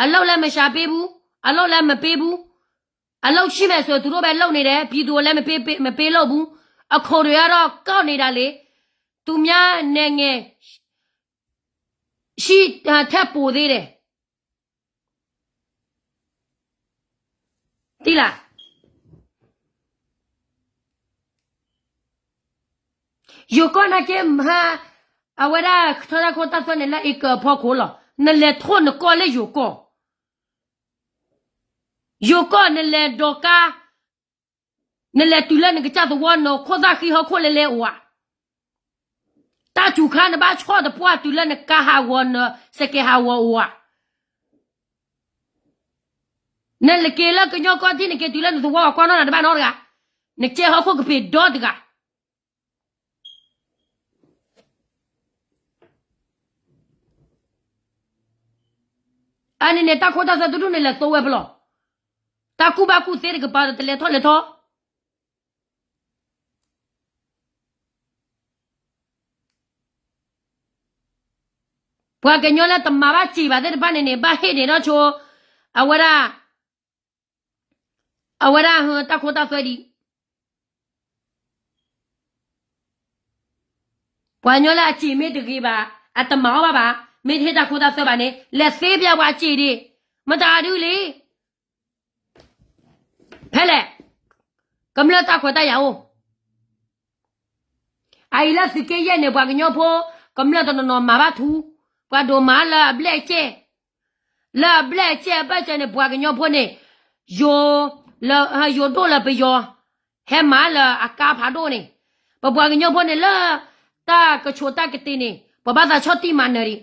အလိၣ်လၢမစှၤပ့ဘူး, အလိၣ်လၢမပ့ဘူး, အလိၣ်ဆံၣ်မဲာ်ဆိး သူတို့ပဲလုပ်နေတယ်, ပြည်သူကိုလည်း မပေး, မပေးလို့ဘူး, အခိၣ်တွေကတော့ ကောက်နေတာလေ, သူများနိုင်ငံ ရှိ, ထက်ပိုသေးတယ်. သိလား? ယိၤကီၢ်နာ်က့မဟါ, အဝဲဒၣ်ထၢတၢ်ခိတၢ်သွဲန့ၣ်လၢအ့ကၢၣ်အဖီခိၣ်လီၤ. နလဲၤထိၣ်နကီၢ်လၢယိၤကီၢ်, ယိၤကီၢ်နလဲၤဒိးကါ, နလဲၤတုၤလၢနကစၢ်သဝီ နခိၣ်သၣ်ဃံဟီၣ်ခိၣ်လဲၤလဲၤအိၣ်ဧါ. တၢ်စူၤခါနဘၣ်ဆီၣ်တပှၢ်တုၤလၢနကါဟးဂီၤ နစကဲးဟးဂီၤအိၣ်ဧါ. နလဲၤက့ၤလၢကညီကီၢ်ထံး နက့ၤတုၤလၢနသဝီ ပှၤကွၢ်နီၣ်နၤတဘၣ်နီတဂၤ, နကဲဟီၣ်ခိၣ်ကပ့ၤဒီတဂၤ. အန့ၣ်န့ၣ် တၢ်ခိတၢ်သွဲတဒူၣ်န့ၣ် လဲၤသိဝဲပလီၢ်, တၢ်ကူၣ်ဘၣ်ကူၣ်သ့တကပၤဒီး တလဲၤထီၣ်လဲၤထီၣ်. ပှၤကညီလၢတမၤဘၣ်စံးဘၣ်သ့ၣ်တဖၣ်န့ၣ်န့ၣ် ဘၣ်ဟ့ၣ်န့ၢ်ထီၣ်ဆိ အဝဲဒၣ်, အဝဲဒၣ်ဟၢတၢ်ခိတၢ်သွဲဒံး. ပှၤကညီလၢအစံးမ့ၢ်တဂ့ၤဘၣ်, အတမၤအီၣ်ဘၣ်ဘၣ်, မ့ၢ်တဟ့ၣ်တၢ်ခိတၢ်သွဲဘၣ်န့ၣ် လဲၤသ့ပျးပှၤစံးဒံး, မတၤဒုလံ. ဖဲလဲၣ်, ကမျၢၢ်တၢ်ခွဲးတၢ်ယာ်အိၣ်. အအံၤလၢသုးက့ယဲၢ်န့ၣ် ပှၤကညီဖိ ကမျၢၢ်တနီၤနီၤမၤဘၣ်ထူ, ပှၤဒိၣ်မၤလၢအဘျဲၣ်အကဲၢ်, လၢအဘျဲၣ်အကဲၢ်အဘၢၣ်စၢၤန့ၣ် ပှၤကညီဖိန့ၣ် ယိၤ, ယိၤဒိၣ်လၢပယီၤ, ဟဲမၤလၢအကါဖးဒိၣ်န့ၣ်, ပပှၤကညီဖိန့ၣ်လၢ တၢ်ကဆိးတၢ်ကတ့ၤန့ၣ် ပဘၣ်သးဆီၣ်တံၢ်မၤနၢၤဒံး,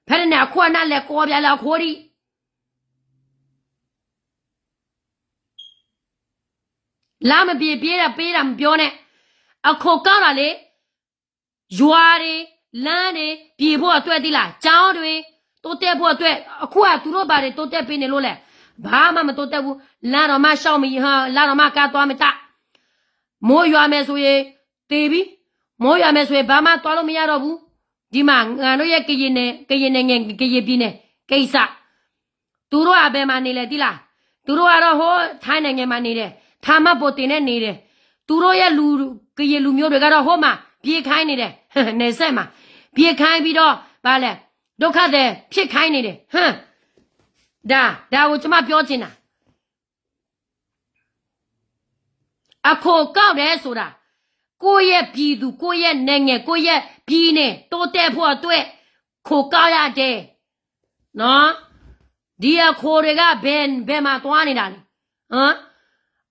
ဖဲန့ၣ်န့ၣ် အခိၣ်အနၢ်လဲၤကိးပျးလၢအခိၣ်ဒံး. လါမပျ့ၤပျ့ၤဒၣ်ပျ့ၤဒၣ်မပျီန့ၣ်, အခိၣ်ကါလီၤလံ, ယွၤဒံး, လမ်းတွေ ပြင်ဖို့အတွက်သ့လၢ ကျောင်းတွေ တိုးတက်ဖို့အတွက် အခုက သူတို့ဘာတွေ တိုးတက်ပေးနေလို့လဲ ဘာမှမတိုးတက်ဘူး လမ်းတောင်မှ လမ်းတောင်မှ ကားသွားမတတ် မိုးရွာမယ်ဆိုရင် သေပြီ မိုးရွာမယ်ဆိုရင် ဘာမှသွားလို့မရတော့ဘူး ဒီမှာ ငါတို့ရဲ့ ကရင်နယ် ကရင်နိုင်ငံ ကရင်ပြည်နယ် ကိစ္စ သူတို့က ဘယ်မှာနေလဲ သိလား သူတို့ကတော့ ဟို ထိုင်းနိုင်ငံမှာနေတယ် ဌာနမှတ်ပုံတင်နဲ့နေတယ် သူတို့ရဲ့လူ ကရင်လူမျိုးတွေကတော့ ဟိုမှာ ပြေးခိုင်းနေတယ် နယ်စပ်မှာ ပြေးခိုင်းပြီးတော့ ဘာလဲ ဒုက္ခသည် ဖြစ်ခိုင်းနေတယ် ဟမ် ဒါ ဒါကို ကျွန်မပြောချင်တာ အခွန်ကောက်တယ်ဆိုတာ ကိုယ့်ရဲ့ပြည်သူ ကိုယ့်ရဲ့နိုင်ငံ ကိုယ့်ရဲ့ပြည်နယ် တိုးတက်ဖို့အတွက် ခွန်ကောက်ရတယ်နော် ဒီအခွန်တွေက ဘယ် ဘယ်မှာသွားနေတာလဲ ဟမ်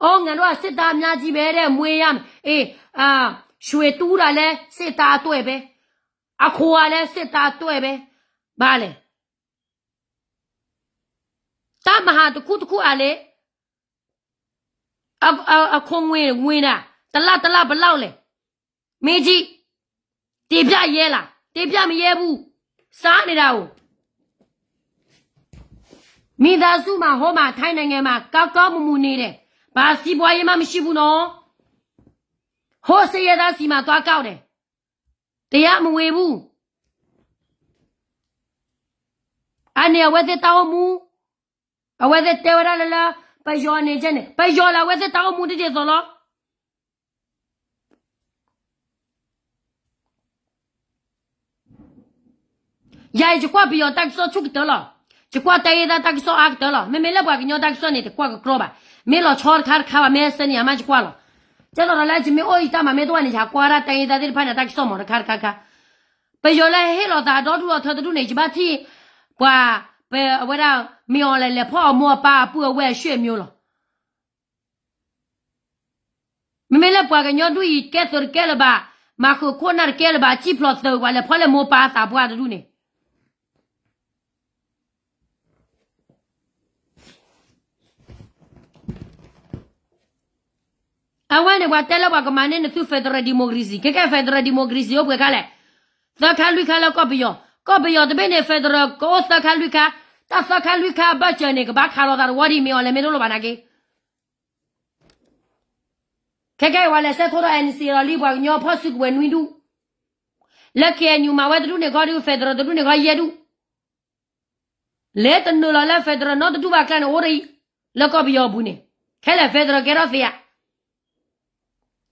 အော် ငါတို့က စစ်သားများကြီးပဲတဲ့ မွေးရမယ် အေး အာ ရွှေတူးတာလဲ စစ်သားအတွက်ပဲ အခွန်ကလည်း စစ်သားအတွက်ပဲ ဘာလဲ တပ်မဟာတစ်ခုတစ်ခုကလည်း အ အ အခွန်ငွေ ငွေတာ တစ်လ တစ်လ ဘယ်လောက်လဲ မင်းကြီး တင်ပြရဲလား တင်ပြမရဲဘူး စားနေတာကို မိသားစုမှာ ဟိုမှာ ထိုင်းနိုင်ငံမှာ ကောင်းကောင်းမွန်မွန်နေတယ် ဘာစီးပွားရေးမှ မရှိဘူးနော် ဟို ဆင်းရဲသားဆီမှာ သွားကောက်တယ် တရားမဝင်ဘူး အန့ၣ် အဝဲသ့ၣ်တၢ်အိၣ်မူ အဝဲသ့ၣ်တဲဝဲဒၣ်လၢလၢ ပယီၤန့ၣ်ကဲန့ၣ် ပယီၤလၢအဝဲသ့ၣ်တၢ်အိၣ်မူ ဒ်သိးလီၤ ယၤအံၤ ယကွၢ်ပယီၤတၢ်ကစီၣ်ဆူၣ်ကတၢၢ်လီၤ. ယကွၢ်တိုင်းရင်းသားတၢ်ကစီၣ်အါကတၢၢ်လီၤ. မ့မ့ၢ်လၢပှၤကညီတၢ်ကစီၣ်န့ၣ် တကွၢ်ကကြီဘၣ်. မ့ၢ်လီၤဆီတခါတခါဘၣ်, မ့ၢ်စဲနံၤအမးယကွၢ်လီၤ. ကဲသိးဒီးလၢယမ့ၢ်အိၣ်အံၤတၢ်မၤမ့ၢ်တအိၣ်န့ၣ် ယကွၢ်ဒၣ်တိုင်းရင်းသားသ့ၣ်တဖၣ်န့ၣ် တၢ်ကစီၣ်မးတခါတခါတခါ. ပယီၤလၢဟ့ၣ်လီၤသးဒီဒူၣ်ဒီထၢတဒူၣ်န့ၣ် ယဘၣ်ထံၣ်ပှၤ ပဝဲဒၣ် မ့ၢ်အီၤလဲၤလဲၤဖီၣ်အမိၢ်အပၢ်အပုၢ်အဝဲၢ်အဆွေမျိုးလီၤ. မ့မ့ၢ်လၢပှၤကညီဒူၣ်အံၤ ကဲသုးတကဲလၢၤဘၣ်, မၤဃုာ်ခိၣ်နၢ်တကဲလၢၤဘၣ်, စံၣ်ဖျိးသုးပှၤလဲၤဖီၣ်လၢမိၢ်ပၢ်သးပှၢ်တဒူၣ်န့ၣ် အဝဲန့ၣ် ပှၤတဲလၢပှၤကမၤန့ၢ်နသု federal democracy ခဲကဲ federal democracy အိၣ်ပှဲၤခါလဲၣ်. သၢခါလွံၢ်ခါလၢကီၢ်ပယီၤ, ကီၢ်ပယီၤတဘ့ၣ်န့ၣ် federal ကအိၣ်သၢခါလွံၢ်ခါ, တၢ်သၢခါလွံၢ်ခါအဘၢၣ်စၢၤန့ၣ် ကဘၣ်ခးလိာ်သးတဝီဒ်မ့ၢ်အီၤလဲၤမ့ၢ်တလိၣ်ဘၣ်နာ်က့ ခဲကဲအံၤ ပှၤလဲၤဆဲးထီၣ်ဒီး NCA ဒီးလံ ပှၤကညီဖီၣ်စုကဝဲၤနွံဒူၣ်, လၢ KNU မၤဝဲတဒူၣ်န့ၣ်ခီဒုး federal တဒူၣ်န့ၣ်ခီယဲၢ်ဒူၣ်, လဲၤတနုာ်လီၤလၢ federal နီတဒူၣ်ဘၣ်ကျါန့ၣ် အိၣ်တအံၤ, လၢကီၢ်ပယီၤအပူၤန့ၣ်, ခဲလၢာ် federal ကဲထီၣ်သ့ဧါ,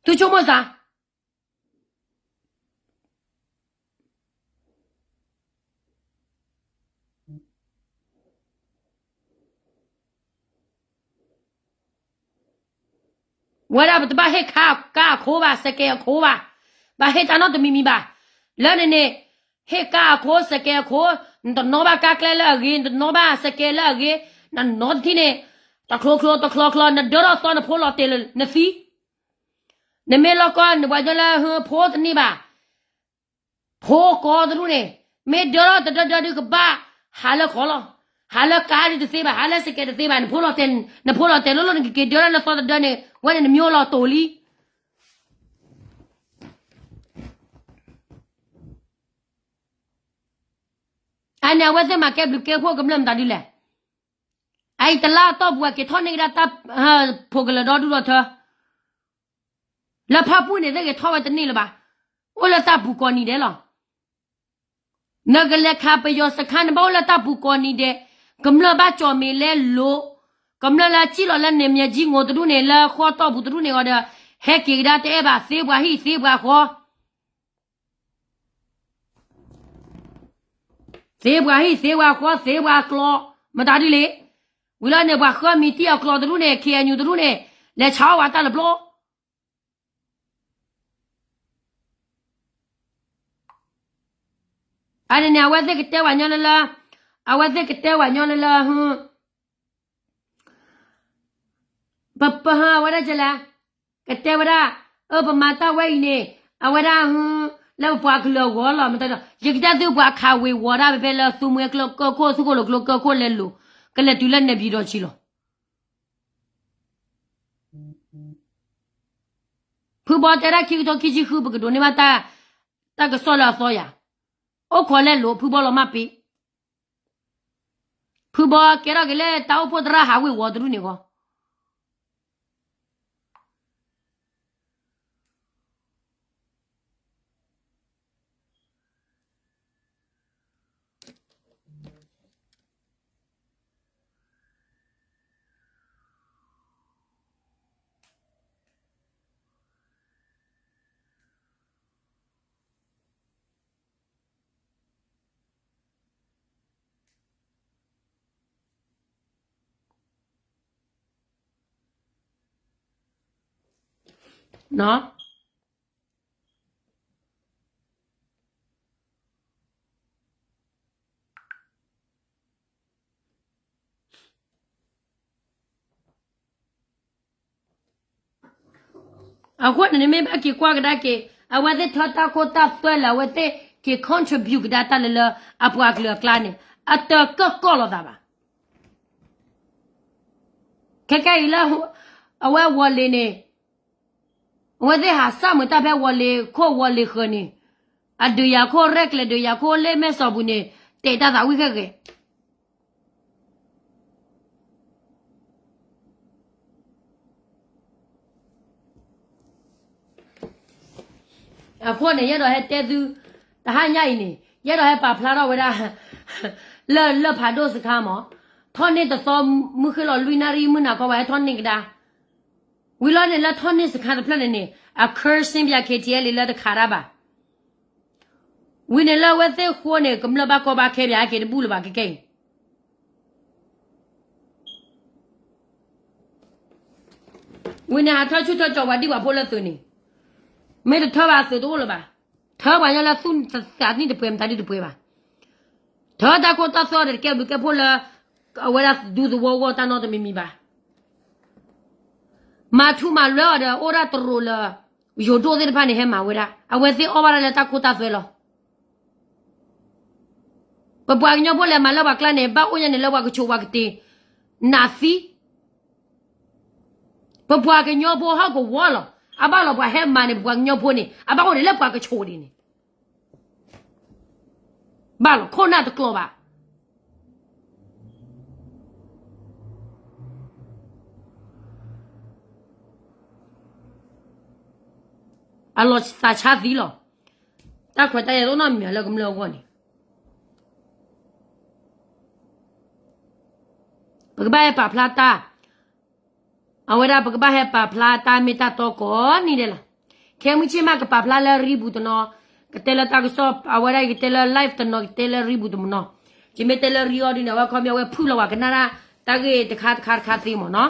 သုဆိကမိၣ်စ့ၢ် ဝဲဒၣ်ပတဘၣ်ဟ့ၣ်ခါကါအခိဘၣ် စကဲအခိဘၣ်, ဘၣ်ဟ့ၣ်တၢ်နီတမံၤမံၤဘၣ်, လၢန့ၣ်န့ၣ်, ဟ့ၣ်ကါအခိ စကဲအခိ, နတနီၣ်ဘၣ်ကါကျဲလၢအဂ့ၤ, နတနီၣ်ဘၣ်စကဲလၢအဂ့ၤ, နနီၣ်တထံၣ်န့ၣ်, တချိချိတချီချီ နဒၢထီၣ်သီနဖိလီၤတဲာ်လၢနသံ နမ့ၢ်လီၢ်ကီၢ်န့ၣ် ပှၤကညီလၢဟၢဖိတန့ၢ်ဘၣ်, ဖိကိးတဒူၣ်န့ၣ်, မ့ၢ်ဒၢထီၣ်တဒၢဒၢဒုးကဘၣ်, ဟးလၢဃီလီၤ, ဟးလၢကါဒုးတသ့ဘၣ်, ဟးလၢစကဲးတသ့ဘၣ်, နဖိလီၤတဲာ်, နဖိလီၤတဲာ်လီၤလီၤ နကက့ၤဒၢထီၣ်လၢသီတဒၢန့ၣ် ဝဲန့ၣ်နမျိၤလီၤတိာ်လံ အန့ၣ် အဝဲသ့ၣ်မၤကဲဘျုးကဲဖှိၣ်ကမျၢၢ်မတၤဒ်လဲၣ်. အအံၤတလါအတီၢ်ပူၤ အက့ၤထီၣ်န့ၢ်ကဒါတၢ် ဖိကလၢၤဒီဒူၣ်ဒီထၢ လၢဖၣ်ပူၣ်န့ၣ် သ့ၣ်က့ၤထီၣ်ဝဲတန့ၢ်လၢၤဘၣ်. အိၣ်လၢတၢ်ပူၤကိးနံၤဒဲးလီၤ. နကလဲၤခးပယီၤစခါ နဘၣ်အိၣ်လၢတၢ်ပူၤကိးနံၤဒဲး, ကမျၢၢ်ဘၣ်ကၠီၣ်မ့ၤလဲလိာ်, ကမျၢၢ်လၢစံၣ်လီၤလၢန့ၣ် မၠဲကၠံငိၤတဒူၣ်န့ၣ် လၢဃီတီၢ်ပူၤတဒူၣ်န့ၣ်အီၤဒီး ဟဲက့ၤကဒါတအဲၣ်ဘၣ် သ့ပှၤဟံၣ်သ့ပှၤဃီ သ့ပှၤဟံၣ်သ့ပှၤဃီ သ့ပှၤကျီ, မတၤဒ်လဲၣ်. ဝံၤလီၤန့ၣ် ပှၤဃၢမံၤတံၢ်အကျီတဒူၣ်န့ၣ် KNU တဒူၣ်န့ၣ် လဲၤဆါအီၣ်ဝဲတၢ်လၢပျီ အန့ၣ်န့ၣ် အဝဲသ့ၣ်ကတဲပှၤညီလၢလၢ, အဝဲသ့ၣ်ကတဲပှၤညီလၢလၢ ပပဟဝဲဒၣ်ကလဲၣ်, ကတဲဝဲဒၣ်, အၢ ပမၤတၢ်ဝဲအံၤန့ၣ်, အဝဲဒၣ်, လၢပပှၤကလုာ်အဂီၢ်လီၤ. မတၤဒီး ယကတဲသုပှၤခးဝ့ၤဝီၤဒၣ်ဖဲဖဲလၢသူမှဲကျိကၢခိၣ် သူခိၣ်လိာ်ကျိကၢခိၣ်လဲလိာ်, ကလဲၤတုၤလၢနဲၣ်ပံၤဒီးဆံးလီၤ. ဖုဘီတဲဒၣ်ခံကထိခံဆံဃု ပကဒိးန့ၢ်ဘၣ်တၢ်, တၢ်ကစီၣ်လၢအသီယၤ အိၣ်ခိးလဲၤလိာ်ဖုဘီလီၤမၢ်ပ့ၤ, ဖုဘီကဲထီၣ်က့ၤလၢတၢ်အိၣ်ဖှိၣ်သရၣ်ဟးဝ့ၤဝီၤတရူၢ်န့ၣ်ဂီၢ် နီၢ် အဃိန့ၣ် နမ့ၢ်ဘၣ်က့ၤကွၢ်ကဒါက့ၤ အဝဲသ့ၣ်ထၢတၢ်ခိတၢ်သွဲလၢအဝဲသ့ၣ်က့ၤ contribute ကဒါတၢ်လၢလၢအပှၤကလုာ်အကျါန့ၣ် အတကၢၢ်ကီၢ်လိာ်သးဘၣ်. ခဲကဲအံၤလၢ အဝဲဝီၤလ့ၤန့ၣ် အဝဲသ့ၣ်ဟးစၢ်မုာ်တၢ်ဖဲဝီၤလ့ၤခိၣ်ဝီၤလ့ၤဃၢၤန့ၣ် အဒုးယၤခိၣ်ရဲၣ်ကျဲၤဒုးယၤခိၣ်လၢမဲၢ်စီၤပူၤန့ၣ် တဲတၢ်သးဝံၣ်ခဲဂ့ၤ အဃိန့ၣ် ယအဲၣ်ဒိးဟဲတဲသု တဟါညါအံၤန့ၣ် ယအဲၣ်ဒိးဟဲပာ်ဖျါထီၣ်ဝဲဒၣ် လၢ လၢဖးဒိၣ်စခါမး ထီၣ်န့ၢ်တသီ မုၢ်ဃ့ၢ်လီၤလွံၢ်နၣ်ရံၣ် မုၢ်နၤခီပှၤဟဲထီၣ်န့ၢ်ကဒါ ဝံၤလီၤန့ၣ် လၢထီၣ်န့ၢ်စခါတဖျၢၣ်န့ၣ်န့ၣ် အ cursing ပၠး K T L လၢတခးတၢ်ဘၣ် ဝံၤန့ၣ်လၢအဝဲသ့ၣ်ဃိန့ၣ် ကမျၢၢ်ဘၣ်ကီဘၣ်ခဲပၠးက့ၤတဘူၣ်လၢၤဘၣ်ခဲကဲအံၤ ဝံၤန့ၣ် ဟးထၢဆူၣ်ထၢကၠီၤပှၤဒံၣ်ပှၤဖိလၢသုးန့ၣ် မ့ၢ်တထၢဘၣ်သုးတအိၣ်လၢၤဘၣ်. ထၢပှၤကညီလၢသူၣ်သးနံၣ်တပှဲၤမတၤဒုတပှဲၤဘၣ်. ထၢတၢ်ခိတၢ်သွဲဒီးတကဲဘျုးကဲဖှိၣ်လၢ အဝဲဒၣ်ဒူသဝီဂီၢ်တၢ်နီတမံၤမံၤဘၣ်. မၤထူမၤလွဲအီၤဒီး အိၣ်ဒၣ်တရူးလၢ ယိၤဒိၣ်သ့ၣ်တဖၣ်န့ၣ် ဟဲမၤဝဲဒၣ် အဝဲသ့ၣ်အီၣ်ဘၣ်ဒၣ်လၢတၢ်ခိတၢ်သွဲလီၤ. ပပှၤကညီဖိလဲၤမၤလၢပှၤကျါန့ၣ် ဘၣ်အိၣ်ညါန့ၣ်လၢပှၤကဆိးပှၤကတ့ၤ နးသံ ပပှၤကညီဖိဟီၣ်ကဝီၤလီၤ. အဘၣ်လီၤပှၤဟဲမၤန့ၣ် ပပှၤကညီဖိန့ၣ် အဘၣ်အိၣ်ဒံးလၢပှၤကဆိးဒံးန့ၣ် ဘၣ်လီၤခိၣ်နၢ်တကျိၤဘၣ်. အလီၤသးဆါသံလီၤ. တၢ်ခွဲးတၢ်ယာ်တအိၣ်နီတမံၤလၢကမျၢၢ်အဂီၢ်န့ၣ် ပကဘၣ်ဟဲပာ်ဖျါတၢ် အဝဲဒၣ်ပကဘၣ်ဟဲပာ်ဖျါတၢ်မ့ၢ်တၢ်တီကိးနံၤဒဲးလီၤ. ခဲမုၢ်ဆ့ၣ်မးကပာ်ဖျါလၢရံပူၤတနီၤ, ကတဲလၢတၢ်ကစီၣ် အဝဲဒၣ်ကတဲလၢ live တနီၤ ကတဲလၢရံပူၤတနီၤ, ယမ့ၢ်တဲလၢရံအီၤဒ်န့ၣ် အဝဲခီပညီအဝဲဖုၣ်လီၤဝဲကနၣ်ဒၣ် တၢ်ဂ့ၢ်တခါတခါတခါသ့မ့ၢ်နီၤ.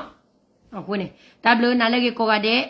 အဃိန့ၣ် တၢ်ဘျုးနၤလၢအဂ့ၤကိးဂၤဒဲး